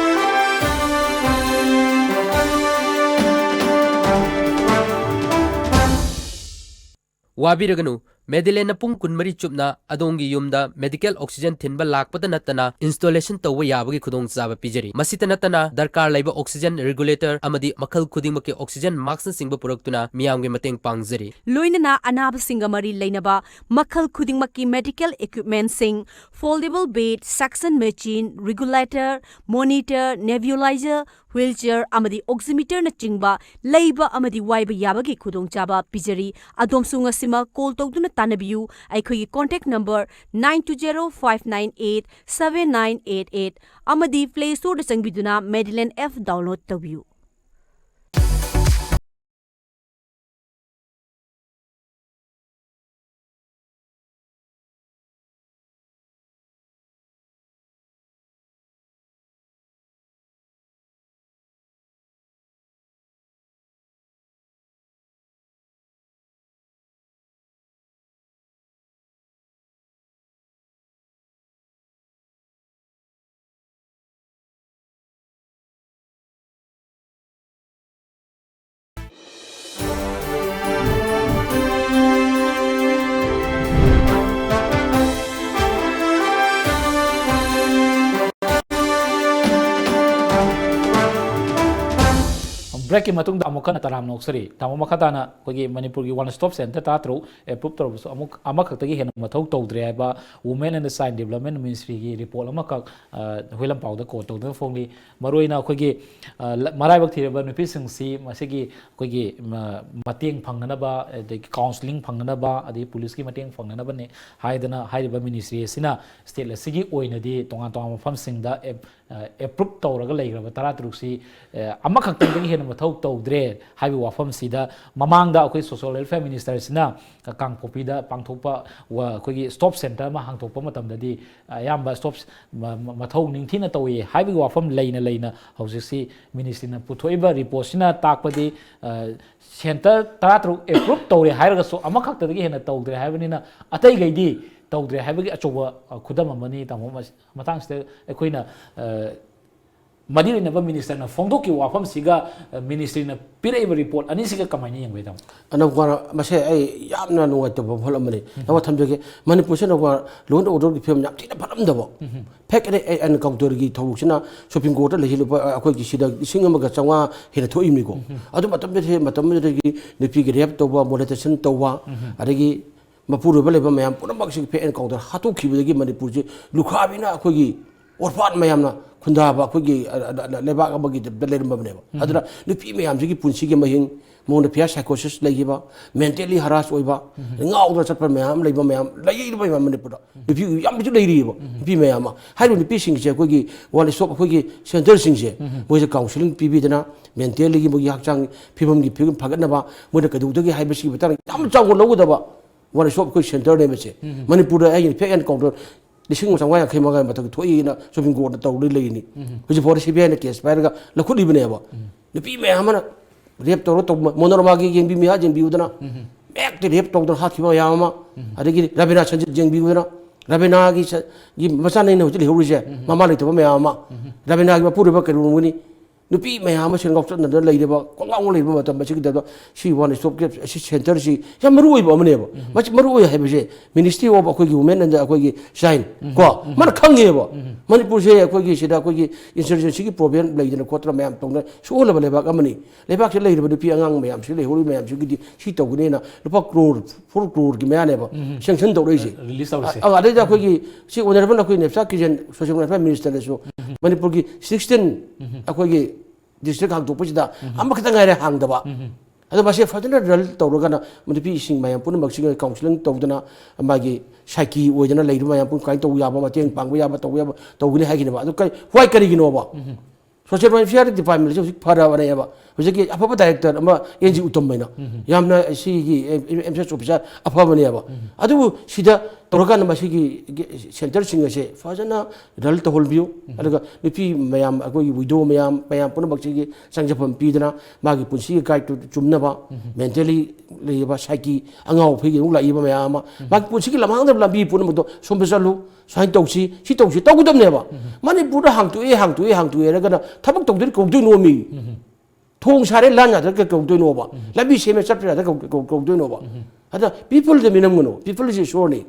ꯋꯥꯕꯤꯔꯒꯅꯨ, ꯃꯦꯗꯤꯂꯦꯟꯅ ꯄꯨꯡ ꯀꯨꯟꯃꯔꯤ ꯆꯨꯞꯅ ꯑꯗꯣꯝꯒꯤ ꯌꯨꯝꯗ ꯃꯦꯗꯤꯀꯦꯜ ꯑꯣꯛꯁꯤꯖꯦꯟ ꯊꯤꯟꯕ ꯂꯥꯛꯄꯗ ꯅꯠꯇꯅ ꯏꯟꯁꯇꯣꯂꯦꯁꯟ ꯇꯧꯕ ꯌꯥꯕꯒꯤ ꯈꯨꯗꯣꯡꯆꯥꯕ ꯄꯤꯖꯔꯤ꯫ ꯃꯁꯤꯇ ꯅꯠꯇꯅ ꯗꯔꯀꯥꯔ ꯂꯩꯕ ꯑꯣꯛꯁꯤꯖꯦꯟ ꯔꯤꯒꯨꯂꯦꯇꯔ ꯑꯃꯗꯤ ꯃꯈꯜ ꯈꯨꯗꯤꯡꯃꯛꯀꯤ ꯑꯣꯛꯁꯤꯖꯦꯟ ꯃꯥꯛꯁꯅꯆꯤꯡꯕ ꯄꯨꯔꯛꯇꯨꯅ ꯃꯤꯌꯥꯝꯒꯤ ꯃꯇꯦꯡ ꯄꯥꯡꯖꯔꯤ꯫ ꯂꯣꯏꯅꯅ ꯑꯅꯥꯕꯁꯤꯡꯒ ꯃꯔꯤ ꯂꯩꯅꯕ ꯃꯈꯜ ꯈꯨꯗꯤꯡꯃꯛꯀꯤ ꯃꯦꯗꯤꯀꯦꯜ ꯏꯀ꯭ꯋꯤꯞꯃꯦꯟꯁꯤꯡ, foldable bed, suction machine, regulator, monitor, nebuliser, wheelchair ꯑꯃꯗꯤ ꯑꯣꯛꯁꯤꯃꯤꯇꯔꯅꯆꯤꯡꯕ ꯂꯩꯕ ꯑꯃꯗꯤ ꯋꯥꯏꯕ ꯌꯥꯕꯒꯤ ꯈꯨꯗꯣꯡꯆꯥꯕ ꯄꯤꯖꯔꯤ꯫ ꯑꯗꯣꯝꯁꯨ ꯉꯁꯤꯃꯛ ꯀꯣꯜ ꯇꯧꯗꯨꯅ ꯇꯥꯟꯅꯕꯤꯌꯨ꯫ ꯑꯩꯈꯣꯏꯒꯤ contact number nine two zero five nine eight seven nine eight eight ꯑꯃꯗꯤ ꯄ꯭ꯂꯦ ꯁ꯭ꯇꯣꯔꯗ ꯆꯪꯕꯤꯗꯨꯅ ꯃꯦꯗꯤꯂꯦꯟ ꯑꯦꯞ ꯗꯥꯎꯟꯂꯣꯗ ꯇꯧꯕꯤꯌꯨ꯫ ꯕ꯭ꯔꯦꯛꯀꯤ ꯃꯇꯨꯡꯗ ꯑꯃꯨꯛ ꯍꯟꯅ ꯇꯔꯥꯝꯅ ꯑꯣꯛꯆꯔꯤ꯫ ꯇꯥꯃꯣ, ꯃꯈꯥ ꯇꯥꯅ ꯑꯩꯈꯣꯏꯒꯤ ꯃꯅꯤꯄꯨꯔꯒꯤ ꯋꯥꯟ ꯁ꯭ꯇꯣꯞ ꯁꯦꯟꯇꯔ ꯇꯔꯥ ꯇꯔꯨꯛ ꯑꯦꯄ꯭ꯔꯨꯞ ꯇꯧꯔꯕꯁꯨ ꯑꯃꯨꯛ ꯑꯃꯈꯛꯇꯒꯤ ꯍꯦꯟꯅ ꯃꯊꯧ ꯇꯧꯗ꯭ꯔꯦ ꯍꯥꯏꯕ Women and Child Development Ministryꯒꯤ ꯔꯤꯄꯣꯔꯠ ꯑꯃꯈꯛ, ꯑ, ꯍꯨꯏꯂꯝꯄꯥꯎꯗ ꯀꯣꯠ ꯇꯧꯗꯨꯅ ꯐꯣꯡꯂꯤ꯫ ꯃꯔꯨꯑꯣꯏꯅ ꯑꯩꯈꯣꯏꯒꯤ, ꯑ, ꯂ-, ꯃꯔꯥꯏꯕꯛ ꯊꯤꯔꯕ ꯅꯨꯄꯤꯁꯤꯡꯁꯤ ꯃꯁꯤꯒꯤ ꯑꯩꯈꯣꯏꯒꯤ ꯃ-, ꯃꯇꯦꯡ ꯐꯪꯅꯅꯕ, ꯑꯗꯒꯤ ꯀꯥꯎꯟꯁꯤꯂꯤꯡ ꯐꯪꯅꯅꯕ, ꯑꯗꯒꯤ ꯄꯨꯂꯤꯁꯀꯤ ꯃꯇꯦꯡ ꯐꯪꯅꯅꯕꯅꯦ ꯍꯥꯏꯗꯅ ꯍꯥꯏꯔꯤꯕ ꯃꯤꯅꯤꯁꯇ꯭ꯔꯤ ꯑꯁꯤꯅ ꯁ꯭ꯇꯦꯠ ꯑꯁꯤꯒꯤ ꯑꯣꯏꯅꯗꯤ ꯇꯣꯉꯥꯟ ꯇꯣꯉꯥꯟꯕ ꯃꯐꯝꯁꯤꯡꯗ ꯑꯦꯞ-, ꯑ, ꯑꯦꯄ꯭ꯔꯨꯞ ꯇꯧꯔꯒ ꯂꯩꯈ꯭ꯔꯕ ꯇꯔꯥ ꯇꯔꯨꯛꯁꯤ, ꯑ, ꯑꯃꯈꯛꯇꯪꯗꯒꯤ ꯍꯦꯟꯅ ꯃꯊꯧ ꯇꯧꯗ꯭ꯔꯦ ꯍꯥꯏꯕꯒꯤ ꯋꯥꯐꯝꯁꯤꯗ ꯃꯃꯥꯡꯗ ꯑꯩꯈꯣꯏ ꯁꯣꯁꯤꯌꯦꯜ ꯋꯦꯜꯐꯤꯌꯔ ꯃꯤꯅꯤꯁꯇꯔꯁꯤꯅ ꯀꯥꯡꯄꯣꯛꯄꯤꯗ ꯄꯥꯡꯊꯣꯛꯄ ꯋ-, ꯑꯩꯈꯣꯏꯒꯤ ꯁ꯭ꯇꯣꯞ ꯁꯦꯟꯇꯔ ꯑꯃ ꯍꯥꯡꯗꯣꯛꯄ ꯃꯇꯝꯗꯗꯤ ꯑꯌꯥꯝꯕ ꯁ꯭ꯇꯣꯞ ꯃ-, ꯃ-, ꯃꯊꯧ ꯅꯤꯡꯊꯤꯅ ꯇꯧꯏ ꯍꯥꯏꯕꯒꯤ ꯋꯥꯐꯝ ꯂꯩꯅ ꯂꯩꯅ ꯍꯧꯖꯤꯛꯁꯤ ꯃꯤꯅꯤꯁꯇ꯭ꯔꯤꯅ ꯄꯨꯊꯣꯛꯏꯕ ꯔꯤꯄꯣꯔꯠꯁꯤꯅ ꯇꯥꯛꯄꯗꯤ, ꯑ, ꯁꯦꯟꯇꯔ ꯇꯔꯥ ꯇꯔꯨꯛ ꯑꯦꯄ꯭ꯔꯨꯞ ꯇꯧꯔꯦ ꯍꯥꯏꯔꯒꯁꯨ ꯑꯃꯈꯛꯇꯗꯒꯤ ꯍꯦꯟꯅ ꯇꯧꯗ꯭ꯔꯦ ꯍꯥꯏꯕꯅꯤꯅ ꯑꯇꯩꯈꯩꯗꯤ ꯇꯧꯗ꯭ꯔꯦ ꯍꯥꯏꯕꯒꯤ ꯑꯆꯧꯕ, ꯑ, ꯈꯨꯗꯝ ꯑꯃꯅꯤ꯫ ꯇꯥꯃꯣ, ꯃꯁꯤ-, ꯃꯇꯥꯡꯁꯤꯗ ꯑꯩꯈꯣꯏꯅ, ꯑ, ꯃꯔꯤ ꯂꯩꯅꯕ ꯃꯤꯅꯤꯁꯇꯔꯅ ꯐꯣꯡꯗꯣꯛꯈꯤꯕ ꯋꯥꯐꯝꯁꯤꯒ, ꯑ, ꯃꯤꯅꯤꯁꯇ꯭ꯔꯤꯅ ꯄꯤꯔꯛꯏꯕ ꯔꯤꯄꯣꯔꯠ ꯑꯅꯤꯁꯤꯒ ꯀꯃꯥꯏꯅ ꯌꯦꯡꯕꯒꯦ, ꯇꯥꯃꯣ? ꯑꯅꯧꯕ ꯃꯁꯦ ꯑꯩ ꯌꯥꯝꯅ ꯅꯨꯡꯉꯥꯏꯇꯕ ꯋꯥꯐꯝ ꯑꯃꯅꯤ꯫ ꯅꯧꯕ ꯊꯝꯖꯒꯦ, ꯃꯅꯤꯄꯨꯔꯁꯦ ꯑꯅꯧꯕ law and orderꯒꯤ ꯐꯤꯕꯝ ꯌꯥꯝ ꯊꯤꯅ ꯐꯠꯂꯝꯗꯕ, ꯐꯦꯛ ꯑꯦꯟ ꯑꯦꯟꯀꯥꯎꯟꯇꯔꯒꯤ ꯊꯧꯗꯣꯛꯁꯤꯅ ꯁꯨꯄ꯭ꯔꯤꯝ ꯀꯣꯔꯠꯇ ꯂꯩꯁꯤꯜꯂꯨꯕ ꯑꯩꯈꯣꯏꯒꯤ ꯁꯤꯗ ꯂꯤꯁꯤꯡ ꯑꯃꯒ ꯆꯥꯝꯃꯉꯥ ꯍꯦꯟꯅ ꯊꯣꯛꯏꯕꯅꯤꯀꯣ꯫ ꯑꯗꯨ ꯃꯇꯝꯗꯨꯗ, ꯃꯇꯝꯗꯨꯗꯒꯤ ꯅꯨꯄꯤꯒꯤ ꯔꯦꯞ ꯇꯧꯕ, ꯃꯣꯂꯦꯁꯇꯦꯁꯟ ꯇꯧꯕ, ꯑꯗꯒꯤ ꯃꯄꯨꯔꯣꯏꯕ ꯂꯩꯕ ꯃꯌꯥꯝ ꯄꯨꯝꯅꯃꯛꯁꯤ ꯐꯦꯛ ꯑꯦꯟꯀꯥꯎꯟꯇꯔ ꯍꯥꯠꯇꯣꯛꯈꯤꯕꯗꯒꯤ ꯃꯅꯤꯄꯨꯔꯁꯤ ꯂꯨꯈ꯭ꯔꯥꯕꯤꯅ ꯑꯩꯈꯣꯏꯒꯤ ꯑꯣꯔꯐꯥꯟ ꯃꯌꯥꯝꯅ ꯈꯨꯟꯗꯥꯕ ꯑꯩꯈꯣꯏꯒꯤ, ꯑ, ꯑ, ꯑ, ꯂꯩꯕꯥꯛ ꯑꯃꯒꯤ ꯇꯥꯏꯞꯇ ꯂꯩꯔꯝꯃꯕꯅꯦꯕ꯫ ꯑꯗꯨꯅ ꯅꯨꯄꯤ ꯃꯌꯥꯝꯁꯤꯒꯤ ꯄꯨꯟꯁꯤꯒꯤ ꯃꯍꯤꯡ, ꯃꯉꯣꯟꯗ ꯐꯤꯌꯔ ꯁꯥꯏꯀꯣꯁꯤꯁ ꯂꯩꯈꯤꯕ, ꯃꯦꯟꯇꯦꯜꯂꯤ ꯍꯔꯥꯁ ꯑꯣꯏꯕ, ꯉꯥꯎꯗꯅ ꯆꯠꯄ ꯃꯌꯥꯝ ꯂꯩꯕ ꯃꯌꯥꯝ ꯂꯩꯔꯤꯕ ꯃꯌꯥꯝ ꯃꯅꯤꯄꯨꯔꯗ ꯅꯨꯄꯤ ꯌꯥꯝꯅꯁꯨ ꯂꯩꯔꯤꯑꯕ꯫ ꯅꯨꯄꯤ ꯃꯌꯥꯝ ꯑꯃ, ꯍꯥꯏꯔꯤꯕ ꯅꯨꯄꯤꯁꯤꯡꯁꯦ ꯑꯩꯈꯣꯏꯒꯤ ꯋꯥꯟ ꯁ꯭ꯇꯣꯞ ꯑꯩꯈꯣꯏꯒꯤ ꯁꯦꯟꯇꯔꯁꯤꯡꯁꯦ, ꯃꯣꯏꯁꯦ ꯀꯥꯎꯟꯁꯤꯂꯤꯡ ꯄꯤꯕꯤꯗꯅ, ꯃꯦꯟꯇꯦꯜꯂꯤꯒꯤ ꯃꯣꯏꯒꯤ ꯍꯛꯆꯥꯡ ꯐꯤꯕꯝꯒꯤ ꯐꯤꯕꯝ ꯐꯒꯠꯅꯕ, ꯃꯣꯏꯅ ꯀꯩꯗꯧꯗꯒꯦ ꯍꯥꯏꯕꯁꯤꯒꯤ ꯃꯇꯥꯡꯗ ꯌꯥꯝ ꯆꯥꯎꯅ ꯂꯧꯒꯗꯕ ꯋꯥꯟ ꯁ꯭ꯇꯣꯞ ꯑꯩꯈꯣꯏ ꯁꯦꯟꯇꯔꯅꯦꯕ ꯁꯦ꯫ ꯃꯅꯤꯄꯨꯔꯗ ꯑꯩꯒꯤ ꯐꯦꯛ ꯑꯦꯟꯀꯥꯎꯟꯇꯔ ꯂꯤꯁꯤꯡ ꯑꯃ ꯆꯥꯝꯃꯉꯥ ꯌꯥꯡꯈꯩ ꯃꯉꯥ ꯃꯊꯛꯇ ꯊꯣꯛꯏꯅ ꯁꯨꯄ꯭ꯔꯤꯝ ꯀꯣꯔꯠꯇ ꯇꯧꯔ ꯂꯩꯔꯤꯅꯤ꯫ ꯍꯧꯖꯤꯛ ꯐꯥꯎꯗ ꯁꯤ ꯕꯤ ꯑꯥꯏꯅ ꯀꯦꯁ ꯄꯥꯏꯔꯒ ꯂꯧꯈꯠꯂꯤꯕꯅꯦꯕ꯫ ꯅꯨꯄꯤ ꯃꯌꯥꯝ ꯑꯃꯅ ꯔꯦꯞ ꯇꯧꯔ ꯇꯧꯕ, ꯃꯣꯅꯣꯔꯃꯥꯒꯤ ꯌꯦꯡꯕꯤ ꯃꯤꯍꯥꯠ ꯌꯦꯡꯕꯤꯌꯨꯗꯅ, ꯃꯦꯛꯇ ꯔꯦꯞ ꯇꯧꯗꯅ ꯍꯥꯠꯈꯤꯕ ꯃꯌꯥꯝ ꯑꯃ, ꯑꯗꯒꯤ ꯔꯕꯤꯅꯥ ꯁꯟꯖꯤꯠ ꯌꯦꯡꯕꯤꯌꯨꯗꯅ, ꯔꯕꯤꯅꯥꯒꯤ ꯁ-, ꯒꯤ ꯃꯆꯥꯅꯤꯅ ꯍꯧꯖꯤꯛ ꯂꯩꯍꯧꯔꯤꯁꯦ, ꯃꯃꯥ ꯂꯩꯇꯕ ꯃꯌꯥꯝ ꯑꯃ, ꯔꯕꯤꯅꯥꯒꯤ ꯃꯄꯨꯔꯣꯏꯕ ꯀꯩꯗꯧꯔꯝꯒꯅꯤ? ꯅꯨꯄꯤ ꯃꯌꯥꯝ ꯑꯃ ꯁꯦꯟ ꯉꯥꯎꯆꯠꯅꯗꯅ ꯂꯩꯔꯤꯕ, ꯀꯣꯡꯒꯥꯎ ꯂꯩꯔꯤꯕ ꯃꯇꯝ ꯑꯁꯤꯗ ꯁꯤ ꯋꯥꯟ ꯁ꯭ꯇꯣꯞ ꯁꯦꯟꯇꯔꯁꯤ ꯌꯥꯝ ꯃꯔꯨ ꯑꯣꯏꯕ ꯑꯃꯅꯦꯕ꯫ ꯃꯁꯤ ꯃꯔꯨ ꯑꯣꯏ ꯍꯥꯏꯕꯁꯦ, ꯃꯤꯅꯤꯁꯇ꯭ꯔꯤ ꯑꯣꯐ ꯑꯩꯈꯣꯏꯒꯤ ꯋꯨꯃꯦꯟ ꯑꯦꯟ ꯑꯩꯈꯣꯏꯒꯤ ꯆꯥꯏꯜ ꯀꯣ, ꯃꯥꯅ ꯈꯪꯉꯦꯕ꯫ ꯃꯅꯤꯄꯨꯔꯁꯦ ꯑꯩꯈꯣꯏꯒꯤ ꯁꯤꯗ ꯑꯩꯈꯣꯏꯒꯤ ꯏꯟꯁꯔꯖꯦꯟꯁꯤꯒꯤ ꯄ꯭ꯔꯣꯕ꯭ꯂꯦꯝ ꯂꯩꯗꯅ ꯈꯣꯠꯇꯅ ꯃꯌꯥꯝ ꯇꯧꯗꯅ ꯁꯣꯛꯍꯜꯂꯕ ꯂꯩꯕꯥꯛ ꯑꯃꯅꯤ꯫ ꯂꯩꯕꯥꯛꯁꯤꯗ ꯂꯩꯔꯤꯕ ꯅꯨꯄꯤ ꯑꯉꯥꯡ ꯃꯌꯥꯝꯁꯤ, ꯂꯩꯍꯧꯔꯤꯕ ꯃꯌꯥꯝꯁꯤꯒꯤꯗꯤ ꯁꯤ ꯇꯧꯒꯅꯤꯅ ꯂꯨꯄꯥ ꯀ꯭ꯔꯣꯔ, ꯐꯣꯔ ꯀ꯭ꯔꯣꯔꯒꯤ ꯃꯌꯥꯅꯦꯕ ꯁꯦꯡꯁꯟ ꯇꯧꯔꯛꯏꯁꯦ꯫ ꯔꯤꯂꯤꯁ ꯇꯧꯔꯤꯁꯦ꯫ ꯑ, ꯑꯗꯩꯗ ꯑꯩꯈꯣꯏꯒꯤ ꯁꯤ ꯑꯣꯅꯔꯦꯕꯜ ꯑꯩꯈꯣꯏ ꯅꯦꯞꯁꯥ ꯀꯤꯖꯦꯟ ꯁꯣꯁꯤꯌꯦꯜ ꯋꯦꯜꯐꯤꯌꯔ ꯃꯤꯅꯤꯁꯇꯔꯅꯁꯨ ꯃꯅꯤꯄꯨꯔꯒꯤ ꯁꯤꯛꯁꯇꯤꯟ ꯑꯩꯈꯣꯏꯒꯤ ꯗꯤꯁꯇ꯭ꯔꯤꯛ ꯍꯥꯡꯗꯣꯛꯄꯁꯤꯗ ꯑꯃꯈꯛꯇ ꯉꯥꯏꯔꯦ ꯍꯥꯡꯗꯕ꯫ ꯑꯗꯣ ꯃꯁꯤ ꯐꯖꯅ ꯔꯟ ꯇꯧꯔꯒꯅ ꯅꯨꯄꯤꯁꯤꯡ ꯃꯌꯥꯝ ꯄꯨꯝꯅꯃꯛꯁꯤꯒ ꯀꯥꯎꯟꯁꯤꯂꯤꯡ ꯇꯧꯗꯅ, ꯃꯥꯒꯤ ꯁꯥꯏꯀꯤ ꯑꯣꯏꯗꯅ ꯂꯩꯔꯤꯕ ꯃꯌꯥꯝ ꯄꯨꯝꯅꯃꯛ ꯀꯃꯥꯏꯅ ꯇꯧꯕ ꯌꯥꯕ, ꯃꯇꯦꯡ ꯄꯥꯡꯕ ꯌꯥꯕ, ꯇꯧꯕ ꯌꯥꯕ ꯇꯧꯒꯅꯤ ꯍꯥꯏꯈꯤꯅꯦꯕ꯫ ꯑꯗꯨ ꯀꯔꯤ, why, ꯀꯔꯤꯒꯤꯅꯣꯕ? ꯁꯣꯁꯤꯌꯦꯜ ꯋꯦꯜꯐꯤꯌꯥꯔ ꯗꯤꯄꯥꯔꯠꯃꯦꯟꯁꯦ ꯍꯧꯖꯤꯛ ꯐꯔꯕꯅꯦꯕ꯫ ꯍꯧꯖꯤꯛꯀꯤ ꯑꯐꯕ ꯗꯥꯏꯔꯦꯛꯇꯔ ꯑꯃ, ꯑꯦꯟ ꯖꯤ ꯎꯇꯝ ꯍꯥꯏꯅ, ꯌꯥꯝꯅ ꯁꯤꯒꯤ ꯑꯦꯝ ꯑꯦꯁ ꯑꯣꯐꯤꯁꯥꯔ ꯑꯐꯕꯅꯦꯕ꯫ ꯑꯗꯨꯕꯨ ꯁꯤꯗ ꯇꯧꯔꯀꯥꯟꯗ ꯃꯁꯤꯒꯤ ꯁꯦꯟꯇꯔꯁꯤꯡ ꯑꯁꯦ ꯐꯖꯅ ꯔꯟ ꯇꯧꯍꯟꯕꯤꯌꯨ꯫ ꯑꯗꯨꯒ ꯅꯨꯄꯤ ꯃꯌꯥꯝ, ꯑꯩꯈꯣꯏꯒꯤ ꯋꯤꯗꯣ ꯃꯌꯥꯝ, ꯃꯌꯥꯝ ꯄꯨꯝꯅꯃꯛꯁꯤꯒꯤ ꯆꯪꯖꯐꯝ ꯄꯤꯗꯅ, ꯃꯥꯒꯤ ꯄꯨꯟꯁꯤꯒꯤ ꯒꯥꯏꯗꯇꯨ ꯆꯨꯝꯅꯕ, ꯃꯦꯟꯇꯦꯜꯂꯤ ꯂꯩꯔꯤꯕ ꯁꯥꯏꯀꯤ ꯑꯉꯥꯎ ꯑꯐꯩꯒꯤ ꯑꯃꯨꯛ ꯂꯥꯛꯏꯕ ꯃꯌꯥꯝ ꯑꯃ, ꯃꯥꯒꯤ ꯄꯨꯟꯁꯤꯒꯤ ꯂꯝꯍꯥꯡꯗ ꯂꯝꯕꯤ ꯄꯨꯝꯅꯃꯛꯇꯣ ꯁꯣꯝꯗ ꯆꯠꯂꯨ, ꯁꯨꯃꯥꯏꯅ ꯇꯧꯁꯤ, ꯁꯤ ꯇꯧꯁꯤ, ꯇꯧꯒꯗꯕꯅꯦꯕ꯫ ꯃꯅꯤꯄꯨꯔꯗ ꯍꯥꯡꯇꯣꯛꯑꯦ, ꯍꯥꯡꯇꯣꯛꯑꯦ, ꯍꯥꯡꯇꯣꯛꯑꯦ ꯍꯥꯏꯔꯒꯅ ꯊꯕꯛ ꯇꯧꯗꯣꯏꯅꯤ ꯀꯧꯗꯣꯏꯅꯣ ꯃꯤ? ꯊꯣꯡ ꯁꯥꯔꯦ, ꯂꯥꯟ ꯌꯥꯗ꯭ꯔꯒ ꯀꯧꯗꯣꯏꯅꯣꯕ? ꯂꯝꯕꯤ ꯁꯦꯝꯃꯦ, ꯆꯠꯄ ꯌꯥꯗ꯭ꯔꯒ ꯀꯧ-, ꯀꯧ-, ꯀꯧꯗꯣꯏꯅꯣꯕ? ꯑꯗ ꯄꯤꯄꯜꯗ ꯃꯤꯅꯝꯒꯅꯨ, ꯄꯤꯄꯜꯁꯤ ꯏꯁꯣꯔꯅꯤ꯫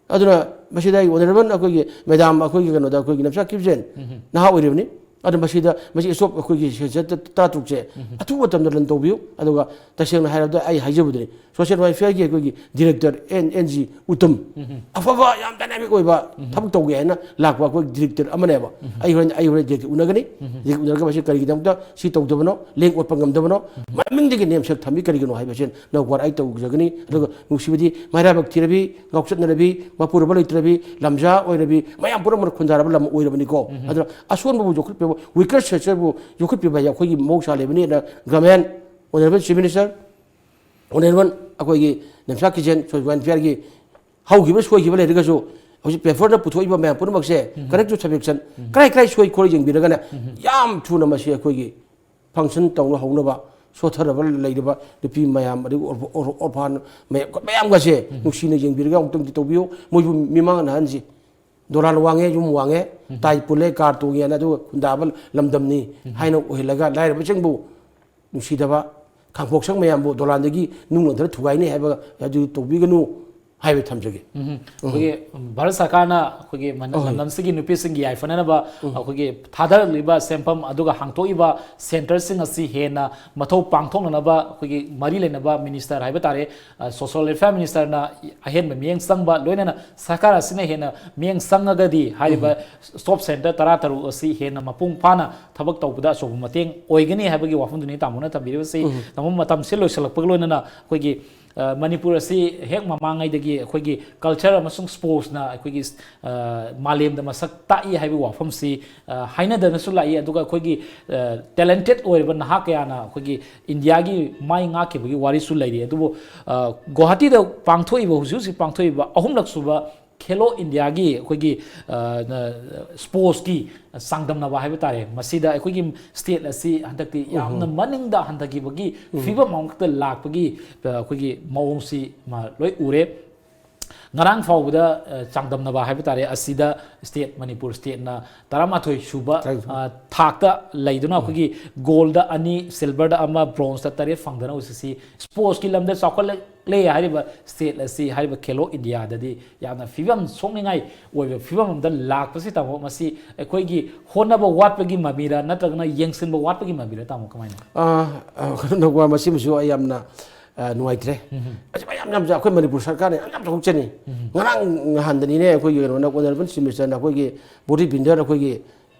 ꯑꯗꯨꯅ ꯃꯁꯤꯗ ꯑꯩ ꯑꯣꯅꯔꯦꯕꯜ ꯑꯩꯈꯣꯏꯒꯤ ꯃꯦꯗꯥꯝ ꯑꯩꯈꯣꯏꯒꯤ ꯀꯩꯅꯣꯗ ꯑꯩꯈꯣꯏꯒꯤ ꯅꯝꯆꯥ ꯀꯤꯞꯖꯦꯟ ꯅꯍꯥ ꯑꯣꯏꯔꯤꯕꯅꯤ꯫ ꯑꯗꯨ ꯃꯁꯤꯗ ꯃꯁꯤ ꯏꯁꯣꯞ ꯑꯩꯈꯣꯏꯒꯤ ꯁꯦꯟꯁꯔ ꯇꯔꯥꯇꯔꯨꯛꯁꯦ ꯑꯊꯨꯕ ꯃꯇꯝꯗ ꯂꯟ ꯇꯧꯕꯤꯌꯨ꯫ ꯑꯗꯨꯒ ꯇꯁꯦꯡꯅ ꯍꯥꯏꯔꯕꯗ ꯑꯩ ꯍꯥꯏꯖꯕꯗꯨꯅꯤ, ꯁꯣꯁꯤꯌꯦꯜ ꯋꯦꯜꯐꯤꯌꯥꯔꯒꯤ ꯑꯩꯈꯣꯏꯒꯤ director and, and G Uttam, ꯑꯐꯕ ꯌꯥꯝ ꯗꯥꯏꯅꯥꯃꯤꯛ ꯑꯣꯏꯕ ꯊꯕꯛ ꯇꯧꯒꯦ ꯍꯥꯏꯅ ꯂꯥꯛꯄ ꯑꯩꯈꯣꯏ ꯗꯤꯔꯦꯛꯇꯔ ꯑꯃꯅꯦꯕ꯫ ꯑꯩ ꯍꯣꯔꯦꯟ, ꯑꯩ ꯍꯣꯔꯦꯟ ꯗꯤꯔꯦꯛꯇꯔ ꯎꯅꯒꯅꯤ꯫ ꯗꯤꯔꯦꯛꯇꯔ ꯎꯅꯔꯒ ꯃꯁꯤ ꯀꯔꯤꯒꯤꯗꯃꯛꯇ ꯁꯤ ꯇꯧꯗꯕꯅꯣ, ꯂꯦꯡ ꯑꯣꯠꯄ ꯉꯝꯗꯕꯅꯣ, ꯃꯃꯤꯡꯗꯒꯤ ꯅꯦꯝꯁꯛ ꯊꯝꯃꯤ ꯀꯔꯤꯒꯤꯅꯣ ꯍꯥꯏꯕꯁꯦ ꯅꯧꯕ ꯑꯩ ꯇꯧꯖꯒꯅꯤ꯫ ꯑꯗꯨꯒ ꯅꯨꯡꯁꯤꯕꯗꯤ ꯃꯩꯔꯥꯕꯛ ꯊꯤꯔꯕꯤ, ꯉꯥꯎꯆꯠꯅꯔꯕꯤ, ꯃꯄꯨꯔꯣꯏꯕ ꯂꯩꯇ꯭ꯔꯕꯤ, ꯂꯝꯖꯥ ꯑꯣꯏꯔꯕꯤ, ꯃꯌꯥꯝ ꯄꯨꯝꯅꯃꯛꯅ ꯈꯨꯟꯗꯥꯔꯕ ꯂꯝ ꯑꯣꯏꯔꯕꯅꯤꯀꯣ꯫ ꯑꯗꯨꯅ ꯑꯁꯣꯟꯕꯕꯨ ꯌꯣꯛꯈꯠꯄꯤꯕ, weaker sectorꯕꯨ ꯌꯣꯛꯈꯠꯄꯤꯕ ꯍꯥꯏꯁꯦ ꯑꯩꯈꯣꯏꯒꯤ ꯃꯍꯧꯁꯥ ꯂꯩꯕꯅꯤ꯫ ꯑꯗꯨꯅ government, honourable chief minister, honourable ꯑꯩꯈꯣꯏꯒꯤ ꯅꯝꯆꯥ ꯀꯤꯖꯦꯟ ꯁꯣꯁꯤꯌꯦꯜ ꯋꯦꯜꯐꯤꯌꯥꯔꯒꯤ ꯍꯧꯈꯤꯕ ꯁꯣꯏꯈꯤꯕ ꯂꯩꯔꯒꯁꯨ ꯍꯧꯖꯤꯛ ꯄꯦꯄꯔꯗ ꯄꯨꯊꯣꯛꯏꯕ ꯃꯌꯥꯝ ꯄꯨꯝꯅꯃꯛꯁꯦ, corrective subjection, ꯀꯔꯥꯏ ꯀꯔꯥꯏ ꯁꯣꯏ ꯈꯣꯠꯂꯤ ꯌꯦꯡꯕꯤꯔꯒꯅꯦ, ꯌꯥꯝ ꯊꯨꯅ ꯃꯁꯤ ꯑꯩꯈꯣꯏꯒꯤ ꯐꯪꯁꯟ ꯇꯧꯅ ꯍꯧꯅꯕ, ꯁꯣꯠꯊꯔꯕ ꯂꯩꯔꯤꯕ ꯅꯨꯄꯤ ꯃꯌꯥꯝ, ꯑꯗꯒꯤ ꯑꯣꯔ-, ꯑꯣꯔ-, ꯑꯣꯔꯐꯥꯟ ꯃꯌꯥꯝ, ꯃꯌꯥꯝꯒꯁꯦ ꯅꯨꯡꯁꯤꯅ ꯌꯦꯡꯕꯤꯔꯒ ꯑꯃꯨꯛꯇꯪꯗꯤ ꯇꯧꯕꯤꯌꯨ꯫ ꯃꯣꯏꯕꯨ ꯃꯤꯃꯥꯡ ꯅꯥꯍꯟꯁꯤ꯫ ꯗꯣꯂꯥꯟ ꯋꯥꯡꯉꯦ, ꯌꯨꯝ ꯋꯥꯡꯉꯦ, ꯇꯥꯏ ꯄꯨꯜꯂꯦ, ꯀꯥꯔ ꯇꯣꯡꯉꯦꯅ ꯑꯗꯨꯒ ꯈꯨꯟꯗꯥꯕ ꯂꯝꯗꯝꯅꯤ ꯍꯥꯏꯅ ꯑꯣꯏꯍꯜꯂꯒ ꯂꯥꯏꯔꯕꯁꯤꯡꯕꯨ ꯅꯨꯡꯁꯤꯗꯕ, ꯈꯥꯡꯄꯣꯛꯁꯪ ꯃꯌꯥꯝꯕꯨ ꯗꯣꯂꯥꯟꯗꯒꯤ ꯅꯨꯡ ꯂꯪꯊꯔ ꯊꯨꯒꯥꯏꯅꯤ ꯍꯥꯏꯕ ꯑꯗꯨ ꯇꯧꯕꯤꯒꯅꯨ ꯍꯥꯏꯕ ꯊꯝꯖꯒꯦ꯫ ꯑꯩꯈꯣꯏꯒꯤ ꯚꯥꯔꯠ ꯁꯔꯀꯥꯔꯅ ꯑꯩꯈꯣꯏꯒꯤ ꯃ- ꯂꯝꯗꯝꯁꯤꯒꯤ ꯅꯨꯄꯤꯁꯤꯡꯒꯤ ꯌꯥꯏꯐꯅꯅꯕ ꯑꯩꯈꯣꯏꯒꯤ ꯊꯥꯗꯔꯛꯂꯤꯕ ꯁꯦꯟꯐꯝ ꯑꯗꯨꯒ ꯍꯥꯡꯗꯣꯛꯏꯕ ꯁꯦꯟꯇꯔꯁꯤꯡ ꯑꯁꯤ ꯍꯦꯟꯅ ꯃꯊꯧ ꯄꯥꯡꯊꯣꯛꯅꯅꯕ ꯑꯩꯈꯣꯏꯒꯤ ꯃꯔꯤ ꯂꯩꯅꯕ ꯃꯤꯅꯤꯁꯇꯔ ꯍꯥꯏꯕ ꯇꯥꯔꯦ, ꯁꯣꯁꯤꯌꯦꯜ ꯋꯦꯜꯐꯤꯌꯥꯔ ꯃꯤꯅꯤꯁꯇꯔꯅ ꯑꯍꯦꯟꯕ ꯃꯤꯠꯌꯦꯡ ꯆꯪꯕ, ꯂꯣꯏꯅꯅ ꯁꯔꯀꯥꯔ ꯑꯁꯤꯅ ꯍꯦꯟꯅ ꯃꯤꯠꯌꯦꯡ ꯆꯪꯉꯒꯗꯤ ꯍꯥꯏꯔꯤꯕ ꯁ꯭ꯇꯣꯞ ꯁꯦꯟꯇꯔ ꯇꯔꯥ ꯇꯔꯨꯛ ꯑꯁꯤ ꯍꯦꯟꯅ ꯃꯄꯨꯡ ꯐꯥꯅ ꯊꯕꯛ ꯇꯧꯕꯗ ꯑꯆꯧꯕ ꯃꯇꯦꯡ ꯑꯣꯏꯒꯅꯤ ꯍꯥꯏꯕꯒꯤ ꯋꯥꯐꯝꯗꯨꯅꯤ ꯇꯥꯃꯣꯅ ꯊꯝꯕꯤꯔꯤꯕꯁꯤ꯫ ꯇꯥꯃꯣ, ꯃꯇꯝꯁꯦ ꯂꯣꯏꯁꯤꯜꯂꯛꯄꯒ ꯂꯣꯏꯅꯅ ꯑꯩꯈꯣꯏꯒꯤ ꯑ, ꯃꯅꯤꯄꯨꯔ ꯑꯁꯤ ꯍꯦꯛ ꯃꯃꯥꯡꯉꯩꯗꯒꯤ ꯑꯩꯈꯣꯏꯒꯤ ꯀꯜꯆꯔ ꯑꯃꯁꯨꯡ ꯁ꯭ꯄꯣꯔꯠꯁꯅ ꯑꯩꯈꯣꯏꯒꯤ ꯑ, ꯃꯥꯂꯦꯝꯗ ꯃꯁꯛ ꯇꯥꯛꯏ ꯍꯥꯏꯕꯒꯤ ꯋꯥꯐꯝꯁꯤ ꯑ, ꯍꯥꯏꯅꯗꯅꯁꯨ ꯂꯥꯛꯏ꯫ ꯑꯗꯨꯒ ꯑꯩꯈꯣꯏꯒꯤ ꯇꯦꯂꯦꯟꯇꯦꯠ ꯑꯣꯏꯔꯕ ꯅꯍꯥ ꯀꯌꯥꯅ ꯑꯩꯈꯣꯏꯒꯤ ꯏꯟꯗꯤꯌꯥꯒꯤ ꯃꯥꯏ ꯉꯥꯛꯈꯤꯕꯒꯤ ꯋꯥꯔꯤꯁꯨ ꯂꯩꯔꯤ꯫ ꯑꯗꯨꯕꯨ ꯑ, ꯒꯨꯋꯥꯍꯥꯇꯤꯗ ꯄꯥꯡꯊꯣꯛꯏꯕ, ꯍꯧꯖꯤꯛ ꯍꯧꯖꯤꯛ ꯄꯥꯡꯊꯣꯛꯏꯕ ꯑꯍꯨꯝꯂꯛ ꯁꯨꯕ ꯈꯦꯂꯣ ꯏꯟꯗꯤꯌꯥꯒꯤ ꯑꯩꯈꯣꯏꯒꯤ ꯁ꯭ꯄꯣꯔꯠꯁꯀꯤ ꯆꯥꯡꯗꯝꯅꯕ ꯍꯥꯏꯕ ꯇꯥꯔꯦ, ꯃꯁꯤꯗ ꯑꯩꯈꯣꯏꯒꯤ ꯁ꯭ꯇꯦꯠ ꯑꯁꯤ ꯍꯟꯗꯛꯇꯤ ꯌꯥꯝꯅ ꯃꯅꯤꯡꯗ ꯍꯟꯊꯈꯤꯕꯒꯤ ꯐꯤꯕꯝ ꯑꯃꯈꯛꯇ ꯂꯥꯛꯄꯒꯤ ꯑ, ꯑꯩꯈꯣꯏꯒꯤ ꯃꯑꯣꯡꯁꯤ ꯃꯥ ꯂꯣꯏ ꯎꯔꯦ꯫ ꯉꯔꯥꯡ ꯐꯥꯎꯕꯗ ꯑ, ꯆꯥꯡꯗꯝꯅꯕ ꯍꯥꯏꯕ ꯇꯥꯔꯦ, ꯑꯁꯤꯗ ꯁ꯭ꯇꯦꯠ ꯃꯅꯤꯄꯨꯔ ꯁ꯭ꯇꯦꯠꯅ ꯇꯔꯥꯃꯥꯊꯣꯏ ꯁꯨꯕ ꯇꯔꯥꯃꯥꯊꯣꯏ꯫ ꯑ, ꯊꯥꯛꯇ ꯂꯩꯗꯨꯅ ꯑꯩꯈꯣꯏꯒꯤ ꯒꯣꯜꯗ ꯑꯅꯤ, ꯁꯤꯜꯚꯔꯗ ꯑꯃ, ꯕ꯭ꯔꯣꯟꯖꯇ ꯇꯔꯦꯠ ꯐꯪꯗꯅ ꯍꯧꯖꯤꯛꯁꯤ ꯁ꯭ꯄꯣꯔꯠꯁꯀꯤ ꯂꯝꯗ ꯆꯥꯎꯈꯠꯂꯛꯂꯦ ꯍꯥꯏꯔꯤꯕ ꯁ꯭ꯇꯦꯠ ꯑꯁꯤ ꯍꯥꯏꯔꯤꯕ ꯈꯦꯂꯣ ꯏꯟꯗꯤꯌꯥꯗꯗꯤ ꯌꯥꯝꯅ ꯐꯤꯕꯝ ꯁꯣꯛꯅꯤꯡꯉꯥꯏ ꯑꯣꯏꯕ ꯐꯤꯕꯝ ꯑꯃꯗ ꯂꯥꯛꯄꯁꯤ, ꯇꯥꯃꯣ, ꯃꯁꯤ ꯑꯩꯈꯣꯏꯒꯤ ꯍꯣꯠꯅꯕ ꯋꯥꯠꯄꯒꯤ ꯃꯃꯤꯔ ꯅꯠꯇ꯭ꯔꯒꯅ ꯌꯦꯡꯁꯤꯟꯕ ꯋꯥꯠꯄꯒꯤ ꯃꯃꯤꯔ, ꯇꯥꯃꯣ, ꯀꯃꯥꯏꯅ? ꯑ, ꯑ, ꯀꯩꯅꯣ ꯇꯧꯕ, ꯃꯁꯤꯃꯁꯨ ꯑꯩ ꯌꯥꯝꯅ ꯑ, ꯅꯨꯡꯉꯥꯏꯇ꯭ꯔꯦ꯫ ꯃꯁꯤ ꯃꯌꯥꯝ ꯌꯥꯝ ꯑꯩꯈꯣꯏ ꯃꯅꯤꯄꯨꯔ ꯁꯔꯀꯥꯔꯅ ꯌꯥꯝ ꯌꯥꯝ ꯆꯥꯎꯊꯣꯛꯆꯅꯤ꯫ ꯉꯔꯥꯡ ꯅꯍꯥꯟꯗꯅꯤꯅꯦ ꯑꯩꯈꯣꯏꯒꯤ ꯀꯩꯅꯣꯅ, ꯑꯣꯅꯔꯦꯕꯜ ꯆꯤꯐ ꯃꯤꯅꯤꯁꯇꯔꯅ ꯑꯩꯈꯣꯏꯒꯤ ꯕꯣꯗꯤ ꯕꯤꯜꯗꯔ ꯑꯩꯈꯣꯏꯒꯤ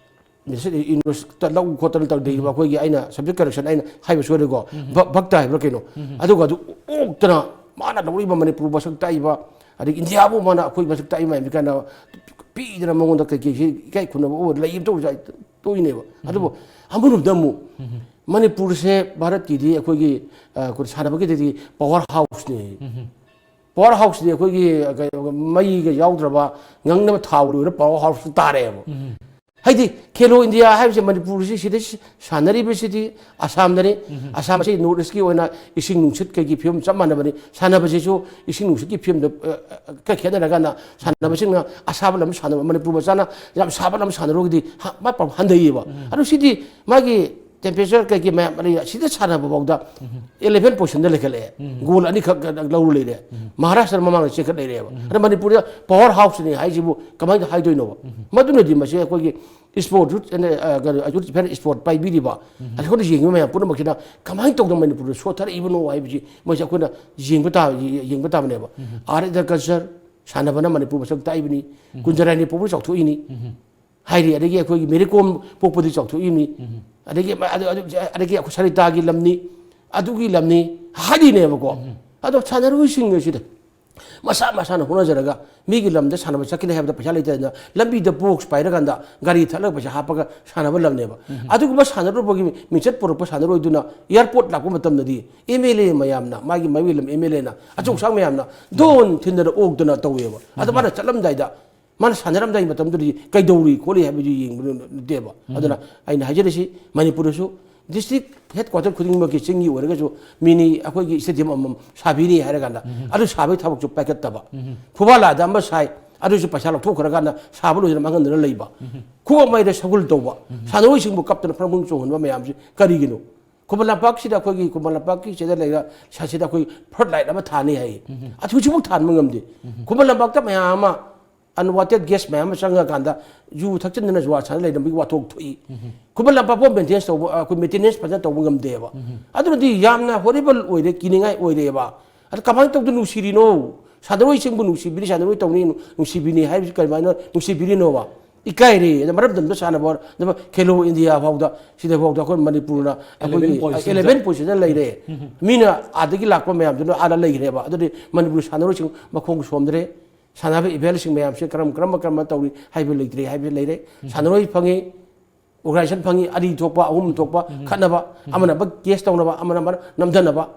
ꯌꯨꯅꯤꯚꯔꯁꯤꯇꯤ ꯂꯧ ꯈꯣꯠꯇꯅ ꯇꯧꯗꯔꯤꯕ ꯑꯩꯈꯣꯏꯒꯤ, ꯑꯩꯅ ꯁꯕꯖꯦꯛ ꯀꯔꯦꯛꯁꯟ ꯑꯩꯅ ꯍꯥꯏꯕ ꯁꯣꯏꯔꯦꯀꯣ, ꯚ- ꯚꯛꯇ ꯍꯥꯏꯕ꯭ꯔꯥ ꯀꯩꯅꯣ, ꯑꯗꯨꯒ ꯑꯗꯨ ꯑꯣꯛꯇꯅ ꯃꯥꯅ ꯂꯧꯔꯤꯕ ꯃꯅꯤꯄꯨꯔ ꯃꯁꯛ ꯇꯥꯛꯏꯕ, ꯑꯗꯒꯤ ꯏꯟꯗꯤꯌꯥꯕꯨ ꯃꯥꯅ ꯑꯩꯈꯣꯏ ꯃꯁꯛ ꯇꯥꯛꯏ ꯃꯌꯥꯝꯁꯤ ꯀꯥꯟꯗ ꯄꯤꯗꯅ ꯃꯉꯣꯟꯗ ꯀꯩꯀꯩꯁꯤ ꯏꯀꯥꯏ ꯈꯨꯝꯅꯕ ꯑꯣꯏ ꯂꯩ ꯑꯃ ꯇꯧꯔꯤꯁꯦ ꯇꯣꯛꯏꯅꯦꯕ꯫ ꯑꯗꯨꯕꯨ ꯑꯃꯔꯣꯝꯗ ꯑꯃꯨꯛ ꯃꯅꯤꯄꯨꯔꯁꯦ ꯚꯥꯔꯠꯀꯤꯗꯤ ꯑꯩꯈꯣꯏꯒꯤ ꯑ, ꯑꯩꯈꯣꯏ ꯁꯥꯟꯅꯕꯒꯤꯗꯗꯤ ꯄꯋꯥꯔ ꯍꯥꯎꯁꯅꯤ꯫ ꯄꯋꯥꯔ ꯍꯥꯎꯁꯇꯤ ꯑꯩꯈꯣꯏꯒꯤ ꯀꯩꯅꯣ, ꯃꯩꯒ ꯌꯥꯎꯗ꯭ꯔꯕ ꯉꯪꯅꯕ ꯊꯥꯎ ꯂꯣꯏꯔ ꯄꯋꯥꯔ ꯍꯥꯎꯁ ꯇꯥꯔꯦꯕ꯫ ꯍꯥꯏꯗꯤ ꯈꯦꯂꯣ ꯏꯟꯗꯤꯌꯥ ꯍꯥꯏꯕꯁꯦ ꯃꯅꯤꯄꯨꯔꯁꯤ ꯁꯤꯗ ꯁꯥꯟꯅꯔꯤꯕꯁꯤ ꯑꯁꯥꯝꯗꯅꯤ꯫ ꯑꯁꯥꯝ ꯑꯁꯤ ꯅꯣꯔꯠ ꯏꯁꯀꯤ ꯑꯣꯏꯅ ꯏꯁꯤꯡ ꯅꯨꯡꯁꯤꯠ ꯀꯩꯒꯤ ꯐꯤꯕꯝ ꯆꯞ ꯃꯥꯟꯅꯕꯅꯤ꯫ ꯁꯥꯟꯅꯕꯁꯤꯁꯨ ꯏꯁꯤꯡ ꯅꯨꯡꯁꯤꯠꯀꯤ ꯐꯤꯕꯝꯗ ꯈꯔ ꯈꯦꯠꯅꯔꯀꯥꯟꯗ ꯁꯥꯟꯅꯕꯁꯤꯡꯅ ꯑꯁꯥꯕ ꯂꯝ ꯁꯥꯟꯅꯕ, ꯃꯅꯤꯄꯨꯔ ꯃꯆꯥꯅ ꯌꯥꯝ ꯁꯥꯕ ꯂꯝ ꯁꯥꯟꯅꯔꯨꯔꯒꯗꯤ ꯃꯥ ꯄꯥꯎ ꯍꯟꯊꯩꯌꯦꯕ꯫ ꯑꯗꯨ ꯁꯤꯗꯤ ꯃꯥꯒꯤ temperature ꯀꯩꯀꯩ ꯃꯌꯥꯝ ꯑꯗꯩ ꯑꯁꯤꯗ ꯁꯥꯟꯅꯕ ꯐꯥꯎꯗ eleven positionꯗ ꯂꯩꯈꯠꯂꯛꯑꯦ꯫ ꯒꯣꯜ ꯑꯅꯤꯈꯛ ꯂꯧꯔ ꯂꯩꯔꯦ꯫ ꯃꯍꯥꯔꯥꯁꯇ꯭ꯔ ꯃꯃꯥꯡꯗ ꯆꯦꯟꯈꯠ ꯂꯩꯔꯦꯕ꯫ ꯑꯗ ꯃꯅꯤꯄꯨꯔꯗ power houseꯅꯤ ꯍꯥꯏꯁꯤꯕꯨ ꯀꯃꯥꯏꯅ ꯍꯥꯏꯗꯣꯏꯅꯣꯕ? ꯃꯗꯨꯅꯗꯤ ꯃꯁꯤ ꯑꯩꯈꯣꯏꯒꯤ sport, youth and, ꯑ, ꯀꯩꯅꯣ, youth and sport ꯄꯥꯏꯕꯤꯔꯤꯕ ꯑꯩꯈꯣꯏꯅ ꯌꯦꯡꯉꯤꯕ ꯃꯌꯥꯝ ꯄꯨꯝꯅꯃꯛꯁꯤꯅ ꯀꯃꯥꯏꯅ ꯇꯧꯗꯅ ꯃꯅꯤꯄꯨꯔꯗ ꯁꯣꯠꯊꯔꯛꯏꯕꯅꯣ ꯍꯥꯏꯕꯁꯤ ꯃꯣꯏꯁꯦ ꯑꯩꯈꯣꯏꯅ ꯌꯦꯡꯕ ꯇꯥꯕ, ꯌꯦꯡꯕ ꯇꯥꯕꯅꯦꯕ꯫ Art and culture, ꯁꯥꯟꯅꯕꯅ ꯃꯅꯤꯄꯨꯔ ꯃꯁꯛ ꯇꯥꯛꯏꯕꯅꯤ꯫ ꯀꯨꯟꯖꯔꯥꯅꯤ ꯄꯣꯛꯄꯗ ꯆꯥꯎꯊꯣꯛꯏꯅꯤ ꯍꯥꯏꯔꯤ꯫ ꯑꯗꯒꯤ ꯑꯩꯈꯣꯏꯒꯤ ꯃꯦꯔꯤ ꯀꯣꯝ ꯄꯣꯛꯄꯗꯤ ꯆꯥꯎꯊꯣꯛꯏꯕꯅꯤ꯫ ꯑꯗꯒꯤ ꯑꯗꯨ- ꯑꯗꯨ- ꯑꯗꯒꯤ ꯑꯩꯈꯣꯏ ꯁꯔꯤꯇꯥꯒꯤ ꯂꯝꯅꯤ, ꯑꯗꯨꯒꯤ ꯂꯝꯅꯤ ꯍꯥꯏꯔꯤꯅꯦꯕꯀꯣ꯫ ꯑꯗꯣ ꯁꯥꯟꯅꯔꯣꯏꯁꯤꯡ ꯑꯁꯤꯗ ꯃꯁꯥ ꯃꯁꯥꯅ ꯍꯣꯠꯅꯖꯔꯒ ꯃꯤꯒꯤ ꯂꯝꯗ ꯁꯥꯟꯅꯕ ꯆꯠꯀꯅꯤ ꯍꯥꯏꯕꯗ ꯄꯩꯁꯥ ꯂꯩꯇꯗꯅ ꯂꯝꯕꯤꯗ box ꯄꯥꯏꯔꯀꯥꯟꯗ ꯒꯥꯔꯤ ꯊꯠꯂꯒ ꯄꯩꯁꯥ ꯍꯥꯞꯄꯒ ꯁꯥꯟꯅꯕ ꯂꯝꯅꯦꯕ꯫ ꯑꯗꯨꯒꯨꯝꯕ ꯁꯥꯟꯅꯔꯨꯕꯒꯤ ꯃꯤꯡꯆꯠ ꯄꯨꯔꯛꯄ ꯁꯥꯟꯅꯔꯣꯏꯗꯨꯅ airport ꯂꯥꯛꯄ ꯃꯇꯝꯗꯗꯤ MLA ꯃꯌꯥꯝꯅ, ꯃꯥꯒꯤ ꯃꯥꯒꯤ ꯂꯝ MLAꯅ, ꯑꯆꯧ ꯑꯁꯥꯡ ꯃꯌꯥꯝꯅ ꯗꯣꯟ ꯊꯤꯟꯗꯅ ꯑꯣꯛꯇꯅ ꯇꯧꯋꯦꯕ꯫ ꯑꯗꯣ ꯃꯥꯅ ꯆꯠꯂꯝꯗꯥꯏꯗ, ꯃꯥꯅ ꯁꯥꯟꯅꯔꯝꯗꯥꯏ ꯃꯇꯝꯗꯨꯗꯗꯤ ꯀꯩꯗꯧꯔꯤ ꯈꯣꯠꯂꯤ ꯍꯥꯏꯕꯗꯨ ꯌꯦꯡꯕ ꯅꯠꯇꯦꯕ꯫ ꯑꯗꯨꯅ ꯑꯩꯅ ꯍꯥꯏꯖꯔꯤꯁꯤ, ꯃꯅꯤꯄꯨꯔꯗꯁꯨ district headquarter ꯈꯨꯗꯤꯡꯃꯛꯀꯤ ꯆꯤꯡꯒꯤ ꯑꯣꯏꯔꯒꯁꯨ mini ꯑꯩꯈꯣꯏꯒꯤ stadium ꯑꯃꯃꯝ ꯁꯥꯕꯤꯅꯤ ꯍꯥꯏꯔꯀꯥꯟꯗ ꯑꯗꯨ ꯁꯥꯕꯒꯤ ꯊꯕꯛꯁꯨ ꯄꯥꯏꯈꯠꯇꯕ꯫ ꯐꯨꯕꯥꯂꯥꯗ ꯑꯃ ꯁꯥꯏ, ꯑꯗꯨꯁꯨ ꯄꯩꯁꯥ ꯂꯧꯊꯣꯛꯈ꯭ꯔꯀꯥꯟꯗ ꯁꯥꯕ ꯂꯣꯏꯗꯅ ꯃꯥꯡꯍꯟꯗꯅ ꯂꯩꯕ꯫ ꯈꯨꯕꯥꯛ ꯃꯩꯗ ꯁꯒꯨꯜ ꯇꯧꯕ, ꯁꯥꯟꯅꯔꯣꯏꯁꯤꯡꯕꯨ ꯀꯞꯇꯅ ꯐ꯭ꯔꯪ ꯐ꯭ꯔꯪ ꯆꯣꯡꯍꯟꯕ ꯃꯌꯥꯝꯁꯤ ꯀꯔꯤꯒꯤꯅꯣ? ꯈꯨꯃꯟ ꯂꯝꯄꯥꯛꯁꯤꯗ ꯑꯩꯈꯣꯏꯒꯤ, ꯈꯨꯃꯟ ꯂꯝꯄꯥꯛꯀꯤ ꯁꯤꯗ ꯂꯩꯔ ꯁꯤꯗ ꯑꯩꯈꯣꯏ flood light ꯑꯃ ꯊꯥꯅꯤ ꯍꯥꯏ꯫ ꯑꯗꯨ ꯍꯧꯖꯤꯛꯐꯥꯎ ꯊꯥꯟꯕ ꯉꯝꯗꯦ꯫ ꯈꯨꯃꯟ ꯂꯝꯄꯥꯛꯇ ꯃꯌꯥꯝ ꯑꯃ unwanted guest ꯃꯌꯥꯝ ꯑꯃ ꯆꯪꯉꯀꯥꯟꯗ ꯌꯨ ꯊꯛꯆꯤꯟꯗꯅ ꯖꯨꯋꯥ ꯁꯥꯟꯅ ꯂꯩꯅꯕꯒꯤ ꯋꯥꯊꯣꯛ ꯊꯣꯛꯏ꯫ ꯈꯨꯃꯟ ꯂꯝꯄꯥꯛꯄꯨ maintenance ꯇꯧꯕ, ꯑꯩꯈꯣꯏ maintenance ꯐꯖꯅ ꯇꯧꯕ ꯉꯝꯗꯦꯕ꯫ ꯑꯗꯨꯅꯗꯤ ꯌꯥꯝꯅ horrible ꯑꯣꯏꯔꯦ, ꯀꯤꯅꯤꯡꯉꯥꯏ ꯑꯣꯏꯔꯦꯕ꯫ ꯑꯗ ꯀꯃꯥꯏꯅ ꯇꯧꯗꯅ ꯅꯨꯡꯁꯤꯔꯤꯅꯣ? ꯁꯥꯟꯅꯔꯣꯏꯁꯤꯡꯕꯨ ꯅꯨꯡꯁꯤꯕꯤꯔꯤ, ꯁꯥꯟꯅꯔꯣꯏ ꯇꯧꯅꯤ, ꯅꯨꯡꯁꯤꯕꯤꯅꯤ ꯍꯥꯏꯕꯁꯤ ꯀꯃꯥꯏꯅ ꯅꯨꯡꯁꯤꯕꯤꯔꯤꯅꯣꯕ? ꯏꯀꯥꯏꯔꯦ꯫ ꯑꯗ ꯃꯔꯝꯗꯝꯗ ꯁꯥꯟꯅꯕ, ꯑꯗꯨꯒ ꯈꯦꯂꯣ ꯏꯟꯗꯤꯌꯥ ꯐꯥꯎꯗ, ꯁꯤꯗ ꯐꯥꯎꯗ ꯑꯩꯈꯣꯏ ꯃꯅꯤꯄꯨꯔꯅ ꯑꯩꯈꯣꯏꯒꯤ eleven position ꯗ ꯂꯩꯔꯦ꯫ ꯃꯤꯅ ꯑꯥꯗꯒꯤ ꯂꯥꯛꯄ ꯃꯌꯥꯝꯗꯨꯅ ꯑꯥꯗ ꯂꯩꯈ꯭ꯔꯦꯕ꯫ ꯑꯗꯨꯗꯤ ꯃꯅꯤꯄꯨꯔ ꯁꯥꯟꯅꯔꯣꯏꯁꯤꯡ ꯃꯈꯣꯡ ꯁꯣꯝꯗ꯭ꯔꯦ꯫ ꯁꯥꯟꯅꯕ event ꯁꯤꯡ ꯃꯌꯥꯝꯁꯦ ꯀꯔꯝ, ꯀꯔꯝꯕ, ꯀꯔꯝꯕ ꯇꯧꯔꯤ ꯍꯥꯏꯕ ꯂꯩꯇ꯭ꯔꯦ ꯍꯥꯏꯕ ꯂꯩꯔꯦ꯫ ꯁꯥꯟꯅꯔꯣꯏ ꯐꯪꯉꯤ, organization ꯐꯪꯉꯤ, ꯑꯅꯤ ꯊꯣꯛꯄ, ꯑꯍꯨꯝ ꯊꯣꯛꯄ, ꯈꯠꯅꯕ, ꯑꯃꯅ ꯑꯃ case ꯇꯧꯅꯕ, ꯑꯃꯅ ꯑꯃ ꯅꯝꯊꯅꯕ꯫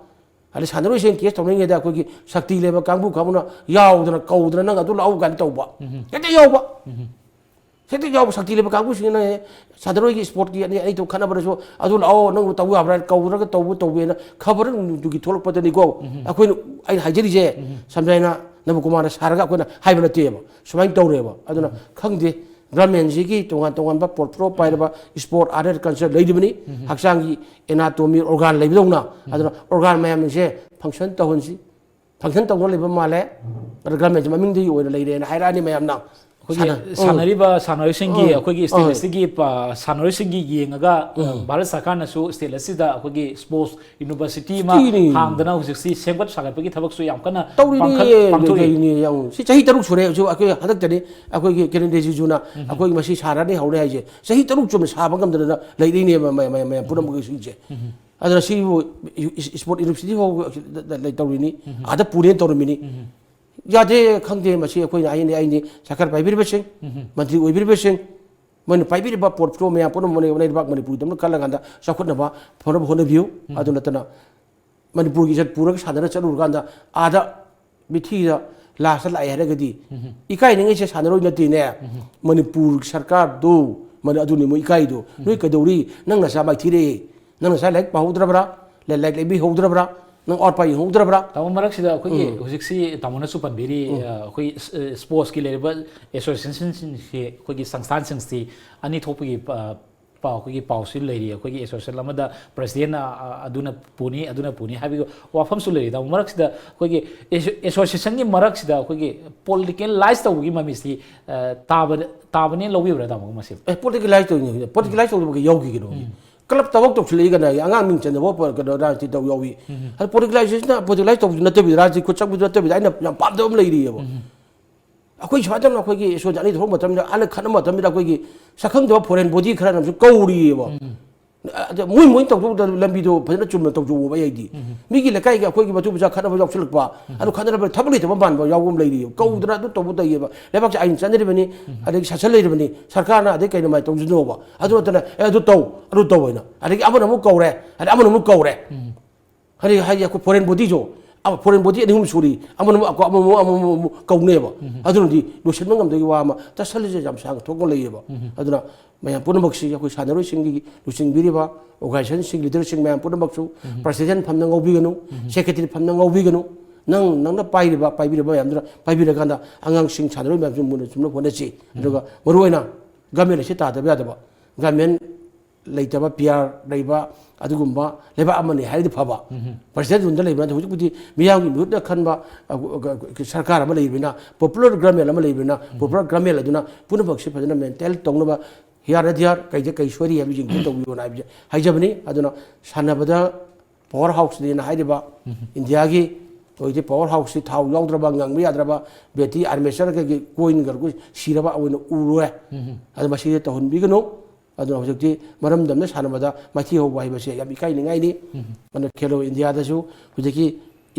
ꯑꯗꯩ ꯁꯥꯟꯅꯔꯣꯏꯁꯤꯡ case ꯇꯧꯅꯔꯤꯉꯩꯗ ꯑꯩꯈꯣꯏꯒꯤ ꯁꯛꯇꯤ ꯂꯩꯕ ꯀꯥꯡꯕꯨ ꯀꯥꯡꯕꯨꯅ ꯌꯥꯎꯗꯅ ꯀꯧꯗꯅ "ꯅꯪ ꯑꯗꯨ ꯂꯥꯛꯎ" ꯀꯥꯏꯅ ꯇꯧꯕ꯫ ꯍꯦꯛꯇ ꯌꯥꯎꯕ꯫ ꯊꯦꯛ ꯊꯦꯛ ꯌꯥꯎꯕ ꯁꯛꯇꯤ ꯂꯩꯕ ꯀꯥꯡꯕꯨꯁꯤꯡꯅ ꯁꯥꯟꯅꯔꯣꯏꯒꯤ ꯏꯁꯄꯣꯔꯠꯀꯤ ꯑꯅꯤ ꯑꯅꯤ ꯊꯣꯛ ꯈꯠꯅꯕꯗꯁꯨ ꯑꯗꯨ ꯂꯥꯛꯑꯣ, ꯅꯪꯕꯨ ꯇꯧꯕ ꯌꯥꯕ꯭ꯔꯥ, ꯀꯧꯔꯒ ꯇꯧꯕ ꯇꯧꯕꯦꯅ ꯈꯕꯔꯗꯨꯒꯤ ꯊꯣꯛꯂꯛꯄꯗꯅꯤꯀꯣ꯫ ꯑꯩꯈꯣꯏꯅ, ꯑꯩꯅ ꯍꯥꯏꯖꯔꯤꯁꯦ, ꯁꯝꯖꯥꯏꯅ ꯅꯕꯀꯨꯃꯥꯔꯅ ꯁꯥꯔꯒ ꯑꯩꯈꯣꯏꯅ ꯍꯥꯏꯕ ꯅꯠꯇꯦꯕ꯫ ꯁꯨꯃꯥꯏꯅ ꯇꯧꯔꯦꯕ꯫ ꯑꯗꯨꯅ ꯈꯪꯗꯦ, ꯒꯚꯔꯟꯃꯦꯟꯁꯤꯒꯤ ꯇꯣꯉꯥꯟ ꯇꯣꯉꯥꯟꯕ ꯄꯣꯔꯠꯐꯣꯂꯤꯑꯣ ꯄꯥꯏꯔꯕ ꯏꯁꯄꯣꯔꯠ, ꯑꯥꯔꯠ ꯑꯦꯟ ꯀꯜꯆꯔ ꯂꯩꯔꯤꯕꯅꯤ꯫ ꯍꯛꯆꯥꯡꯒꯤ ꯑꯦꯅꯥꯇꯣꯃꯤ ꯑꯣꯔꯒꯥꯟ ꯂꯩꯕꯗꯧꯅ꯫ ꯑꯗꯨꯅ ꯑꯣꯔꯒꯥꯟ ꯃꯌꯥꯝꯁꯦ ꯐꯪꯁꯟ ꯇꯧꯍꯟꯁꯤ꯫ ꯐꯪꯁꯟ ꯇꯧꯗꯨꯅ ꯂꯩꯕ ꯃꯥꯜꯂꯦ꯫ ꯑꯗ ꯒꯚꯔꯟꯃꯦꯟꯁꯦ ꯃꯃꯤꯡꯗꯒꯤ ꯑꯣꯏꯅ ꯂꯩꯔꯦꯅ ꯍꯥꯏꯔꯛꯑꯅꯤ ꯃꯌꯥꯝꯅ꯫ ꯑꯩꯈꯣꯏꯒꯤ ꯁꯥꯟꯅ-, ꯎꯝ꯫ ꯁꯥꯟꯅꯔꯤꯕ ꯁꯥꯟꯅꯔꯣꯏꯁꯤꯡꯒꯤ, ꯎꯝ꯫ ꯑꯩꯈꯣꯏꯒꯤ ꯎꯝ꯫ ꯏꯁꯇꯦꯠ ꯑꯁꯤꯒꯤ ꯄ-, ꯁꯥꯟꯅꯔꯣꯏꯁꯤꯡꯒꯤ ꯌꯦꯡꯉꯒ, ꯑ, ꯎꯝ꯫ ꯚꯥꯔꯠ ꯁꯔꯀꯥꯔꯅꯁꯨ ꯏꯁꯇꯦꯠ ꯑꯁꯤꯗ ꯑꯩꯈꯣꯏꯒꯤ ꯁ꯭ꯄꯣꯔꯠꯁ ꯌꯨꯅꯤꯚꯔꯁꯤꯇꯤ ꯑꯃ ꯁꯤꯅꯤ꯫ ꯍꯥꯡꯗꯅ ꯍꯧꯖꯤꯛꯁꯤ ꯁꯦꯝꯒꯠ ꯁꯥꯒꯠꯄꯒꯤ ꯊꯕꯛꯁꯨ ꯌꯥꯝ ꯀꯟꯅ ꯇꯧꯔꯤꯅꯤ, ꯄꯥꯡꯈꯠ-, ꯄꯥꯡꯊꯣꯛꯏ꯫ ꯇꯧꯔꯤꯅꯤ, ꯌꯦꯡꯉꯨ꯫ ꯁꯤ ꯆꯍꯤ ꯇꯔꯨꯛ ꯁꯨꯔꯦ ꯍꯧꯖꯤꯛ ꯑꯩꯈꯣꯏ ꯍꯟꯗꯛꯇꯅꯤ ꯑꯩꯈꯣꯏꯒꯤ ꯀꯤꯔꯟ ꯔꯤꯖꯤꯖꯨꯅ ꯑꯩꯈꯣꯏꯒꯤ ꯃꯁꯤ ꯁꯥꯔꯅꯤ ꯍꯧꯔꯦ ꯍꯥꯏꯁꯦ꯫ ꯆꯍꯤ ꯇꯔꯨꯛ ꯆꯨꯝꯅ ꯁꯥꯕ ꯉꯝꯗꯗꯅ ꯂꯩꯔꯛꯏꯅꯦꯕ ꯃꯌꯥꯝ, ꯃꯌꯥꯝ, ꯃꯌꯥꯝ ꯄꯨꯝꯅꯃꯛꯀꯤ ꯁꯤꯁꯦ꯫ ꯑꯗꯨꯅ ꯁꯤꯕꯨ ꯏꯁꯄꯣꯔꯠ ꯌꯨꯅꯤꯚꯔꯁꯤꯇꯤ ꯐꯥꯎ ꯇꯧꯔꯤꯅꯤ, ꯑꯥꯗ ꯄꯨꯔꯦꯅ ꯇꯧꯔꯝꯃꯤꯅꯤ꯫ ꯌꯥꯗꯦ, ꯈꯪꯗꯦ, ꯃꯁꯤ ꯑꯩꯈꯣꯏꯅ ꯑꯩꯅꯤ, ꯑꯩꯅꯤ ꯁꯔꯀꯥꯔ ꯄꯥꯏꯕꯤꯔꯤꯕꯁꯤꯡ, ꯃꯟꯇ꯭ꯔꯤ ꯑꯣꯏꯕꯤꯔꯤꯕꯁꯤꯡ, ꯃꯣꯏꯅ ꯄꯥꯏꯕꯤꯔꯤꯕ ꯄꯣꯔꯠꯐꯣꯂꯤꯑꯣ ꯃꯌꯥꯝ ꯄꯨꯝꯅꯃꯛ ꯃꯣꯏꯅ ꯂꯩꯕꯥꯛ ꯃꯅꯤꯄꯨꯔꯒꯤꯗꯃꯛ ꯀꯜꯂꯀꯥꯟꯗ ꯆꯥꯎꯈꯠꯅꯕ ꯐꯅꯕ ꯍꯣꯠꯅꯕꯤꯌꯨ꯫ ꯑꯗꯨ ꯅꯠꯇꯅ ꯃꯅꯤꯄꯨꯔꯒꯤ ꯏꯖꯠ ꯄꯨꯔꯒ ꯁꯥꯟꯅꯔ ꯆꯠꯂꯨꯔꯀꯥꯟꯗ ꯑꯥꯗ ꯃꯤꯊꯤꯗ ꯂꯥꯁꯇ ꯂꯥꯛꯑꯦ ꯍꯥꯏꯔꯒꯗꯤ ꯏꯀꯥꯏꯅꯤꯡꯉꯥꯏꯁꯦ ꯁꯥꯟꯅꯔꯣꯏ ꯅꯠꯇꯦꯅꯦ꯫ ꯃꯅꯤꯄꯨꯔ ꯁꯔꯀꯥꯔꯗꯨ, ꯃꯅꯤ-, ꯑꯗꯨꯅꯤ ꯃꯣꯏ ꯏꯀꯥꯏꯗꯣ꯫ ꯅꯣꯏ ꯀꯩꯗꯧꯔꯤ? ꯅꯪ ꯅꯆꯥ ꯃꯥꯏꯊꯤꯔꯦ, ꯅꯪ ꯅꯆꯥ ꯂꯥꯏꯔꯤꯛ ꯄꯥꯍꯧꯗ꯭ꯔꯕ꯭ꯔꯥ? ꯂꯥꯏ-, ꯂꯥꯏꯔꯤꯛ ꯂꯩꯕꯤꯍꯧꯗ꯭ꯔꯕ꯭ꯔꯥ? ꯅꯪ ꯑꯋꯥꯠꯄꯥ ꯌꯦꯡꯍꯧꯗ꯭ꯔꯕ꯭ꯔꯥ? ꯇꯥꯃꯣ, ꯃꯔꯛꯁꯤꯗ ꯑꯩꯈꯣꯏꯒꯤ ꯍꯧꯖꯤꯛꯁꯤ ꯇꯥꯃꯣꯅꯁꯨ ꯄꯟꯕꯤꯔꯤ, ꯑ, ꯑꯩꯈꯣꯏ ꯏꯁ-, ꯑ, ꯁ꯭ꯄꯣꯔꯠꯁꯀꯤ ꯂꯩꯔꯤꯕ ꯑꯦꯁꯣꯁꯤꯌꯦꯁꯟꯁꯤꯡꯁꯤ, ꯑꯩꯈꯣꯏꯒꯤ ꯁꯪꯁꯊꯥꯟꯁꯤꯡꯁꯤ ꯑꯅꯤ ꯊꯣꯛꯄꯒꯤ, ꯑ, ꯄꯥꯎ, ꯑꯩꯈꯣꯏꯒꯤ ꯄꯥꯎꯁꯤ ꯂꯩꯔꯤ꯫ ꯑꯩꯈꯣꯏꯒꯤ ꯑꯦꯁꯣꯁꯤꯌꯦꯁꯟ ꯑꯃꯗ ꯄ꯭ꯔꯁꯤꯗꯦꯟꯅ, ꯑ, ꯑꯗꯨꯅ ꯄꯨꯅꯤ, ꯑꯗꯨꯅ ꯄꯨꯅꯤ ꯍꯥꯏꯕꯒꯤ ꯋꯥꯐꯝꯁꯨ ꯂꯩꯔꯤ꯫ ꯇꯥꯃꯣ, ꯃꯔꯛꯁꯤꯗ ꯑꯩꯈꯣꯏꯒꯤ ꯑꯦꯁꯣ-, ꯑꯦꯁꯣꯁꯤꯌꯦꯁꯟꯒꯤ ꯃꯔꯛꯁꯤꯗ ꯑꯩꯈꯣꯏꯒꯤ ꯄꯣꯂꯤꯇꯤꯀꯦꯂꯥꯏꯁ ꯇꯧꯕꯒꯤ ꯃꯃꯤꯁꯤ, ꯑ, ꯇꯥꯕ-, ꯇꯥꯕꯅꯦꯅ ꯂꯧꯕꯤꯕ꯭ꯔꯥ, ꯇꯥꯃꯣ, ꯃꯁꯤ? ꯑꯦ, ꯄꯣꯂꯤꯇꯤꯀꯦꯂꯥꯏꯁ ꯇꯧꯔꯤꯅꯤ꯫ ꯄꯣꯂꯤꯇꯤꯀꯦꯂꯥꯏꯁ ꯇꯧꯗꯕ ꯀꯩ ꯌꯥꯎꯈꯤꯒꯦꯅꯣ? ꯀ꯭ꯂꯕ ꯊꯕꯛ ꯇꯧꯁꯤꯜꯂꯛꯏ ꯀꯅꯥꯒꯤ ꯑꯉꯥꯡ ꯃꯤꯡ ꯆꯟꯗꯕ ꯄ-, ꯀꯩꯅꯣ, ꯔꯥꯖꯅꯤꯇꯤ ꯇꯧ ꯌꯥꯎꯏ꯫ ꯍꯥꯏꯗꯤ ꯄꯣꯂꯤꯇꯤꯀꯦꯂꯥꯏꯖꯦꯁꯟꯅ ꯄꯣꯂꯤꯇꯤꯀꯦꯂꯥꯏꯁ ꯇꯧꯕꯁꯨ ꯅꯠꯇꯕꯤꯗ, ꯔꯥꯖꯅꯤꯇꯤ ꯈꯨꯠ ꯆꯪꯕꯁꯨ ꯅꯠꯇꯕꯤꯗ, ꯑꯩꯅ ꯌꯥꯝ ꯄꯥꯝꯗꯕ ꯑꯃ ꯂꯩꯔꯤꯑꯕ꯫ ꯑꯩꯈꯣꯏ ꯁꯨꯃꯥꯏꯅ ꯇꯧꯅ ꯑꯩꯈꯣꯏꯒꯤ ꯁꯣꯏꯗ ꯑꯅꯤ ꯊꯣꯛꯄ ꯃꯇꯝꯗ, ꯑꯅ ꯈꯠꯅꯕ ꯃꯇꯝꯗ ꯑꯩꯈꯣꯏꯒꯤ ꯁꯛꯈꯪꯗꯕ ꯐꯣꯔꯦꯟ ꯕꯣꯗꯤ ꯈꯔꯅꯁꯨ ꯀꯧꯔꯤꯑꯕ꯫ ꯑꯗ ꯃꯣꯏ, ꯃꯣꯏ ꯇꯧꯊꯣꯛꯇ ꯂꯝꯕꯤꯗꯣ ꯐꯖꯅ ꯆꯨꯝꯅ ꯇꯧꯖꯧꯕ ꯑꯩꯗꯤ꯫ ꯃꯤꯒꯤ ꯂꯩꯀꯥꯏꯒꯤ ꯑꯩꯈꯣꯏꯒꯤ ꯃꯇꯨ ꯃꯆꯥ ꯈꯠꯅꯕ ꯌꯥꯎꯁꯤꯜꯂꯛꯄ, ꯑꯗꯨ ꯈꯠꯅꯔꯕ ꯊꯕꯛ ꯂꯩꯇꯕ ꯃꯥꯟꯕ ꯌꯥꯎꯕ ꯑꯃ ꯂꯩꯔꯤꯑꯕ꯫ ꯀꯧꯗꯅ ꯑꯗꯨ ꯇꯧꯕ ꯇꯧꯏꯑꯕ꯫ ꯂꯩꯕꯥꯛꯁꯦ ꯑꯥꯏꯟ ꯆꯠꯅꯔꯤꯕꯅꯤ, ꯑꯗꯒꯤ ꯁꯥꯁꯟ ꯂꯩꯔꯤꯕꯅꯤ, ꯁꯔꯀꯥꯔꯅ ꯑꯗꯩ ꯀꯩꯅꯣ ꯃꯥꯏ ꯇꯧꯁꯤꯟꯅꯣꯕ꯫ ꯑꯗꯨ ꯅꯠꯇꯅ, "ꯑꯦ, ꯑꯗꯨ ꯇꯧ, ꯑꯗꯨ ꯇꯧ" ꯍꯥꯏꯅ꯫ ꯑꯗꯒꯤ ꯑꯃꯅ ꯑꯃꯨꯛ ꯀꯧꯔꯦ, ꯑꯗꯩ ꯑꯃꯅ ꯑꯃꯨꯛ ꯀꯧꯔꯦ꯫ ꯍꯥꯏꯗꯤ, ꯍꯥꯏꯗꯤ ꯑꯩꯈꯣꯏ ꯐꯣꯔꯦꯟ ꯕꯣꯗꯤꯁꯨ ꯑꯃ foreign body ꯑꯅꯤ ꯑꯍꯨꯝ ꯁꯨꯔꯤ, ꯑꯃꯅ ꯑꯃꯨꯛ ꯑꯃꯃꯨꯛ ꯑꯃꯃꯨꯛ ꯑꯃꯨꯛ ꯀꯧꯅꯦꯕ꯫ ꯑꯗꯨꯅꯗꯤ ꯂꯣꯏꯁꯤꯟꯕ ꯉꯝꯗꯕꯒꯤ ꯋꯥ ꯑꯃ, ꯆꯠꯁꯜꯂꯤꯁꯦ ꯌꯥꯝ ꯁꯥꯡꯅ ꯊꯣꯛꯄ ꯂꯩꯌꯦꯕ꯫ ꯑꯗꯨꯅ ꯃꯌꯥꯝ ꯄꯨꯝꯅꯃꯛꯁꯤ ꯑꯩꯈꯣꯏ ꯁꯥꯟꯅꯔꯣꯏꯁꯤꯡꯒꯤ ꯂꯨꯆꯤꯡꯕꯤꯔꯤꯕ organizationꯁꯤꯡ, leaderꯁꯤꯡ ꯃꯌꯥꯝ ꯄꯨꯝꯅꯃꯛꯁꯨ president ꯐꯝꯅ ꯉꯧꯕꯤꯒꯅꯨ, secretary ꯐꯝꯅ ꯉꯧꯕꯤꯒꯅꯨ꯫ ꯅꯪ, ꯅꯪꯅ ꯄꯥꯏꯔꯤꯕ, ꯄꯥꯏꯕꯤꯔꯤꯕ ꯃꯌꯥꯝꯗꯨꯅ ꯄꯥꯏꯕꯤꯔꯀꯥꯟꯗ ꯑꯉꯥꯡꯁꯤꯡ, ꯁꯥꯟꯅꯔꯣꯏ ꯃꯌꯥꯝꯁꯤ ꯃꯨꯟꯅ ꯆꯨꯝꯅ ꯍꯣꯠꯅꯁꯤ꯫ ꯑꯗꯨꯒ ꯃꯔꯨꯑꯣꯏꯅ government ꯑꯁꯤ ꯇꯥꯗꯕ ꯌꯥꯗꯕ, government ꯂꯩꯇꯕ, PR ꯂꯩꯕ ꯑꯗꯨꯒꯨꯝꯕ ꯂꯩꯕꯥꯛ ꯑꯃꯅꯤ ꯍꯥꯏꯔꯗꯤ ꯐꯕ꯫ President ꯔꯨꯜꯗ ꯂꯩꯕ ꯅꯠꯇꯦ꯫ ꯍꯧꯖꯤꯛꯄꯨꯗꯤ ꯃꯤꯌꯥꯝꯒꯤ ꯃꯤꯍꯨꯠꯅ ꯈꯟꯕ, ꯑ, ꯑ, ꯁꯔꯀꯥꯔ ꯑꯃ ꯂꯩꯕꯅꯤꯅ, popular government ꯑꯃ ꯂꯩꯕꯅꯤꯅ, popular government ꯑꯗꯨꯅ ꯄꯨꯝꯅꯃꯛꯁꯤ ꯐꯖꯅ maintain ꯇꯧꯅꯕ ꯍꯤꯌꯥꯔ ꯅꯠꯇꯤꯌꯥꯔ ꯀꯩꯗ ꯀꯩ ꯁꯣꯏꯔꯤ ꯍꯥꯏꯕꯁꯤꯡꯗꯨ ꯇꯧꯕꯤꯌꯣꯅ ꯍꯥꯏꯕꯁꯦ ꯍꯥꯏꯖꯕꯅꯤ꯫ ꯑꯗꯨꯅ ꯁꯥꯟꯅꯕꯗ power houseꯅꯦꯅ ꯍꯥꯏꯔꯤꯕ ꯏꯟꯗꯤꯌꯥꯒꯤ ꯍꯧꯖꯤꯛꯇꯤ power houseꯁꯤ ꯊꯥꯎ ꯌꯥꯎꯗ꯭ꯔꯕ, ꯉꯪꯕ ꯌꯥꯗ꯭ꯔꯕ, battery, armature ꯀꯩꯀꯩ coilꯒ ꯁꯤꯔꯕ ꯑꯣꯏꯅ ꯎꯔꯦ꯫ ꯑꯗꯨ ꯃꯁꯤꯗꯤ ꯇꯧꯍꯟꯕꯤꯒꯅꯨ꯫ ꯑꯗꯨꯅ ꯍꯧꯖꯤꯛꯇꯤ ꯃꯔꯝꯗꯝꯅ ꯁꯥꯟꯅꯕꯗ ꯃꯥꯏꯊꯤ ꯍꯧꯕ ꯍꯥꯏꯕꯁꯦ ꯌꯥꯝ ꯏꯀꯥꯏꯅꯤꯡꯉꯥꯏꯅꯤ꯫ ꯑꯗꯨꯅ ꯈꯦꯂꯣ ꯏꯟꯗꯤꯌꯥꯗꯁꯨ ꯍꯧꯖꯤꯛꯀꯤ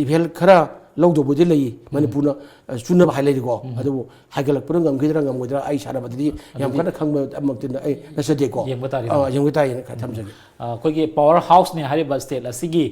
ꯏꯚꯦꯜ ꯈꯔ ꯂꯧꯗꯧꯕꯗꯤ ꯂꯩ, ꯃꯅꯤꯄꯨꯔꯅ, ꯑ, ꯆꯨꯅꯕ ꯍꯥꯏ ꯂꯩꯔꯤꯀꯣ꯫ ꯑꯗꯨꯕꯨ ꯍꯥꯏꯒꯠꯂꯛꯄꯗ ꯉꯝꯈꯤꯗ꯭ꯔꯥ ꯉꯝꯃꯣꯏꯗ꯭ꯔꯥ ꯑꯩ ꯁꯥꯟꯅꯕꯗꯗꯤ ꯌꯥꯝ ꯑꯗꯨꯗꯤ ꯀꯟꯅ ꯈꯪꯕ ꯑꯃꯛꯇꯤ ꯑꯩ ꯅꯠꯆꯗꯦꯀꯣ꯫ ꯌꯦꯡꯕ ꯇꯥꯔꯦ꯫ ꯑꯥ, ꯌꯦꯡꯕ ꯇꯥꯏꯌꯦꯅ ꯈꯔ ꯊꯝꯖꯒꯦ꯫ ꯑ, ꯑꯩꯈꯣꯏꯒꯤ power houseꯅꯦ ꯍꯥꯏꯔꯤꯕ state ꯑꯁꯤꯒꯤ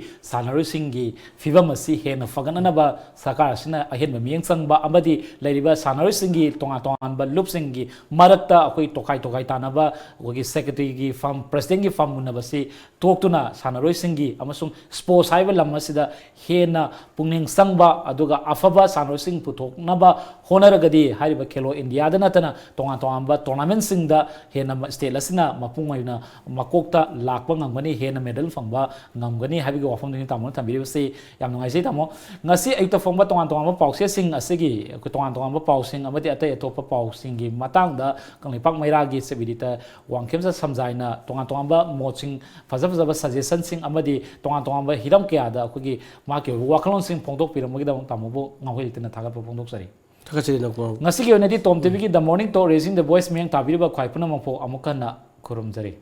ꯁꯥꯟꯅꯔꯣꯏꯁꯤꯡꯒꯤ ꯐꯤꯕꯝ ꯑꯁꯤ ꯍꯦꯟꯅ ꯐꯒꯠꯅꯅꯕ ꯁꯔꯀꯥꯔ ꯑꯁꯤꯅ ꯑꯍꯦꯟꯕ ꯃꯤꯠꯌꯦꯡ ꯆꯪꯕ ꯑꯃꯗꯤ ꯂꯩꯔꯤꯕ ꯁꯥꯟꯅꯔꯣꯏꯁꯤꯡꯒꯤ ꯇꯣꯉꯥꯟ ꯇꯣꯉꯥꯟꯕ ꯂꯨꯞꯁꯤꯡꯒꯤ ꯃꯔꯛꯇ ꯑꯩꯈꯣꯏ ꯇꯣꯈꯥꯏ ꯇꯣꯈꯥꯏ ꯇꯥꯅꯕ, ꯑꯩꯈꯣꯏꯒꯤ secretaryꯒꯤ ꯐꯝ, presidentꯀꯤ ꯐꯝ ꯃꯨꯟꯅꯕꯁꯤ ꯇꯣꯛꯇꯨꯅ ꯁꯥꯟꯅꯔꯣꯏꯁꯤꯡꯒꯤ ꯑꯃꯁꯨꯡ sports ꯍꯥꯏꯕ ꯂꯝ ꯑꯁꯤꯗ ꯍꯦꯟꯅ ꯄꯨꯛꯅꯤꯡ ꯆꯪꯕ ꯑꯗꯨꯒ ꯑꯐꯕ ꯁꯥꯟꯅꯔꯣꯏꯁꯤꯡ ꯄꯨꯊꯣꯛꯅꯕ ꯍꯣꯠꯅꯔꯒꯗꯤ ꯍꯥꯏꯔꯤꯕ ꯈꯦꯂꯣ ꯏꯟꯗꯤꯌꯥꯗ ꯅꯠꯇꯅ ꯇꯣꯉꯥꯟ ꯇꯣꯉꯥꯟꯕ tournamentꯁꯤꯡꯗ ꯍꯦꯟꯅ state ꯑꯁꯤꯅ ꯃꯄꯨꯡ ꯑꯣꯏꯅ ꯃꯀꯣꯛꯇ ꯂꯥꯛꯄ ꯉꯝꯒꯅꯤ, ꯍꯦꯟꯅ medal ꯐꯪꯕ ꯉꯝꯒꯅꯤ ꯍꯥꯏꯕꯒꯤ ꯋꯥꯐꯝꯗꯨꯅꯤ ꯇꯥꯃꯣꯅ ꯊꯝꯕꯤꯔꯤꯕꯁꯤ꯫ ꯌꯥꯝ ꯅꯨꯡꯉꯥꯏꯖꯩ ꯇꯥꯃꯣ꯫ ꯉꯁꯤ ꯑꯌꯨꯛꯇ ꯐꯣꯡꯕ ꯇꯣꯉꯥꯟ ꯇꯣꯉꯥꯟꯕ ꯄꯥꯎꯆꯦꯁꯤꯡ ꯑꯁꯤꯒꯤ, ꯑꯩꯈꯣꯏ ꯇꯣꯉꯥꯟ ꯇꯣꯉꯥꯟꯕ ꯄꯥꯎꯁꯤꯡ ꯑꯃꯗꯤ ꯑꯇꯩ ꯑꯇꯣꯞꯄ ꯄꯥꯎꯁꯤꯡꯒꯤ ꯃꯇꯥꯡꯗ ꯀꯪꯂꯩꯄꯥꯛ ꯃꯩꯔꯥꯒꯤ ꯆꯤꯞ ꯏꯗꯤꯇꯔ ꯋꯥꯡꯈꯦꯝꯆꯟ ꯁꯝꯖꯥꯏꯅ ꯇꯣꯉꯥꯟ ꯇꯣꯉꯥꯟꯕ ꯃꯣꯠꯁꯤꯡ, ꯐꯖ ꯐꯖꯕ suggestionꯁꯤꯡ ꯑꯃꯗꯤ ꯇꯣꯉꯥꯟ ꯇꯣꯉꯥꯟꯕ ꯍꯤꯔꯝ ꯀꯌꯥꯗ ꯑꯩꯈꯣꯏꯒꯤ ꯃꯍꯥꯛꯀꯤ ꯑꯣꯏꯕ ꯋꯥꯈꯜꯂꯣꯟꯁꯤꯡ ꯐꯣꯡꯗꯣꯛꯄꯤꯔꯝꯕꯒꯤꯗꯃꯛ ꯇꯥꯃꯣꯕꯨ ꯉꯥꯎꯍꯩ ꯂꯩꯇꯅ ꯊꯥꯒꯠꯄ ꯐꯣꯡꯗꯣꯛꯆꯔꯤ꯫ ꯊꯥꯒꯠꯆꯔꯤ ꯅꯀꯣ꯫ ꯉꯁꯤꯒꯤ ꯑꯣꯏꯅꯗꯤ ꯇꯣꯝ ꯇꯤꯚꯤꯒꯤ The Morning Talk, Raising the Voice ꯃꯤꯠꯌꯦꯡ ꯇꯥꯕꯤꯔꯤꯕ ꯈ꯭ꯋꯥꯏ ꯄꯨꯝꯅꯃꯛꯄꯨ ꯑꯃꯨꯛ ꯍꯟꯅ ꯈꯨꯔꯨꯝꯖꯔꯤ꯫